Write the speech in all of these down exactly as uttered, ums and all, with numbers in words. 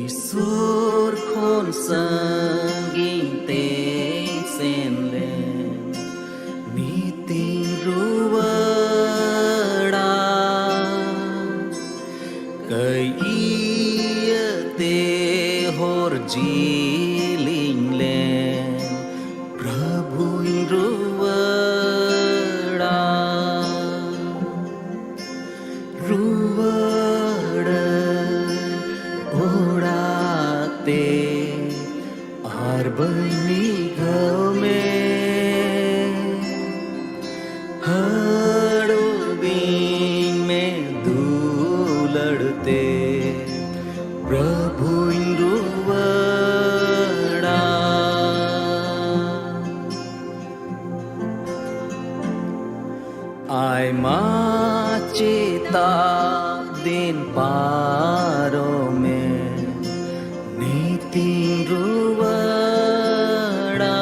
ᱥᱩᱨ ᱠᱷᱚᱱ ᱥᱟᱺᱜᱤᱧ ᱛᱮᱧ ᱥᱮᱱ ᱞᱮᱱ, ᱱᱤᱛᱤᱧ ᱨᱩᱣᱟᱹᱲᱟ᱾ ᱠᱟᱹᱭ ᱤᱭᱟᱹᱛᱮ ᱦᱚᱨ ᱡᱤᱞᱤᱧ ᱞᱮᱱ, ᱯᱨᱚᱵᱷᱩᱧ ᱨᱩᱣᱟᱹᱲᱟ᱾ ᱨᱩᱣᱟᱹᱲᱟᱹᱧ ᱚᱲᱟᱜ ᱛᱮ, ᱟᱨ ᱵᱟᱹᱧ ᱢᱤᱫ ᱫᱷᱟᱣ ᱢᱮ᱾ ᱦᱟᱹᱲᱩᱵᱤᱧ ᱢᱮ ᱫᱩᱞᱟᱹᱲ ᱛᱮ, ᱯᱨᱚᱵᱷᱩᱧ ᱨᱩᱣᱟᱹᱲᱟ᱾ ᱟᱭᱢᱟ ᱪᱮᱛᱟᱜ ᱫᱤᱱ ᱯᱟᱨᱚᱢᱮᱱ, ᱱᱤᱛᱤᱧ ᱨᱩᱣᱟᱹᱲᱟ᱾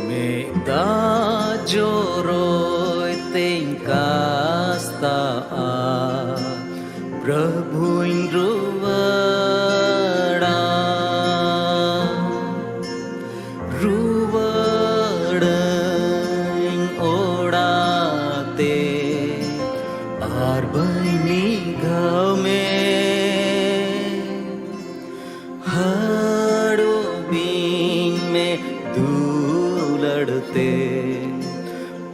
ᱢᱮᱫ ᱫᱟᱜ ᱡᱚᱨᱚᱭ ᱛᱮᱧ ᱠᱟᱥᱛᱟᱜᱼᱟ, ᱯᱨᱚᱵᱷᱩᱧ ᱨᱩᱣᱟᱹᱲᱟ᱾ ᱨᱩᱣᱟᱹᱲᱟᱹᱧ ᱚᱲᱟᱜ ᱛᱮ, ᱟᱨ ᱵᱟᱹᱧ ᱢᱤᱫ ᱫᱷᱟᱣ ᱢᱮ᱾ ᱦᱟᱹᱲᱩᱵᱤᱧ ᱢᱮ ᱫᱩᱞᱟᱹᱲ ᱛᱮ,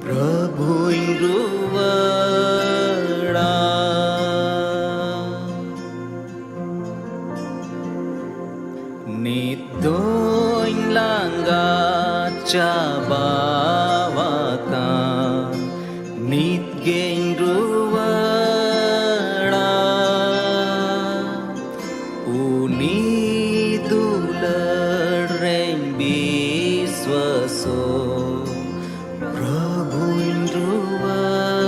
ᱯᱨᱚᱵᱷᱩᱧ ᱨᱩᱣᱟᱹᱲᱟ᱾ ᱱᱤᱛ ᱫᱚᱧ ᱞᱟᱸᱜᱟ ᱪᱟᱵᱟᱣᱟᱠᱟᱱ, ᱱᱤᱛ ᱜᱮᱧ ᱨᱩᱣᱟᱹᱲᱟ᱾ ᱩᱱᱤ ᱫᱩᱞᱟᱹᱲ ᱨᱮᱧ ᱵᱤᱥᱣᱟᱥᱚᱜ, ᱯᱨᱚᱵᱷᱩᱧ ᱨᱩᱣᱟᱹᱲᱟ᱾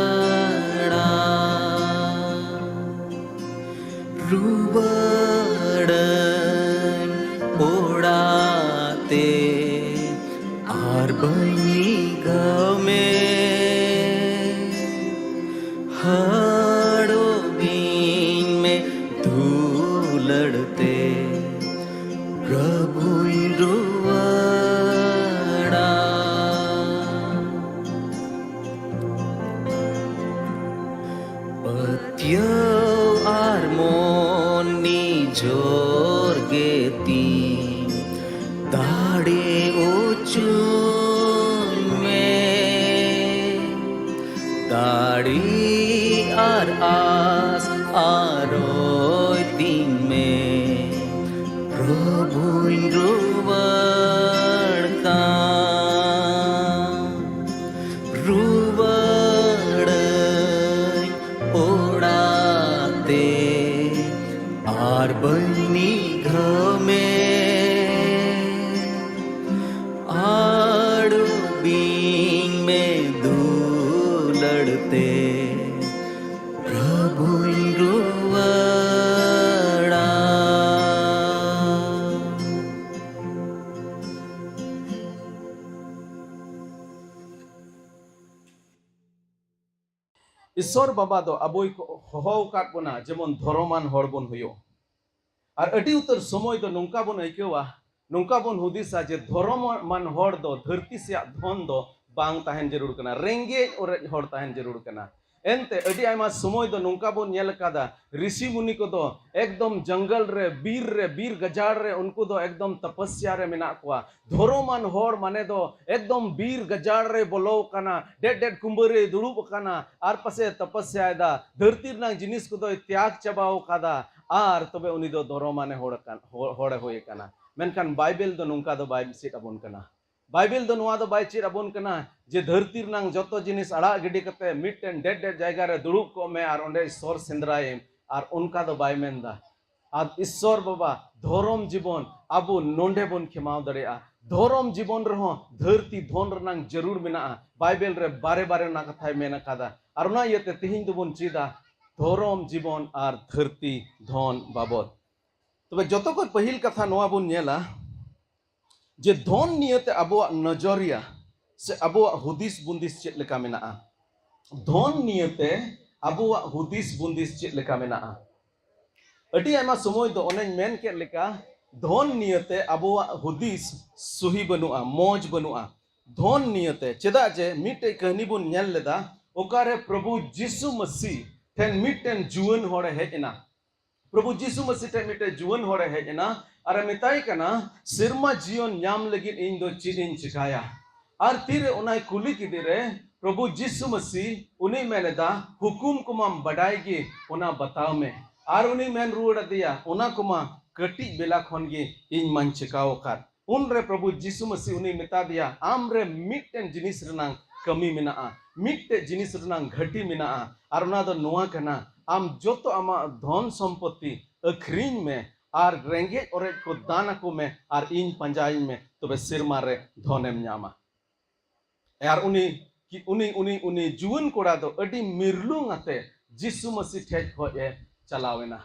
ᱤᱭᱟᱹᱣ ᱟᱨ ᱢᱚᱱ ᱱᱤᱡᱚᱨ ᱜᱮ ᱛᱤ ᱫᱟᱲᱮ ᱚᱪᱚᱧ ᱢᱮ᱾ ᱫᱟᱲᱮ ᱟᱨ ᱟᱥ ᱟᱨᱚᱭ ᱛᱤᱧ ᱢᱮ᱾ ᱯᱨᱚᱵᱷᱩᱧ ᱨᱩᱣᱟᱹᱲ ᱠᱟᱱ, ᱨᱩᱣᱟᱹᱲᱟᱹᱧ ᱚᱲᱟᱜ ᱛᱮ, ᱟᱨ ᱵᱟᱹᱧ ᱱᱤᱜᱷᱟᱹᱢᱮ᱾ ᱟᱲᱩᱵᱤᱧ ᱢᱮ ᱫᱩᱞᱟᱹᱲ ᱛᱮ, ᱯᱨᱚᱵᱷᱩᱧ ᱨᱩᱣᱟᱹᱲᱟ᱾ ᱤᱥᱥᱚᱨ ᱵᱟᱵᱟ ᱫᱚ ᱟᱵᱚᱭ ᱠᱚ ᱦᱚᱦᱚ ᱟᱠᱟᱫ ᱵᱚᱱᱟ, ᱡᱮᱢᱚᱱ ᱫᱷᱚᱨᱚᱢᱟᱱ ᱦᱚᱲ ᱵᱚᱱ ᱦᱩᱭᱩᱜ᱾ ᱟᱨ ᱟᱹᱰᱤ ᱩᱛᱟᱹᱨ ᱥᱚᱢᱚᱭ ᱫᱚ ᱱᱚᱝᱠᱟ ᱵᱚᱱ ᱟᱹᱭᱠᱟᱹᱣᱟ, ᱱᱚᱝᱠᱟ ᱵᱚᱱ ᱦᱩᱫᱤᱥᱟ ᱡᱮ ᱫᱷᱚᱨᱚᱢᱟᱱ ᱦᱚᱲ ᱫᱚ ᱫᱷᱟᱹᱨᱛᱤ ᱥᱮᱭᱟᱜ ᱫᱷᱚᱱ ᱫᱚ ᱵᱟᱝ ᱛᱟᱦᱮᱱ ᱡᱟᱹᱨᱩᱲ ᱠᱟᱱᱟ, ᱨᱮᱸᱜᱮᱡ ᱚᱨᱮᱡ ᱦᱚᱲ ᱛᱟᱦᱮᱱ ᱡᱟᱹᱨᱩᱲ ᱠᱟᱱᱟ᱾ ᱮᱱᱛᱮ ᱟᱹᱰᱤ ᱟᱭᱢᱟ ᱥᱚᱢᱚᱭ ᱫᱚ ᱱᱚᱝᱠᱟ ᱵᱚᱱ ᱧᱮᱞ ᱟᱠᱟᱫᱟ, ᱨᱤᱥᱤ ᱢᱩᱱᱤ ᱠᱚᱫᱚ ᱮᱠᱫᱚᱢ ᱡᱚᱝᱜᱚᱞ ᱨᱮ, ᱵᱤᱨ ᱨᱮ, ᱵᱤᱨ ᱜᱟᱡᱟᱲ ᱨᱮ ᱩᱱᱠᱩ ᱫᱚ ᱮᱠᱫᱚᱢ ᱛᱚᱯᱚᱥᱭᱟ ᱨᱮ ᱢᱮᱱᱟᱜ ᱠᱚᱣᱟ᱾ ᱫᱷᱚᱨᱚᱢᱟᱱ ᱦᱚᱲ ᱢᱟᱱᱮ ᱫᱚ ᱮᱠᱫᱚᱢ ᱵᱤᱨ ᱜᱟᱡᱟᱲ ᱨᱮ ᱵᱚᱞᱚ ᱟᱠᱟᱱᱟ, ᱰᱮᱰ ᱰᱮᱰ ᱠᱩᱢᱵᱟᱹ ᱨᱮᱭ ᱫᱩᱲᱩᱵ ᱟᱠᱟᱱᱟ, ᱟᱨ ᱯᱟᱥᱮ ᱛᱚᱯᱚᱥᱭᱟᱭᱮᱫᱟ, ᱫᱷᱟᱹᱨᱛᱤ ᱨᱮᱱᱟᱜ ᱡᱤᱱᱤᱥ ᱠᱚᱫᱚᱭ ᱛᱮᱭᱟᱜ ᱪᱟᱵᱟᱣ ᱟᱠᱟᱫᱟ, ᱟᱨ ᱛᱚᱵᱮ ᱩᱱᱤ ᱫᱚ ᱫᱷᱚᱨᱚᱢᱟᱱᱮ ᱦᱚᱲ ᱟᱠᱟᱱ, ᱦᱚ-, ᱦᱚᱲᱮ ᱦᱩᱭ ᱟᱠᱟᱱᱟ᱾ ᱢᱮᱱᱠᱷᱟᱱ ᱵᱟᱭᱵᱮᱞ ᱫᱚ ᱱᱚᱝᱠᱟ ᱫᱚ ᱵᱟᱭ ᱪᱮᱫ ᱟᱵᱚᱱ ᱠᱟᱱᱟ᱾ ᱵᱟᱭᱵᱮᱞ ᱫᱚ ᱱᱚᱣᱟ ᱫᱚ ᱵᱟᱭ ᱪᱮᱫ ᱟᱵᱚᱱ ᱠᱟᱱᱟ ᱡᱮ ᱫᱷᱟᱹᱨᱛᱤ ᱨᱮᱱᱟᱜ ᱡᱚᱛᱚ ᱡᱤᱱᱤᱥ ᱟᱲᱟᱜ ᱜᱤᱰᱤ ᱠᱟᱛᱮ ᱢᱤᱫᱴᱮᱱ ᱰᱮᱰ ᱰᱮᱰ ᱡᱟᱭᱜᱟ ᱨᱮ ᱫᱩᱲᱩᱵ ᱠᱚᱜ ᱢᱮ ᱟᱨ ᱚᱸᱰᱮ ᱤᱥᱥᱚᱨ ᱥᱮᱸᱫᱽᱨᱟᱭᱮᱢ, ᱟᱨ ᱚᱱᱠᱟ ᱫᱚ ᱵᱟᱭ ᱢᱮᱱᱫᱟ᱾ ᱟᱨ ᱤᱥᱥᱚᱨ ᱵᱟᱵᱟ ᱫᱷᱚᱨᱚᱢ ᱡᱤᱵᱚᱱ ᱟᱵᱚ ᱱᱚᱰᱮ ᱵᱚᱱ ᱠᱷᱮᱢᱟᱣ ᱫᱟᱲᱮᱭᱟᱜᱼᱟ᱾ ᱫᱷᱚᱨᱚᱢ ᱡᱤᱵᱚᱱ ᱨᱮᱦᱚᱸ ᱫᱷᱟᱹᱨᱛᱤ ᱫᱷᱚᱱ ᱨᱮᱱᱟᱜ ᱡᱟᱹᱨᱩᱲ ᱢᱮᱱᱟᱜᱼᱟ᱾ ᱵᱟᱭᱵᱮᱞ ᱨᱮ ᱵᱟᱨᱮ ᱵᱟᱨᱮ ᱚᱱᱟ ᱠᱟᱛᱷᱟᱭ ᱢᱮᱱ ᱟᱠᱟᱫᱟ᱾ ᱟᱨ ᱚᱱᱟ ᱤᱭᱟᱹᱛᱮ ᱛᱮᱦᱮᱧ ᱫᱚᱵᱚᱱ ᱪᱮᱫᱟ ᱫᱷᱚᱨᱚᱢ ᱡᱤᱵᱚᱱ ᱟᱨ ᱫᱷᱟᱹᱨᱛᱤ ᱫᱷᱚᱱ ᱵᱟᱵᱚᱫ᱾ ᱛᱚᱵᱮ ᱡᱚᱛᱚ ᱠᱷᱚᱱ ᱯᱟᱹᱦᱤᱞ ᱠᱟᱛᱷᱟ ᱱᱚᱣᱟ ᱵᱚᱱ ᱧᱮᱞᱟ ᱡᱮ ᱫᱷᱚᱱ ᱱᱤᱭᱟᱹᱛᱮ ᱟᱵᱚᱣᱟᱜ ᱱᱚᱡᱚᱨᱤᱭᱟ ᱥᱮ ᱟᱵᱚᱣᱟᱜ ᱦᱩᱫᱤᱥ ᱵᱩᱸᱫᱤᱥ ᱪᱮᱫ ᱞᱮᱠᱟ ᱢᱮᱱᱟᱜᱼᱟ? ᱫᱷᱚᱱ ᱱᱤᱭᱟᱹᱛᱮ ᱟᱵᱚᱣᱟᱜ ᱦᱩᱫᱤᱥ ᱵᱩᱸᱫᱤᱥ ᱪᱮᱫ ᱞᱮᱠᱟ ᱢᱮᱱᱟᱜᱼᱟ? ᱟᱹᱰᱤ ᱟᱭᱢᱟ ᱥᱚᱢᱚᱭ ᱫᱚ ᱚᱱᱮᱧ ᱢᱮᱱ ᱠᱮᱫ ᱞᱮᱠᱟ, ᱫᱷᱚᱱ ᱱᱤᱭᱟᱹᱛᱮ ᱟᱵᱚᱣᱟᱜ ᱦᱩᱫᱤᱥ ᱥᱩᱦᱤ ᱵᱟᱹᱱᱩᱜᱼᱟ, ᱢᱚᱡᱽ ᱵᱟᱹᱱᱩᱜᱼᱟ᱾ ᱫᱷᱚᱱ ᱱᱤᱭᱟᱹᱛᱮ, ᱪᱮᱫᱟᱜ ᱡᱮ ᱢᱤᱫᱴᱮᱡ ᱠᱟᱹᱦᱱᱤ ᱵᱚᱱ ᱧᱮᱞ ᱞᱮᱫᱟ, ᱚᱠᱟᱨᱮ ᱯᱨᱚᱵᱷᱩ ᱡᱤᱥᱩ ᱢᱟᱹᱥᱤ ᱴᱷᱮᱱ ᱢᱤᱫᱴᱮᱱ ᱡᱩᱣᱟᱹᱱ ᱦᱚᱲᱮ ᱦᱮᱡ ᱮᱱᱟ᱾ ᱯᱨᱚᱵᱷᱩ ᱡᱤᱥᱩ ᱢᱟᱹᱥᱤ ᱴᱷᱮᱱ ᱢᱤᱫᱴᱮᱱ ᱡᱩᱣᱟᱹᱱ ᱦᱚᱲᱮ ᱦᱮᱡ ᱮᱱᱟ ᱟᱨᱮ ᱢᱮᱛᱟᱭ ᱠᱟᱱᱟ, "ᱥᱮᱨᱢᱟ ᱡᱤᱭᱚᱱ ᱧᱟᱢ ᱞᱟᱹᱜᱤᱫ ᱤᱧ ᱫᱚ ᱪᱮᱫ ᱤᱧ ᱪᱮᱠᱟᱭᱟ?" ᱟᱨ ᱛᱤᱨᱮ ᱚᱱᱟᱭ ᱠᱩᱞᱤ ᱠᱮᱫᱮ ᱨᱮ, ᱯᱨᱚᱵᱷᱩ ᱡᱤᱥᱩ ᱢᱟᱹᱥᱤ ᱩᱱᱤ ᱢᱮᱱ ᱮᱫᱟ, "ᱦᱩᱠᱩᱢ ᱠᱚᱢᱟᱢ ᱵᱟᱰᱟᱭ ᱜᱮ, ᱚᱱᱟ ᱵᱟᱛᱟᱣ ᱢᱮ᱾" ᱟᱨ ᱩᱱᱤ ᱢᱮᱱ ᱨᱩᱣᱟᱹᱲ ᱟᱫᱮᱭᱟ, "ᱚᱱᱟ ᱠᱚᱢᱟ ᱠᱟᱹᱴᱤᱡ ᱵᱮᱞᱟ ᱠᱷᱚᱱ ᱜᱮ ᱤᱧ ᱢᱟᱧ ᱪᱮᱠᱟᱣ ᱟᱠᱟᱫ᱾" ᱩᱱᱨᱮ ᱯᱨᱚᱵᱷᱩ ᱡᱤᱥᱩ ᱢᱟᱹᱥᱤ ᱩᱱᱤ ᱢᱮᱛᱟ ᱫᱮᱭᱟ, "ᱟᱢ ᱨᱮ ᱢᱤᱫᱴᱮᱱ ᱡᱤᱱᱤᱥ ᱨᱮᱱᱟᱝ ᱠᱟᱹᱢᱤ ᱢᱮᱱᱟᱜᱼᱟ, ᱢᱤᱫᱴᱮᱡ ᱡᱤᱱᱤᱥ ᱨᱮᱱᱟᱝ ᱜᱷᱟᱹᱴᱤ ᱢᱮᱱᱟᱜᱼᱟ, ᱟᱨ ᱚᱱᱟ ᱫᱚ ᱱᱚᱣᱟ ᱠᱟᱱᱟ, ᱟᱢ ᱡᱚᱛᱚ ᱟᱢᱟᱜ ᱫᱷᱚᱱ ᱥᱚᱢᱯᱚᱛᱤ ᱟᱹᱠᱷᱨᱤᱧ ᱢᱮ ᱟᱨ ᱨᱮᱸᱜᱮᱡ ᱚᱨᱮᱡ ᱠᱚ ᱫᱟᱱ ᱟᱠᱚ ᱢᱮ ᱟᱨ ᱤᱧ ᱯᱟᱸᱡᱟᱭᱤᱧ ᱢᱮ, ᱛᱚᱵᱮ ᱥᱮᱨᱢᱟ ᱨᱮ ᱫᱷᱚᱱᱮᱢ ᱧᱟᱢᱟ᱾" ᱟᱨ ᱩᱱᱤ ᱩᱱᱤ ᱩᱱᱤ ᱩᱱᱤ ᱡᱩᱣᱟᱹᱱ ᱠᱚᱲᱟ ᱫᱚ ᱟᱹᱰᱤ ᱢᱤᱨᱞᱩᱝ ᱟᱛᱮ ᱡᱤᱥᱩ ᱢᱟᱹᱥᱤ ᱴᱷᱮᱡ ᱠᱷᱚᱡ ᱮ ᱪᱟᱞᱟᱣ ᱮᱱᱟ᱾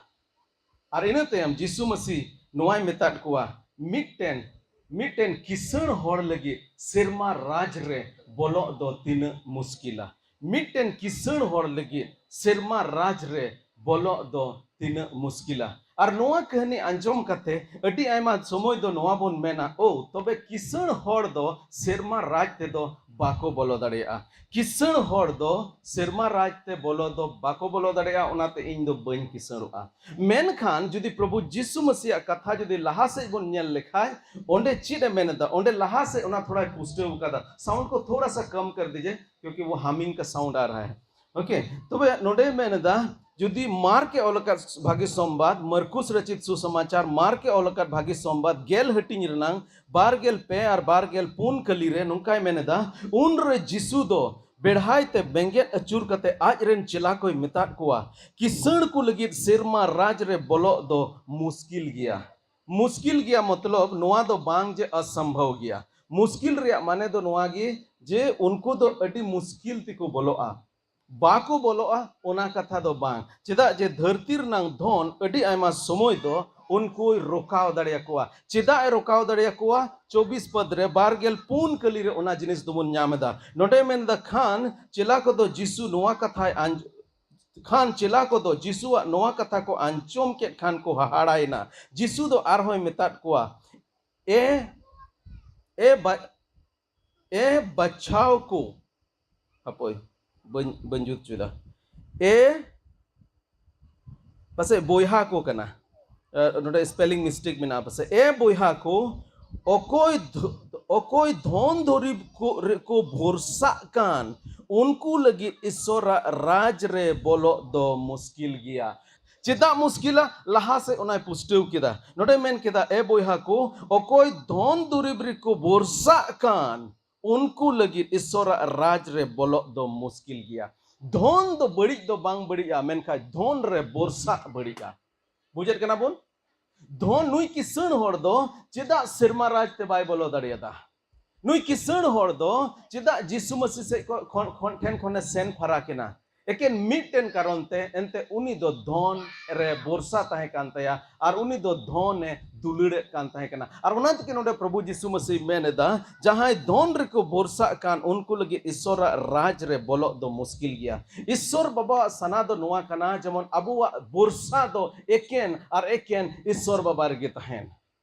ᱟᱨ ᱤᱱᱟᱹ ᱛᱟᱭᱚᱢ ᱡᱤᱥᱩ ᱢᱟᱹᱥᱤ ᱱᱚᱣᱟᱭ ᱢᱮᱛᱟᱫ ᱠᱚᱣᱟ, ᱢᱤᱫᱴᱮᱱ ᱢᱤᱫᱴᱮᱱ ᱠᱤᱥᱟᱹᱬ ᱦᱚᱲ ᱞᱟᱹᱜᱤᱫ ᱥᱮᱨᱢᱟ ᱨᱟᱡᱽ ᱨᱮ ᱵᱚᱞᱚᱜ ᱫᱚ ᱛᱤᱱᱟᱹᱜ ᱢᱩᱥᱠᱤᱞᱟ᱾ ᱢᱤᱫᱴᱮᱱ ᱠᱤᱥᱟᱹᱬ ᱦᱚᱲ ᱞᱟᱹᱜᱤᱫ ᱥᱮᱨᱢᱟ ᱨᱟᱡᱽ ᱨᱮ ᱵᱚᱞᱚᱜ ᱫᱚ ᱛᱤᱱᱟᱹᱜ ᱢᱩᱥᱠᱤᱞᱟ᱾ ᱟᱨ ᱱᱚᱣᱟ ᱠᱟᱹᱦᱱᱤ ᱟᱸᱡᱚᱢ ᱠᱟᱛᱮ ᱟᱹᱰᱤ ᱟᱭᱢᱟ ᱥᱚᱢᱚᱭ ᱫᱚ ᱱᱚᱣᱟ ᱵᱚᱱ ᱢᱮᱱᱟ, "ᱳ, ᱛᱚᱵᱮ ᱠᱤᱥᱟᱹᱬ ᱦᱚᱲ ᱫᱚ ᱥᱮᱨᱢᱟ ᱨᱟᱡᱽ ᱛᱮᱫᱚ ᱵᱟᱠᱚ ᱵᱚᱞᱚ ᱫᱟᱲᱮᱭᱟᱜᱼᱟ᱾ ᱠᱤᱥᱟᱹᱬ ᱦᱚᱲ ᱫᱚ ᱥᱮᱨᱢᱟ ᱨᱟᱡᱽ ᱛᱮ ᱵᱚᱞᱚ ᱫᱚ ᱵᱟᱠᱚ ᱵᱚᱞᱚ ᱫᱟᱲᱮᱭᱟᱜᱼᱟ, ᱚᱱᱟᱛᱮ ᱤᱧ ᱫᱚ ᱵᱟᱹᱧ ᱠᱤᱥᱟᱹᱬᱚᱜᱼᱟ᱾" ᱢᱮᱱᱠᱷᱟᱱ ᱡᱩᱫᱤ ᱯᱨᱚᱵᱷᱩ ᱡᱤᱥᱩ ᱢᱟᱹᱥᱤᱭᱟᱜ ᱠᱟᱛᱷᱟ ᱡᱩᱫᱤ ᱞᱟᱦᱟ ᱥᱮᱫ ᱵᱚᱱ ᱧᱮᱞ ᱞᱮᱠᱷᱟᱡ, ᱚᱸᱰᱮ ᱪᱮᱫ ᱮ ᱢᱮᱱ ᱮᱫᱟ? ᱚᱸᱰᱮ ᱞᱟᱦᱟ ᱥᱮᱫ ᱚᱱᱟ ᱛᱷᱚᱲᱟᱭ ᱯᱩᱥᱴᱟᱹᱣ ᱟᱠᱟᱫᱟ᱾ Sound ᱠᱚ ᱛᱷᱚᱲᱟ ᱥᱟ ᱠᱟᱢ ᱠᱟᱨ ᱫᱤᱡᱮ, ᱠᱤᱭᱩᱠᱤ ᱣᱳ humming ᱠᱟ sound ᱟ ᱨᱟᱦᱟ ᱦᱟᱭ᱾ ᱳᱠᱮ, ᱛᱚᱵᱮ ᱱᱚᱰᱮ ᱢᱮᱱ ᱮᱫᱟ, ᱡᱩᱫᱤ ᱢᱟᱨᱠ ᱮ ᱚᱞ ᱟᱠᱟᱫ ᱵᱷᱟᱹᱜᱤ ᱥᱚᱢᱵᱟᱫ, ᱢᱟᱨᱠᱩᱥ ᱨᱚᱪᱤᱛ ᱥᱩᱥᱚᱢᱟᱪᱟᱨ, ᱢᱟᱨᱠ ᱮ ᱚᱞ ᱟᱠᱟᱫ ᱵᱷᱟᱹᱜᱤ ᱥᱚᱢᱵᱟᱫ, ᱜᱮᱞ ᱦᱟᱹᱴᱤᱧ ᱨᱮᱱᱟᱝ ᱵᱟᱨ ᱜᱮᱞ ᱯᱮ ᱟᱨ ᱵᱟᱨ ᱜᱮᱞ ᱯᱩᱱ ᱠᱟᱹᱞᱤ ᱨᱮ ᱱᱚᱝᱠᱟᱭ ᱢᱮᱱ ᱮᱫᱟ, ᱩᱱᱨᱮ ᱡᱤᱥᱩ ᱫᱚ ᱵᱮᱲᱦᱟᱭ ᱛᱮ ᱵᱮᱸᱜᱮᱫ ᱟᱹᱪᱩᱨ ᱠᱟᱛᱮ ᱟᱡ ᱨᱮᱱ ᱪᱮᱞᱟ ᱠᱚᱭ ᱢᱮᱛᱟᱫ ᱠᱚᱣᱟ, "ᱠᱤᱥᱟᱹᱬ ᱠᱚ ᱞᱟᱹᱜᱤᱫ ᱥᱮᱨᱢᱟ ᱨᱟᱡᱽ ᱨᱮ ᱵᱚᱞᱚᱜ ᱫᱚ ᱢᱩᱥᱠᱤᱞ ᱜᱮᱭᱟ᱾" ᱢᱩᱥᱠᱤᱞ ᱜᱮᱭᱟ ᱢᱚᱛᱞᱚᱵ ᱱᱚᱣᱟ ᱫᱚ ᱵᱟᱝ ᱡᱮ ᱚᱥᱚᱢᱵᱷᱚᱵ ᱜᱮᱭᱟ᱾ ᱢᱩᱥᱠᱤᱞ ᱨᱮᱭᱟᱜ ᱢᱟᱱᱮ ᱫᱚ ᱱᱚᱣᱟ ᱜᱮ ᱡᱮ ᱩᱱᱠᱩ ᱫᱚ ᱟᱹᱰᱤ ᱢᱩᱥᱠᱤᱞ ᱛᱮᱠᱚ ᱵᱚᱞᱚᱜᱼᱟ᱾ ᱵᱟᱠᱚ ᱵᱚᱞᱚᱜᱼᱟ, ᱚᱱᱟ ᱠᱟᱛᱷᱟ ᱫᱚ ᱵᱟᱝ᱾ ᱪᱮᱫᱟᱜ ᱡᱮ ᱫᱷᱟᱹᱨᱛᱤ ᱨᱮᱱᱟᱝ ᱫᱷᱚᱱ ᱟᱹᱰᱤ ᱟᱭᱢᱟ ᱥᱚᱢᱚᱭ ᱫᱚ ᱩᱱᱠᱩᱭ ᱨᱚᱠᱟᱣ ᱫᱟᱲᱮᱭᱟᱠᱚᱣᱟ᱾ ᱪᱮᱫᱟᱜ ᱮ ᱨᱚᱠᱟᱣ ᱫᱟᱲᱮᱭᱟᱠᱚᱣᱟ? ᱪᱚᱵᱵᱤᱥ ᱯᱚᱫ ᱨᱮ ᱵᱟᱨ ᱜᱮᱞ ᱯᱩᱱ ᱠᱟᱹᱞᱤ ᱨᱮ ᱚᱱᱟ ᱡᱤᱱᱤᱥ ᱫᱚᱵᱚᱱ ᱧᱟᱢ ᱮᱫᱟ᱾ ᱱᱚᱰᱮ ᱢᱮᱱᱫᱟ, ᱠᱷᱟᱱ ᱪᱮᱞᱟ ᱠᱚᱫᱚ ᱡᱤᱥᱩ ᱱᱚᱣᱟ ᱠᱟᱛᱷᱟᱭ ᱟᱸᱡ-, ᱠᱷᱟᱱ ᱪᱮᱞᱟ ᱠᱚᱫᱚ ᱡᱤᱥᱩᱣᱟᱜ ᱱᱚᱣᱟ ᱠᱟᱛᱷᱟ ᱠᱚ ᱟᱸᱡᱚᱢ ᱠᱮᱫ ᱠᱷᱟᱱ ᱠᱚ ᱦᱟᱦᱟᱲᱟᱭᱮᱱᱟ᱾ ᱡᱤᱥᱩ ᱫᱚ ᱟᱨᱦᱚᱸᱭ ᱢᱮᱛᱟᱫ ᱠᱚᱣᱟ, ᱮ, ᱮ ᱵᱟ-, ᱮ ᱵᱟᱪᱷᱟᱣ ᱠᱚ, ᱦᱟᱯᱳᱭ, ᱵᱟᱹᱧ, ᱵᱟᱹᱧ ᱡᱩᱛ ᱦᱚᱪᱚᱭᱮᱫᱟ᱾ ᱮ ᱯᱟᱥᱮᱡ ᱵᱚᱭᱦᱟ ᱠᱚ ᱠᱟᱱᱟ᱾ ᱱᱚᱰᱮ ᱥᱯᱮᱞᱤᱝ ᱢᱤᱥᱴᱮᱠ ᱢᱮᱱᱟᱜᱼᱟ ᱯᱟᱥᱮᱡ᱾ ᱮ ᱵᱚᱭᱦᱟ ᱠᱚ, ᱚᱠᱚᱭ ᱚᱠᱚᱭ ᱫᱷᱚᱱ ᱫᱩᱨᱤᱵ ᱠᱚ ᱨᱮᱠᱚ ᱵᱷᱚᱨᱥᱟᱜ ᱠᱟᱱ, ᱩᱱᱠᱩ ᱞᱟᱹᱜᱤᱫ ᱤᱥᱚᱨᱟᱜ ᱨᱟᱡᱽ ᱨᱮ ᱵᱚᱞᱚᱜ ᱫᱚ ᱢᱩᱥᱠᱤᱞ ᱜᱮᱭᱟ᱾ ᱪᱮᱫᱟᱜ ᱢᱩᱥᱠᱤᱞᱟ? ᱞᱟᱦᱟ ᱥᱮᱫ ᱚᱱᱟᱭ ᱯᱩᱥᱴᱟᱹᱣ ᱠᱮᱫᱟ᱾ ᱱᱚᱰᱮ ᱢᱮᱱ ᱠᱮᱫᱟ, ᱮ ᱵᱚᱭᱦᱟ ᱠᱚ, ᱚᱠᱚᱭ ᱫᱷᱚᱱ ᱫᱩᱨᱤᱵ ᱨᱮᱠᱚ ᱵᱷᱚᱨᱥᱟᱜ ᱠᱟᱱ, ᱩᱱᱠᱩ ᱞᱟᱹᱜᱤᱫ ᱤᱥᱚᱨᱟᱜ ᱨᱟᱡᱽ ᱨᱮ ᱵᱚᱞᱚᱜ ᱫᱚ ᱢᱩᱥᱠᱤᱞ ᱜᱮᱭᱟ᱾ ᱫᱷᱚᱱ ᱫᱚ ᱵᱟᱹᱲᱤᱡ ᱫᱚ ᱵᱟᱝ ᱵᱟᱹᱲᱤᱡᱼᱟ, ᱢᱮᱱᱠᱷᱟᱱ ᱫᱷᱚᱱ ᱨᱮ ᱵᱷᱚᱨᱥᱟᱜ ᱵᱟᱹᱲᱤᱡᱼᱟ᱾ ᱵᱩᱡᱮᱫ ᱠᱟᱱᱟ ᱵᱚᱱ? ᱫᱷᱚᱱ, ᱱᱩᱭ ᱠᱤᱥᱟᱹᱬ ᱦᱚᱲ ᱫᱚ ᱪᱮᱫᱟᱜ ᱥᱮᱨᱢᱟ ᱨᱟᱡᱽ ᱛᱮ ᱵᱟᱭ ᱵᱚᱞᱚ ᱫᱟᱲᱮᱭᱟᱫᱟ? ᱱᱩᱭ ᱠᱤᱥᱟᱹᱬ ᱦᱚᱲ ᱫᱚ ᱪᱮᱫᱟᱜ ᱡᱤᱥᱩ ᱢᱟᱹᱥᱤ ᱥᱮᱫ ᱠᱷᱚᱱ, ᱠᱷᱚᱱ, ᱴᱷᱮᱱ ᱠᱷᱚᱱᱮ ᱥᱮᱱ ᱯᱷᱟᱨᱟᱠ ᱮᱱᱟ? ᱮᱠᱮᱱ ᱢᱤᱫᱴᱮᱱ ᱠᱟᱨᱚᱱ ᱛᱮ, ᱮᱱᱛᱮ ᱩᱱᱤ ᱫᱚ ᱫᱷᱚᱱ ᱨᱮ ᱵᱷᱚᱨᱥᱟ ᱛᱟᱦᱮᱸ ᱠᱟᱱ ᱛᱟᱭᱟ ᱟᱨ ᱩᱱᱤ ᱫᱚ ᱫᱷᱚᱱ ᱮ ᱫᱩᱞᱟᱹᱲᱮᱫ ᱠᱟᱱ ᱛᱟᱦᱮᱸ ᱠᱟᱱᱟ᱾ ᱟᱨ ᱚᱱᱟ ᱛᱮᱜᱮ ᱱᱚᱰᱮ ᱯᱨᱚᱵᱷᱩ ᱡᱤᱥᱩ ᱢᱟᱹᱥᱤ ᱢᱮᱱ ᱮᱫᱟ, ᱡᱟᱦᱟᱸᱭ ᱫᱷᱚᱱ ᱨᱮᱠᱚ ᱵᱷᱚᱨᱥᱟᱜ ᱠᱟᱱ, ᱩᱱᱠᱩ ᱞᱟᱹᱜᱤᱫ ᱤᱥᱚᱨᱟᱜ ᱨᱟᱡᱽ ᱨᱮ ᱵᱚᱞᱚᱜ ᱫᱚ ᱢᱩᱥᱠᱤᱞ ᱜᱮᱭᱟ᱾ ᱤᱥᱚᱨ ᱵᱟᱵᱟᱣᱟᱜ ᱥᱟᱱᱟ ᱫᱚ ᱱᱚᱣᱟ ᱠᱟᱱᱟ, ᱡᱮᱢᱚᱱ ᱟᱵᱚᱣᱟᱜ ᱵᱷᱚᱨᱥᱟ ᱫᱚ ᱮᱠᱮᱱ ᱟᱨ ᱮᱠᱮᱱ ᱤᱥᱚᱨ ᱵᱟᱵᱟ ᱨᱮᱜᱮ ᱛᱟᱦᱮᱱ᱾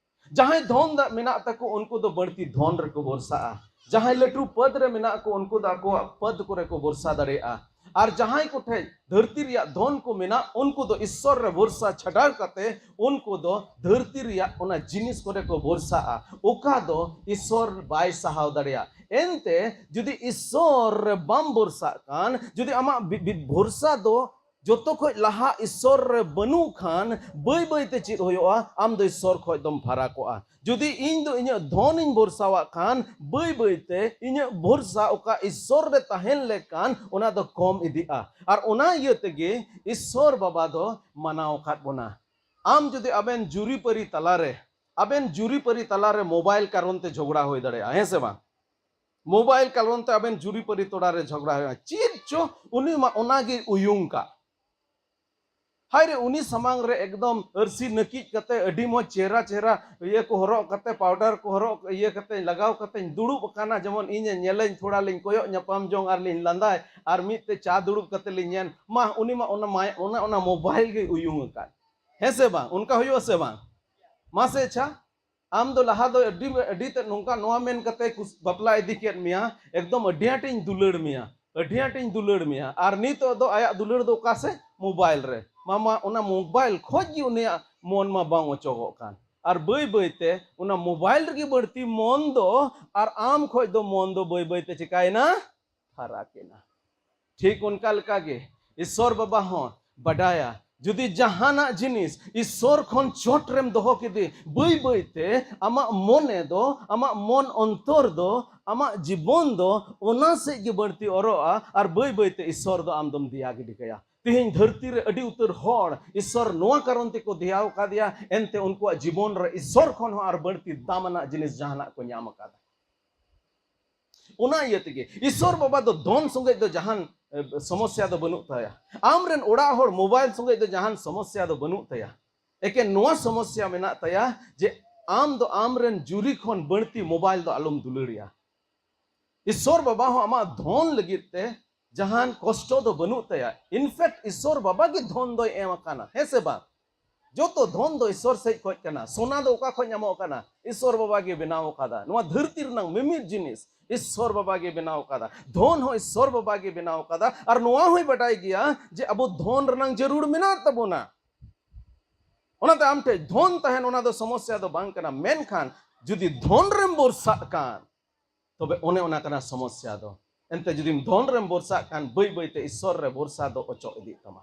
ᱡᱟᱦᱟᱸᱭ ᱫᱷᱚᱱ ᱫᱟᱜ ᱢᱮᱱᱟᱜ ᱛᱟᱠᱚ, ᱩᱱᱠᱩ ᱫᱚ ᱵᱟᱹᱲᱛᱤ ᱫᱷᱚᱱ ᱨᱮᱠᱚ ᱵᱷᱚᱨᱥᱟᱜᱼᱟ᱾ ᱡᱟᱦᱟᱸᱭ ᱞᱟᱹᱴᱩ ᱯᱚᱫᱽ ᱨᱮ ᱢᱮᱱᱟᱜ ᱠᱚ, ᱩᱱᱠᱩ ᱫᱚ ᱟᱠᱚᱣᱟᱜ ᱯᱚᱫᱽ ᱠᱚᱨᱮ ᱠᱚ ᱵᱷᱚᱨᱥᱟ ᱫᱟᱲᱮᱭᱟᱜᱼᱟ᱾ ᱟᱨ ᱡᱟᱦᱟᱸᱭ ᱠᱚᱴᱷᱮᱱ ᱫᱷᱟᱹᱨᱛᱤ ᱨᱮᱭᱟᱜ ᱫᱷᱚᱱ ᱠᱚ ᱢᱮᱱᱟᱜ, ᱩᱱᱠᱩ ᱫᱚ ᱤᱥᱥᱚᱨ ᱨᱮ ᱵᱷᱚᱨᱥᱟ ᱪᱷᱟᱰᱟᱣ ᱠᱟᱛᱮ ᱩᱱᱠᱩ ᱫᱚ ᱫᱷᱟᱹᱨᱛᱤ ᱨᱮᱭᱟᱜ ᱚᱱᱟ ᱡᱤᱱᱤᱥ ᱠᱚᱨᱮ ᱠᱚ ᱵᱷᱚᱨᱥᱟᱜᱼᱟ, ᱚᱠᱟ ᱫᱚ ᱤᱥᱥᱚᱨ ᱵᱟᱭ ᱥᱟᱦᱟᱣ ᱫᱟᱲᱮᱭᱟᱜᱼᱟ᱾ ᱮᱱᱛᱮ ᱡᱩᱫᱤ ᱤᱥᱥᱚᱨ ᱨᱮ ᱵᱟᱢ ᱵᱷᱚᱨᱥᱟᱜ ᱠᱷᱟᱱ, ᱡᱩᱫᱤ ᱟᱢᱟᱜ ᱵᱷᱚᱨᱥᱟ ᱫᱚ ᱡᱚᱛᱚ ᱠᱷᱚᱡ ᱞᱟᱦᱟ ᱤᱥᱥᱚᱨ ᱨᱮ ᱵᱟᱹᱱᱩᱜ ᱠᱷᱟᱱ, ᱵᱟᱹᱭ ᱵᱟᱹᱭ ᱛᱮ ᱪᱮᱫ ᱦᱩᱭᱩᱜᱼᱟ? ᱟᱢ ᱫᱚ ᱤᱥᱥᱚᱨ ᱠᱷᱚᱡ ᱫᱚᱢ ᱯᱷᱟᱨᱟᱠᱚᱜᱼᱟ᱾ ᱡᱩᱫᱤ ᱤᱧ ᱫᱚ ᱤᱧᱟᱹᱜ ᱫᱷᱚᱱ ᱤᱧ ᱵᱷᱚᱨᱥᱟᱣᱟᱜ ᱠᱷᱟᱱ, ᱵᱟᱹᱭ ᱵᱟᱹᱭ ᱛᱮ ᱤᱧᱟᱹᱜ ᱵᱷᱚᱨᱥᱟ ᱚᱠᱟ ᱤᱥᱥᱚᱨ ᱨᱮ ᱛᱟᱦᱮᱱ ᱞᱮᱠᱟᱱ, ᱚᱱᱟ ᱫᱚ ᱠᱚᱢ ᱤᱫᱤᱜᱼᱟ᱾ ᱟᱨ ᱚᱱᱟ ᱤᱭᱟᱹ ᱛᱮᱜᱮ ᱤᱥᱥᱚᱨ ᱵᱟᱵᱟ ᱫᱚ ᱢᱟᱱᱟᱣ ᱟᱠᱟᱫ ᱵᱚᱱᱟ᱾ ᱟᱢ ᱡᱩᱫᱤ ᱟᱵᱮᱱ ᱡᱩᱨᱤᱯᱟᱹᱨᱤ ᱛᱟᱞᱟᱨᱮ, ᱟᱵᱮᱱ ᱡᱩᱨᱤᱯᱟᱹᱨᱤ ᱛᱟᱞᱟᱨᱮ ᱢᱳᱵᱟᱭᱤᱞ ᱠᱟᱨᱚᱱ ᱛᱮ ᱡᱷᱚᱜᱽᱲᱟ ᱦᱩᱭ ᱫᱟᱲᱮᱭᱟᱜᱼᱟ, ᱦᱮᱸ ᱥᱮ ᱵᱟᱝ? ᱢᱳᱵᱟᱭᱤᱞ ᱠᱟᱨᱚᱱ ᱛᱮ ᱟᱵᱮᱱ ᱡᱩᱨᱤᱯᱟᱹᱨᱤ ᱛᱚᱲᱟ ᱨᱮ ᱡᱷᱚᱜᱽᱲᱟ ᱦᱩᱭᱩᱜᱼᱟ᱾ ᱪᱮᱫ ᱪᱚ ᱩᱱᱤ ᱢᱟ ᱚᱱᱟᱜᱮ ᱩᱭᱩᱝ ᱠᱟᱜ᱾ ᱦᱟᱭ ᱨᱮ, ᱩᱱᱤ ᱥᱟᱢᱟᱝ ᱨᱮ ᱮᱠᱫᱚᱢ ᱟᱹᱨᱥᱤ ᱱᱟᱹᱠᱤᱡ ᱠᱟᱛᱮ, ᱟᱹᱰᱤ ᱢᱚᱡᱽ ᱪᱮᱦᱨᱟ ᱪᱮᱦᱨᱟ ᱤᱭᱟᱹ ᱠᱚ ᱦᱚᱨᱚᱜ ᱠᱟᱛᱮ, ᱯᱟᱣᱰᱟᱨ ᱠᱚ ᱦᱚᱨᱚᱜ ᱤᱭᱟᱹ ᱠᱟᱛᱮ ᱞᱟᱜᱟᱣ ᱠᱟᱛᱮᱧ ᱫᱩᱲᱩᱵ ᱟᱠᱟᱱᱟ, ᱡᱮᱢᱚᱱ ᱤᱧᱮ ᱧᱮᱞᱮᱧ, ᱛᱷᱚᱲᱟ ᱞᱤᱧ ᱠᱚᱭᱚᱜ ᱧᱟᱯᱟᱢ ᱡᱚᱝ ᱟᱨ ᱞᱤᱧ ᱞᱟᱸᱫᱟᱭ, ᱟᱨ ᱢᱤᱫ ᱛᱮ ᱪᱟ ᱫᱩᱲᱩᱵ ᱠᱟᱛᱮ ᱞᱤᱧ ᱧᱮᱞ ᱢᱟ, ᱩᱱᱤ ᱢᱟ ᱚᱱᱟ ᱢᱟᱭ-, ᱚᱱᱟ, ᱚᱱᱟ ᱢᱳᱵᱟᱭᱤᱞ ᱜᱮ ᱩᱭᱩᱝ ᱟᱠᱟᱫ᱾ ᱦᱮᱸ ᱥᱮ ᱵᱟᱝ? ᱚᱱᱠᱟ ᱦᱩᱭᱩᱜᱼᱟ ᱥᱮ ᱵᱟᱝ? ᱢᱟᱥᱮ ᱟᱪᱪᱷᱟ, ᱟᱢ ᱫᱚ ᱞᱟᱦᱟ ᱫᱚ ᱟᱹᱰᱤ, ᱟᱹᱰᱤ ᱛᱮᱫ ᱱᱚᱝᱠᱟ ᱱᱚᱣᱟ ᱢᱮᱱ ᱠᱟᱛᱮ ᱠᱩᱥ-, ᱵᱟᱯᱞᱟ ᱤᱫᱤ ᱠᱮᱫ ᱢᱮᱭᱟ, ᱮᱠᱫᱚᱢ ᱟᱹᱰᱤ ᱟᱸᱴᱤᱧ ᱫᱩᱞᱟᱹᱲ ᱢᱮᱭᱟ, ᱟᱹᱰᱤ ᱟᱸᱴᱤᱧ ᱫᱩᱞᱟᱹᱲ ᱢᱮᱭᱟ, ᱟᱨ ᱱᱤᱛᱚᱜ ᱫᱚ ᱟᱭᱟᱜ ᱫᱩᱞᱟᱹᱲ ᱫᱚ ᱚᱠᱟ ᱥᱮᱫ? ᱢᱳᱵᱟᱭᱤᱞ ᱨᱮ᱾ ᱢᱟᱢᱟ ᱚᱱᱟ ᱢᱳᱵᱟᱭᱤᱞ ᱠᱷᱚᱡ ᱜᱮ ᱩᱱᱤᱭᱟᱜ ᱢᱚᱱ ᱢᱟ ᱵᱟᱝ ᱚᱪᱚᱜᱚᱜ ᱠᱟᱱ᱾ ᱟᱨ ᱵᱟᱹᱭ ᱵᱟᱹᱭ ᱛᱮ ᱚᱱᱟ ᱢᱳᱵᱟᱭᱤᱞ ᱨᱮᱜᱮ ᱵᱟᱹᱲᱛᱤ ᱢᱚᱱ ᱫᱚ, ᱟᱨ ᱟᱢ ᱠᱷᱚᱡ ᱫᱚ ᱢᱚᱱ ᱫᱚ ᱵᱟᱹᱭ ᱵᱟᱹᱭ ᱛᱮ ᱪᱤᱠᱟᱭᱮᱱᱟ? ᱯᱷᱟᱨᱟᱠ ᱮᱱᱟ᱾ ᱴᱷᱤᱠ ᱚᱱᱠᱟ ᱞᱮᱠᱟ ᱜᱮ ᱤᱥᱥᱚᱨ ᱵᱟᱵᱟ ᱦᱚᱸ ᱵᱟᱰᱟᱭᱟ, ᱡᱩᱫᱤ ᱡᱟᱦᱟᱱᱟᱜ ᱡᱤᱱᱤᱥ ᱤᱥᱥᱚᱨ ᱠᱷᱚᱱ ᱪᱚᱴ ᱨᱮᱢ ᱫᱚᱦᱚ ᱠᱮᱫᱮ, ᱵᱟᱹᱭ ᱵᱟᱹᱭ ᱛᱮ ᱟᱢᱟᱜ ᱢᱚᱱᱮ ᱫᱚ, ᱟᱢᱟᱜ ᱢᱚᱱ ᱚᱱᱛᱚᱨ ᱫᱚ, ᱟᱢᱟᱜ ᱡᱤᱵᱚᱱ ᱫᱚ ᱚᱱᱟ ᱥᱮᱫ ᱜᱮ ᱵᱟᱹᱲᱛᱤ ᱚᱨᱚᱜᱼᱟ, ᱟᱨ ᱵᱟᱹᱭ ᱵᱟᱹᱭ ᱛᱮ ᱤᱥᱥᱚᱨ ᱫᱚ ᱟᱢ ᱫᱚᱢ ᱫᱮᱭᱟ ᱜᱤᱰᱤ ᱠᱟᱭᱟ᱾ ᱛᱮᱦᱮᱧ ᱫᱷᱟᱹᱨᱛᱤ ᱨᱮ ᱟᱹᱰᱤ ᱩᱛᱟᱹᱨ ᱦᱚᱲ ᱤᱥᱥᱚᱨ ᱱᱚᱣᱟ ᱠᱟᱨᱚᱱ ᱛᱮᱠᱚ ᱫᱮᱭᱟᱣ ᱠᱟᱫᱮᱭᱟ, ᱮᱱᱛᱮ ᱩᱱᱠᱩᱣᱟᱜ ᱡᱤᱵᱚᱱ ᱨᱮ ᱤᱥᱥᱚᱨ ᱠᱷᱚᱱ ᱦᱚᱸ ᱟᱨ ᱵᱟᱹᱲᱛᱤ ᱫᱟᱢᱟᱱᱟᱜ ᱡᱤᱱᱤᱥ ᱡᱟᱦᱟᱱᱟᱜ ᱠᱚ ᱧᱟᱢ ᱟᱠᱟᱫᱟ᱾ ᱚᱱᱟ ᱤᱭᱟᱹ ᱛᱮᱜᱮ ᱤᱥᱥᱚᱨ ᱵᱟᱵᱟ ᱫᱚ ᱫᱷᱚᱱ ᱥᱚᱸᱜᱮ ᱫᱚ ᱡᱟᱦᱟᱱ, ᱮ, ᱥᱚᱢᱚᱥᱥᱟ ᱫᱚ ᱵᱟᱹᱱᱩᱜ ᱛᱟᱭᱟ᱾ ᱟᱢ ᱨᱮᱱ ᱚᱲᱟᱜ ᱦᱚᱲ ᱢᱳᱵᱟᱭᱤᱞ ᱥᱚᱸᱜᱮ ᱫᱚ ᱡᱟᱦᱟᱱ ᱥᱚᱢᱚᱥᱥᱟ ᱫᱚ ᱵᱟᱹᱱᱩᱜ ᱛᱟᱭᱟ᱾ ᱮᱠᱮᱱ ᱱᱚᱣᱟ ᱥᱚᱢᱚᱥᱥᱟ ᱢᱮᱱᱟᱜ ᱛᱟᱭᱟ ᱡᱮ ᱟᱢ ᱫᱚ ᱟᱢ ᱨᱮᱱ ᱡᱩᱨᱤ ᱠᱷᱚᱱ ᱵᱟᱹᱲᱛᱤ ᱢᱳᱵᱟᱭᱤᱞ ᱫᱚ ᱟᱞᱚᱢ ᱫᱩᱞᱟᱹᱲᱮᱭᱟ᱾ ᱤᱥᱥᱚᱨ ᱵᱟᱵᱟ ᱦᱚᱸ ᱟᱢᱟᱜ ᱫᱷᱚᱱ ᱞᱟᱹᱜᱤᱫ ᱛᱮ ᱡᱟᱦᱟᱱ ᱠᱚᱥᱴᱚ ᱫᱚ ᱵᱟᱹᱱᱩᱜ ᱛᱟᱭᱟ᱾ In fact, ᱤᱥᱥᱚᱨ ᱵᱟᱵᱟ ᱜᱮ ᱫᱷᱚᱱ ᱫᱚᱭ ᱮᱢ ᱟᱠᱟᱱᱟ, ᱦᱮᱸ ᱥᱮ ᱵᱟᱝ? ᱡᱚᱛᱚ ᱫᱷᱚᱱ ᱫᱚ ᱤᱥᱥᱚᱨ ᱥᱮᱡ ᱠᱷᱚᱡ ᱠᱟᱱᱟ᱾ ᱥᱚᱱᱟ ᱫᱚ ᱚᱠᱟ ᱠᱷᱚᱡ ᱧᱟᱢᱚᱜ ᱠᱟᱱᱟ? ᱤᱥᱥᱚᱨ ᱵᱟᱵᱟ ᱜᱮ ᱵᱮᱱᱟᱣ ᱟᱠᱟᱫᱟ᱾ ᱱᱚᱣᱟ ᱫᱷᱟᱹᱨᱛᱤ ᱨᱮᱱᱟᱜ ᱢᱤᱢᱤᱫ ᱡᱤᱱᱤᱥ ᱤᱥᱥᱚᱨ ᱵᱟᱵᱟ ᱜᱮ ᱵᱮᱱᱟᱣ ᱟᱠᱟᱫᱟ᱾ ᱫᱷᱚᱱ ᱦᱚᱸ ᱤᱥᱥᱚᱨ ᱵᱟᱵᱟ ᱜᱮ ᱵᱮᱱᱟᱣ ᱟᱠᱟᱫᱟ᱾ ᱟᱨ ᱱᱚᱣᱟ ᱦᱚᱸᱭ ᱵᱟᱰᱟᱭ ᱜᱮᱭᱟ ᱡᱮ ᱟᱵᱚ ᱫᱷᱚᱱ ᱨᱮᱱᱟᱜ ᱡᱟᱹᱨᱩᱲ ᱢᱮᱱᱟᱜ ᱛᱟᱵᱚᱱᱟ᱾ ᱚᱱᱟᱛᱮ ᱟᱢ ᱴᱷᱮᱡ ᱫᱷᱚᱱ ᱛᱟᱦᱮᱱ, ᱚᱱᱟ ᱫᱚ ᱥᱚᱢᱚᱥᱥᱟ ᱫᱚ ᱵᱟᱝ ᱠᱟᱱᱟ, ᱢᱮᱱᱠᱷᱟᱱ ᱡᱩᱫᱤ ᱫᱷᱚᱱ ᱨᱮᱢ ᱵᱚᱨᱥᱟᱜ ᱠᱟᱱ, ᱛᱚᱵᱮ ᱚᱱᱮ ᱚᱱᱟ ᱠᱟᱱᱟ ᱥᱚᱢᱚᱥᱥᱟ ᱫᱚ᱾ ᱮᱱᱛᱮ ᱡᱩᱫᱤᱢ ᱫᱷᱚᱱ ᱨᱮᱢ ᱵᱚᱨᱥᱟᱜ ᱠᱷᱟᱱ, ᱵᱟᱹᱭ ᱵᱟᱹᱭ ᱛᱮ ᱤᱥᱥᱚᱨ ᱨᱮ ᱵᱚᱨᱥᱟ ᱫᱚ ᱚᱪᱚᱜ ᱤᱫᱤᱜ ᱛᱟᱢᱟ᱾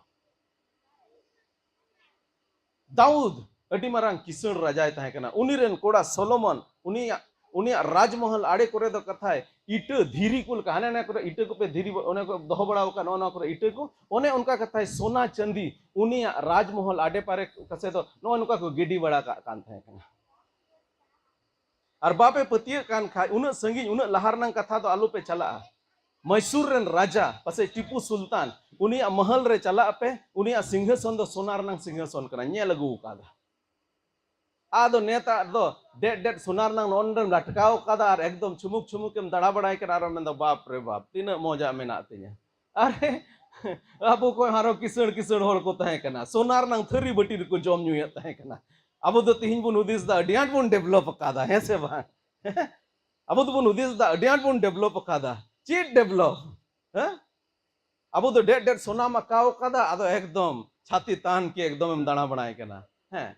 ᱫᱟᱣᱩᱫ ᱟᱹᱰᱤ ᱢᱟᱨᱟᱝ ᱠᱤᱥᱟᱹᱬ ᱨᱟᱡᱟᱭ ᱛᱟᱦᱮᱸ ᱠᱟᱱᱟ᱾ ᱩᱱᱤ ᱨᱮᱱ ᱠᱚᱲᱟ ᱥᱚᱞᱚᱢᱚᱱ, ᱩᱱᱤᱭᱟᱜ, ᱩᱱᱤᱭᱟᱜ ᱨᱟᱡᱽᱢᱚᱦᱚᱞ ᱟᱲᱮ ᱠᱚᱨᱮ ᱫᱚ ᱠᱟᱛᱷᱟᱭ ᱤᱴᱟᱹ ᱫᱷᱤᱨᱤ ᱠᱚ ᱞᱮᱠᱟ, ᱦᱟᱱᱮ ᱦᱟᱱᱮ ᱠᱚᱨᱮ ᱤᱴᱟᱹ ᱠᱚᱯᱮ ᱫᱷᱤᱨᱤ ᱚᱱᱮ ᱠᱚ ᱫᱚᱦᱚ ᱵᱟᱲᱟ ᱟᱠᱟᱫ, ᱱᱚᱜᱼᱚ ᱱᱚᱣᱟ ᱠᱚᱨᱮ ᱤᱴᱟᱹ ᱠᱚ, ᱚᱱᱮ ᱚᱱᱠᱟ ᱠᱟᱛᱷᱟᱭ ᱥᱚᱱᱟ ᱪᱟᱸᱫᱤ ᱩᱱᱤᱭᱟᱜ ᱨᱟᱡᱽᱢᱚᱦᱚᱞ ᱟᱰᱮ ᱯᱟᱨᱮ ᱠᱟᱥᱮ ᱫᱚ ᱱᱚᱜᱼᱚ ᱱᱚᱝᱠᱟ ᱠᱚ ᱜᱤᱰᱤ ᱵᱟᱲᱟ ᱠᱟᱜ ᱠᱟᱱ ᱛᱟᱦᱮᱸ ᱠᱟᱱᱟ᱾ ᱟᱨ ᱵᱟᱯᱮ ᱯᱟᱹᱛᱭᱟᱹᱜ ᱠᱟᱱ ᱠᱷᱟᱡ, ᱩᱱᱟᱹᱜ ᱥᱟᱺᱜᱤᱧ, ᱩᱱᱟᱹᱜ ᱞᱟᱦᱟ ᱨᱮᱱᱟᱝ ᱠᱟᱛᱷᱟ ᱫᱚ ᱟᱞᱚᱯᱮ ᱪᱟᱞᱟᱜᱼᱟ᱾ ᱢᱟᱭᱥᱩᱨ ᱨᱮᱱ ᱨᱟᱡᱟ, ᱯᱟᱥᱮᱡ ᱴᱤᱯᱩ ᱥᱩᱞᱛᱟᱱ, ᱩᱱᱤᱭᱟᱜ ᱢᱚᱦᱚᱞ ᱨᱮ ᱪᱟᱞᱟᱜ ᱯᱮ, ᱩᱱᱤᱭᱟᱜ ᱥᱤᱝᱦᱟᱥᱚᱱ ᱫᱚ ᱥᱚᱱᱟ ᱨᱮᱱᱟᱝ ᱥᱤᱝᱦᱟᱥᱚᱱ ᱠᱟᱱᱟ, ᱧᱮᱞ ᱟᱹᱜᱩ ᱟᱠᱟᱫᱟ᱾ ᱟᱫᱚ ᱱᱮᱛᱟᱨ ᱫᱚ ᱰᱮᱰ ᱰᱮᱰ ᱥᱚᱱᱟ ᱨᱮᱱᱟᱝ ᱱᱚᱰᱮᱢ ᱞᱟᱴᱠᱟᱣ ᱠᱟᱫᱟ ᱟᱨ ᱮᱠᱫᱚᱢ ᱪᱷᱩᱢᱩᱠ ᱪᱷᱩᱢᱩᱠ ᱮᱢ ᱫᱟᱬᱟ ᱵᱟᱲᱟᱭ ᱠᱟᱱᱟ, ᱟᱨ ᱢᱮᱱᱫᱟ, "ᱵᱟᱯ ᱨᱮ ᱵᱟᱯ, ᱛᱤᱱᱟᱹᱜ ᱢᱚᱡᱟ ᱢᱮᱱᱟᱜ ᱛᱤᱧᱟ!" ᱟᱨᱮ, ᱟᱵᱚ ᱠᱷᱚᱱ ᱟᱨᱚ ᱠᱤᱥᱟᱹᱬ ᱠᱤᱥᱟᱹᱬ ᱦᱚᱲ ᱠᱚ ᱛᱟᱦᱮᱸ ᱠᱟᱱᱟ, ᱥᱚᱱᱟ ᱨᱮᱱᱟᱝ ᱛᱷᱟᱹᱨᱤ ᱵᱟᱹᱴᱤ ᱨᱮᱠᱚ ᱡᱚᱢ ᱧᱩᱭᱮᱫ ᱛᱟᱦᱮᱸ ᱠᱟᱱᱟ᱾ ᱟᱵᱚ ᱫᱚ ᱛᱤᱦᱤᱧ ᱵᱚᱱ ᱦᱩᱫᱤᱥ ᱫᱟ, ᱟᱹᱰᱤ ᱟᱸᱴ ᱵᱚᱱ ᱰᱮᱵᱷᱞᱚᱯ ᱟᱠᱟᱫᱟ, ᱦᱮᱸ ᱥᱮ ᱵᱟᱝ? ᱟᱵᱚ ᱫᱚᱵᱚᱱ ᱦᱩᱫᱤᱥ ᱫᱟ, ᱟᱹᱰᱤ ᱟᱸᱴ ᱵᱚᱱ ᱰᱮᱵᱷᱞᱚᱯ ᱟᱠᱟᱫᱟ᱾ ᱪᱮᱫ ᱰᱮᱵᱷᱞᱚᱯ? ᱦᱮᱸ? ᱟᱵᱚ ᱫᱚ ᱰᱮᱰ ᱰᱮᱰ ᱥᱚᱱᱟᱢ ᱟᱸᱠᱟᱣ ᱠᱟᱫᱟ, ᱟᱫᱚ ᱮᱠᱫᱚᱢ ᱪᱷᱟᱛᱤ ᱛᱟᱦᱮᱱ ᱠᱤ ᱮᱠᱫᱚᱢ ᱮᱢ ᱫᱟᱬᱟ ᱵᱟᱲᱟᱭ ᱠᱟᱱᱟ᱾ ᱦᱮᱸ,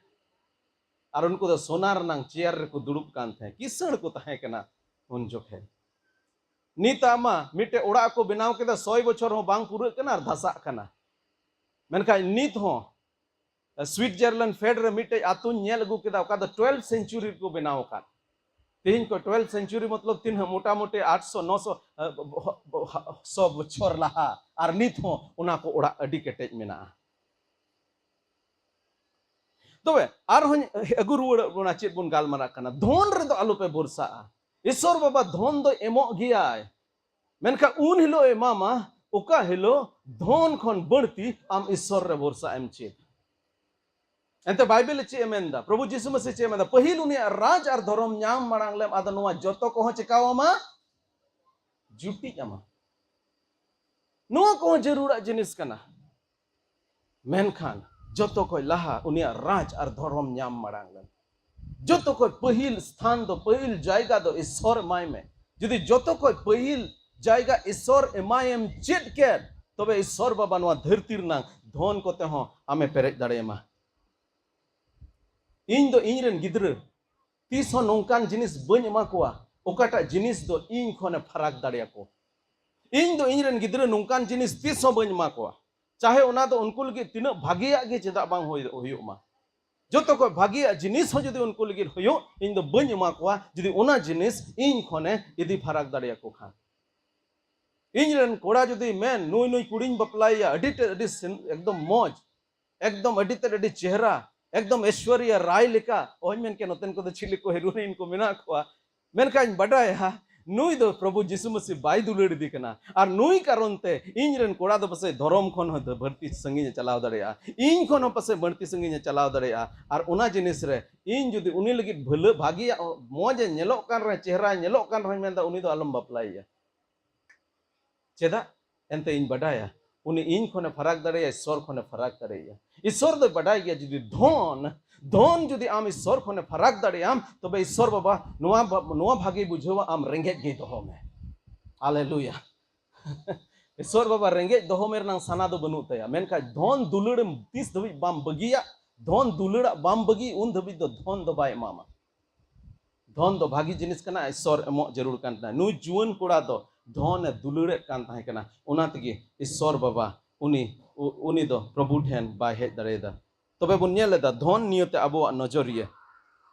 ᱟᱨ ᱩᱱᱠᱩ ᱫᱚ ᱥᱚᱱᱟ ᱨᱮᱱᱟᱝ ᱪᱮᱭᱟᱨ ᱨᱮᱠᱚ ᱫᱩᱲᱩᱵ ᱠᱟᱱ ᱛᱟᱦᱮᱸ, ᱠᱤᱥᱟᱹᱬ ᱠᱚ ᱛᱟᱦᱮᱸ ᱠᱟᱱᱟ ᱩᱱ ᱡᱚᱠᱷᱮᱡ᱾ ᱱᱤᱛ ᱟᱢᱟ ᱢᱤᱫᱴᱮᱡ ᱚᱲᱟᱜ ᱠᱚ ᱵᱮᱱᱟᱣ ᱠᱮᱫᱟ, ᱥᱚᱭ ᱵᱚᱪᱷᱚᱨ ᱦᱚᱸ ᱵᱟᱝ ᱯᱩᱨᱟᱹᱜ ᱠᱟᱱᱟ ᱟᱨ ᱫᱷᱟᱥᱟᱜ ᱠᱟᱱᱟ᱾ ᱢᱮᱱᱠᱷᱟᱱ ᱱᱤᱛ ᱦᱚᱸ ᱥᱩᱭᱤᱴᱡᱟᱨᱞᱮᱱᱰ ᱯᱷᱮᱰ ᱨᱮ ᱢᱤᱫᱴᱮᱡ ᱟᱛᱳᱧ ᱧᱮᱞ ᱟᱹᱜᱩ ᱠᱮᱫᱟ, ᱚᱠᱟ ᱫᱚ ᱴᱩᱭᱮᱞᱵᱷ ᱥᱮᱱᱪᱩᱨᱤ ᱨᱮᱠᱚ ᱵᱮᱱᱟᱣ ᱟᱠᱟᱫ᱾ ᱛᱮᱦᱮᱧ ᱠᱚ ᱴᱩᱭᱮᱞᱵᱷ ᱥᱮᱱᱪᱩᱨᱤ ᱢᱚᱛᱞᱚᱵ ᱛᱤᱱᱟᱹᱜ? ᱢᱚᱴᱟᱢᱩᱴᱤ ᱟᱴᱥᱚ, ᱱᱚᱥᱚ, ᱥᱚ ᱵᱚᱪᱷᱚᱨ ᱞᱟᱦᱟ, ᱟᱨ ᱱᱤᱛ ᱦᱚᱸ ᱚᱱᱟ ᱠᱚ ᱚᱲᱟᱜ ᱟᱹᱰᱤ ᱠᱮᱴᱮᱡ ᱢᱮᱱᱟᱜᱼᱟ᱾ ᱛᱚᱵᱮ ᱟᱨᱦᱚᱸᱧ ᱟᱹᱜᱩ ᱨᱩᱣᱟᱹᱲᱚᱜ ᱵᱚᱱᱟ, ᱪᱮᱫ ᱵᱚᱱ ᱜᱟᱞᱢᱟᱨᱟᱜ ᱠᱟᱱᱟ? ᱫᱷᱚᱱ ᱨᱮᱫᱚ ᱟᱞᱚᱯᱮ ᱵᱷᱚᱨᱥᱟᱜᱼᱟ᱾ ᱤᱥᱚᱨ ᱵᱟᱵᱟ ᱫᱷᱚᱱ ᱫᱚ ᱮᱢᱚᱜ ᱜᱮᱭᱟᱭ, ᱢᱮᱱᱠᱷᱟᱱ ᱩᱱ ᱦᱤᱞᱳᱜ ᱮ ᱮᱢᱟᱢᱟ, ᱚᱠᱟ ᱦᱤᱞᱳᱜ ᱫᱷᱚᱱ ᱠᱷᱚᱱ ᱵᱟᱹᱲᱛᱤ ᱟᱢ ᱤᱥᱚᱨ ᱨᱮ ᱵᱷᱚᱨᱥᱟ ᱮᱢ ᱪᱮᱫ᱾ ᱮᱱᱛᱮ ᱵᱟᱭᱵᱮᱞ ᱮ ᱪᱮᱫ ᱮ ᱢᱮᱱᱫᱟ? ᱯᱨᱚᱵᱷᱩ ᱡᱤᱥᱩ ᱢᱟᱥᱤ ᱪᱮᱫ ᱮ ᱢᱮᱱᱫᱟ? ᱯᱟᱹᱦᱤᱞ ᱩᱱᱤᱭᱟᱜ ᱨᱟᱡᱽ ᱟᱨ ᱫᱷᱚᱨᱚᱢ ᱧᱟᱢ ᱢᱟᱲᱟᱝ ᱞᱮᱢ, ᱟᱫᱚ ᱱᱚᱣᱟ ᱡᱚᱛᱚ ᱠᱚᱦᱚᱸ ᱪᱮᱠᱟᱣᱟᱢᱟ? ᱡᱩᱴᱤᱡ ᱟᱢᱟ᱾ ᱱᱚᱣᱟ ᱠᱚᱦᱚᱸ ᱡᱟᱹᱨᱩᱲᱟᱜ ᱡᱤᱱᱤᱥ ᱠᱟᱱᱟ᱾ ᱢᱮᱱᱠᱷᱟᱱ ᱡᱚᱛᱚ ᱠᱷᱚᱡ ᱞᱟᱦᱟ ᱩᱱᱤᱭᱟᱜ ᱨᱟᱡᱽ ᱟᱨ ᱫᱷᱚᱨᱚᱢ ᱧᱟᱢ ᱢᱟᱲᱟᱝ ᱞᱮᱢ᱾ ᱡᱚᱛᱚ ᱠᱷᱚᱡ ᱯᱟᱹᱦᱤᱞ ᱥᱛᱷᱟᱱ ᱫᱚ, ᱯᱟᱹᱦᱤᱞ ᱡᱟᱭᱜᱟ ᱫᱚ ᱤᱥᱚᱨ ᱮᱢᱟᱭ ᱢᱮ᱾ ᱡᱩᱫᱤ ᱡᱚᱛᱚ ᱠᱷᱚᱡ ᱯᱟᱹᱦᱤᱞ ᱡᱟᱭᱜᱟ ᱤᱥᱚᱨ ᱮᱢᱟᱭᱮᱢ ᱪᱮᱫ ᱠᱮᱫ, ᱛᱚᱵᱮ ᱤᱥᱚᱨ ᱵᱟᱵᱟ ᱱᱚᱣᱟ ᱫᱷᱟᱹᱨᱛᱤ ᱨᱮᱱᱟᱝ ᱫᱷᱚᱱ ᱠᱚᱛᱮ ᱦᱚᱸ ᱟᱢᱮ ᱯᱮᱨᱮᱡ ᱫᱟᱲᱮᱭᱟᱢᱟ᱾ ᱤᱧ ᱫᱚ ᱤᱧ ᱨᱮᱱ ᱜᱤᱫᱽᱨᱟᱹ ᱛᱤᱥ ᱦᱚᱸ ᱱᱚᱝᱠᱟᱱ ᱡᱤᱱᱤᱥ ᱵᱟᱹᱧ ᱮᱢᱟ ᱠᱚᱣᱟ, ᱚᱠᱟᱴᱟᱜ ᱡᱤᱱᱤᱥ ᱫᱚ ᱤᱧ ᱠᱷᱚᱱᱮ ᱯᱷᱟᱨᱟᱠ ᱫᱟᱲᱮᱭᱟᱠᱚ᱾ ᱤᱧ ᱫᱚ ᱤᱧ ᱨᱮᱱ ᱜᱤᱫᱽᱨᱟᱹ ᱱᱚᱝᱠᱟᱱ ᱡᱤᱱᱤᱥ ᱛᱤᱥ ᱦᱚᱸ ᱵᱟᱹᱧ ᱮᱢᱟ ᱠᱚᱣᱟ, ᱪᱟᱦᱮ ᱚᱱᱟ ᱫᱚ ᱩᱱᱠᱩ ᱞᱟᱹᱜᱤᱫ ᱛᱤᱱᱟᱹᱜ ᱵᱷᱟᱜᱮᱭᱟᱜ ᱜᱮ ᱪᱮᱫᱟᱜ ᱵᱟᱝ ᱦᱩᱭ-, ᱦᱩᱭᱩᱜ ᱢᱟ᱾ ᱡᱚᱛᱚ ᱠᱷᱚᱱ ᱵᱷᱟᱜᱮᱭᱟᱜ ᱡᱤᱱᱤᱥ ᱦᱚᱸ ᱡᱩᱫᱤ ᱩᱱᱠᱩ ᱞᱟᱹᱜᱤᱫ ᱦᱩᱭᱩᱜ, ᱤᱧ ᱫᱚ ᱵᱟᱹᱧ ᱮᱢᱟ ᱠᱚᱣᱟ, ᱡᱩᱫᱤ ᱚᱱᱟ ᱡᱤᱱᱤᱥ ᱤᱧ ᱠᱷᱚᱱᱮ ᱤᱫᱤ ᱯᱷᱟᱨᱟᱠ ᱫᱟᱲᱮᱭᱟᱠᱚ ᱠᱷᱟᱱ᱾ ᱤᱧ ᱨᱮᱱ ᱠᱚᱲᱟ ᱡᱩᱫᱤ ᱢᱮᱱ, ᱱᱩᱭ ᱱᱩᱭ ᱠᱩᱲᱤᱧ ᱵᱟᱯᱞᱟᱭᱮᱭᱟ, ᱟᱹᱰᱤ ᱛᱮᱫ ᱟᱹᱰᱤ ᱥᱤᱱ-, ᱮᱠᱫᱚᱢ ᱢᱚᱡᱽ, ᱮᱠᱫᱚᱢ ᱟᱹᱰᱤ ᱛᱮᱫ ᱟᱹᱰᱤ ᱪᱮᱦᱨᱟ, ᱮᱠᱫᱚᱢ ᱮᱥᱣᱟᱨᱭᱟ ᱨᱟᱭ ᱞᱮᱠᱟ᱾ ᱚᱦᱚᱧ ᱢᱮᱱ ᱠᱮᱭᱟ ᱱᱚᱛᱮᱱ ᱠᱚᱫᱚ ᱪᱤᱞᱤ ᱠᱚ ᱦᱤᱨᱳᱭᱤᱱ ᱠᱚ ᱢᱮᱱᱟᱜ ᱠᱚᱣᱟ, ᱢᱮᱱᱠᱷᱟᱱ ᱤᱧ ᱵᱟᱰᱟᱭᱟ ᱱᱩᱭ ᱫᱚ ᱯᱨᱚᱵᱷᱩ ᱡᱤᱥᱩ ᱢᱟᱥᱤ ᱵᱟᱭ ᱫᱩᱞᱟᱹᱲ ᱤᱫᱤ ᱠᱟᱱᱟ᱾ ᱟᱨ ᱱᱩᱭ ᱠᱟᱨᱚᱱ ᱛᱮ ᱤᱧ ᱨᱮᱱ ᱠᱚᱲᱟ ᱫᱚ ᱯᱟᱥᱮᱡ ᱫᱷᱚᱨᱚᱢ ᱠᱷᱚᱱ ᱦᱚᱸ ᱵᱟᱹᱲᱛᱤ ᱥᱟᱺᱜᱤᱧ ᱮ ᱪᱟᱞᱟᱣ ᱫᱟᱲᱮᱭᱟᱜᱼᱟ, ᱤᱧ ᱠᱷᱚᱱ ᱦᱚᱸ ᱯᱟᱥᱮᱡ ᱵᱟᱹᱲᱛᱤ ᱥᱟᱺᱜᱤᱧ ᱮ ᱪᱟᱞᱟᱣ ᱫᱟᱲᱮᱭᱟᱜᱼᱟ᱾ ᱟᱨ ᱚᱱᱟ ᱡᱤᱱᱤᱥ ᱨᱮ ᱤᱧ ᱡᱩᱫᱤ ᱩᱱᱤ ᱞᱟᱹᱜᱤᱫ ᱵᱷᱟᱹᱞᱟᱹ, ᱵᱷᱟᱹᱜᱤᱭᱟᱜ, ᱢᱚᱡᱽ ᱮ ᱧᱮᱞᱚᱜ ᱠᱟᱱ ᱨᱮᱦᱚᱸ, ᱪᱮᱦᱨᱟᱭ ᱧᱮᱞᱚᱜ ᱠᱟᱱ ᱨᱮᱦᱚᱸᱧ ᱢᱮᱱᱫᱟ, ᱩᱱᱤ ᱫᱚ ᱟᱞᱚᱢ ᱵᱟᱯᱞᱟᱭᱮᱭᱟ᱾ ᱪᱮᱫᱟᱜ? ᱮᱱᱛᱮ ᱤᱧ ᱵᱟᱰᱟᱭᱟ, ᱩᱱᱤ ᱤᱧ ᱠᱷᱚᱱᱮ ᱯᱷᱟᱨᱟᱠ ᱫᱟᱲᱮᱭᱟᱜᱼᱟ, ᱤᱥᱚᱨ ᱠᱷᱚᱱᱮ ᱯᱷᱟᱨᱟᱠ ᱫᱟᱲᱮᱭᱟᱜᱼᱟ᱾ ᱤᱥᱚᱨ ᱫᱚᱭ ᱵᱟᱰᱟᱭ ᱜᱮᱭᱟ, ᱡᱩᱫᱤ ᱫᱷᱚᱱ, ᱫᱷᱚᱱ ᱡᱩᱫᱤ ᱟᱢ ᱤᱥᱚᱨ ᱠᱷᱚᱱᱮ ᱯᱷᱟᱨᱟᱠ ᱫᱟᱲᱮᱭᱟᱢ, ᱛᱚᱵᱮ ᱤᱥᱚᱨ ᱵᱟᱵᱟ ᱱᱚᱣᱟ ᱵᱟ-, ᱱᱚᱣᱟ ᱵᱷᱟᱜᱮ ᱵᱩᱡᱷᱟᱹᱣᱟ, ᱟᱢ ᱨᱮᱸᱜᱮᱡ ᱜᱮ ᱫᱚᱦᱚ ᱢᱮ᱾ ᱦᱟᱞᱮᱞᱩᱭᱟ᱾ ᱤᱥᱥᱚᱨ ᱵᱟᱵᱟ ᱨᱮᱸᱜᱮᱡ ᱫᱚᱦᱚ ᱢᱮ ᱨᱮᱱᱟᱝ ᱥᱟᱱᱟ ᱫᱚ ᱵᱟᱹᱱᱩᱜ ᱛᱟᱭᱟ, ᱢᱮᱱᱠᱷᱟᱱ ᱫᱷᱚᱱ ᱫᱩᱞᱟᱹᱲ ᱮᱢ ᱛᱤᱥ ᱫᱷᱟᱹᱵᱤᱡ ᱵᱟᱢ ᱵᱟᱹᱜᱤᱭᱟ, ᱫᱷᱚᱱ ᱫᱩᱞᱟᱹᱲᱟᱜ ᱵᱟᱢ ᱵᱟᱹᱜᱤ, ᱩᱱ ᱫᱷᱟᱹᱵᱤᱡ ᱫᱚ ᱫᱷᱚᱱ ᱫᱚ ᱵᱟᱭ ᱮᱢᱟᱢᱟ᱾ ᱫᱷᱚᱱ ᱫᱚ ᱵᱷᱟᱜᱤ ᱡᱤᱱᱤᱥ ᱠᱟᱱᱟ, ᱤᱥᱥᱚᱨ ᱮᱢᱚᱜ ᱡᱟᱹᱨᱩᱲ ᱠᱟᱱ ᱛᱟᱦᱮᱱᱟ᱾ ᱱᱩᱭ ᱡᱩᱣᱟᱹᱱ ᱠᱚᱲᱟ ᱫᱚ ᱫᱷᱚᱱ ᱮ ᱫᱩᱞᱟᱹᱲᱮᱫ ᱠᱟᱱ ᱛᱟᱦᱮᱸ ᱠᱟᱱᱟ, ᱚᱱᱟ ᱛᱮᱜᱮ ᱤᱥᱥᱚᱨ ᱵᱟᱵᱟ ᱩᱱᱤ, ᱩ-, ᱩᱱᱤ ᱫᱚ ᱯᱨᱚᱵᱷᱩ ᱴᱷᱮᱱ ᱵᱟᱭ ᱦᱮᱡ ᱫᱟᱲᱮᱭᱟᱫᱟ᱾ ᱛᱚᱵᱮ ᱵᱚᱱ ᱧᱮᱞ ᱮᱫᱟ ᱫᱷᱚᱱ ᱱᱤᱭᱟᱹᱛᱮ ᱟᱵᱚᱣᱟᱜ ᱱᱚᱡᱚᱨᱤᱭᱟᱹ᱾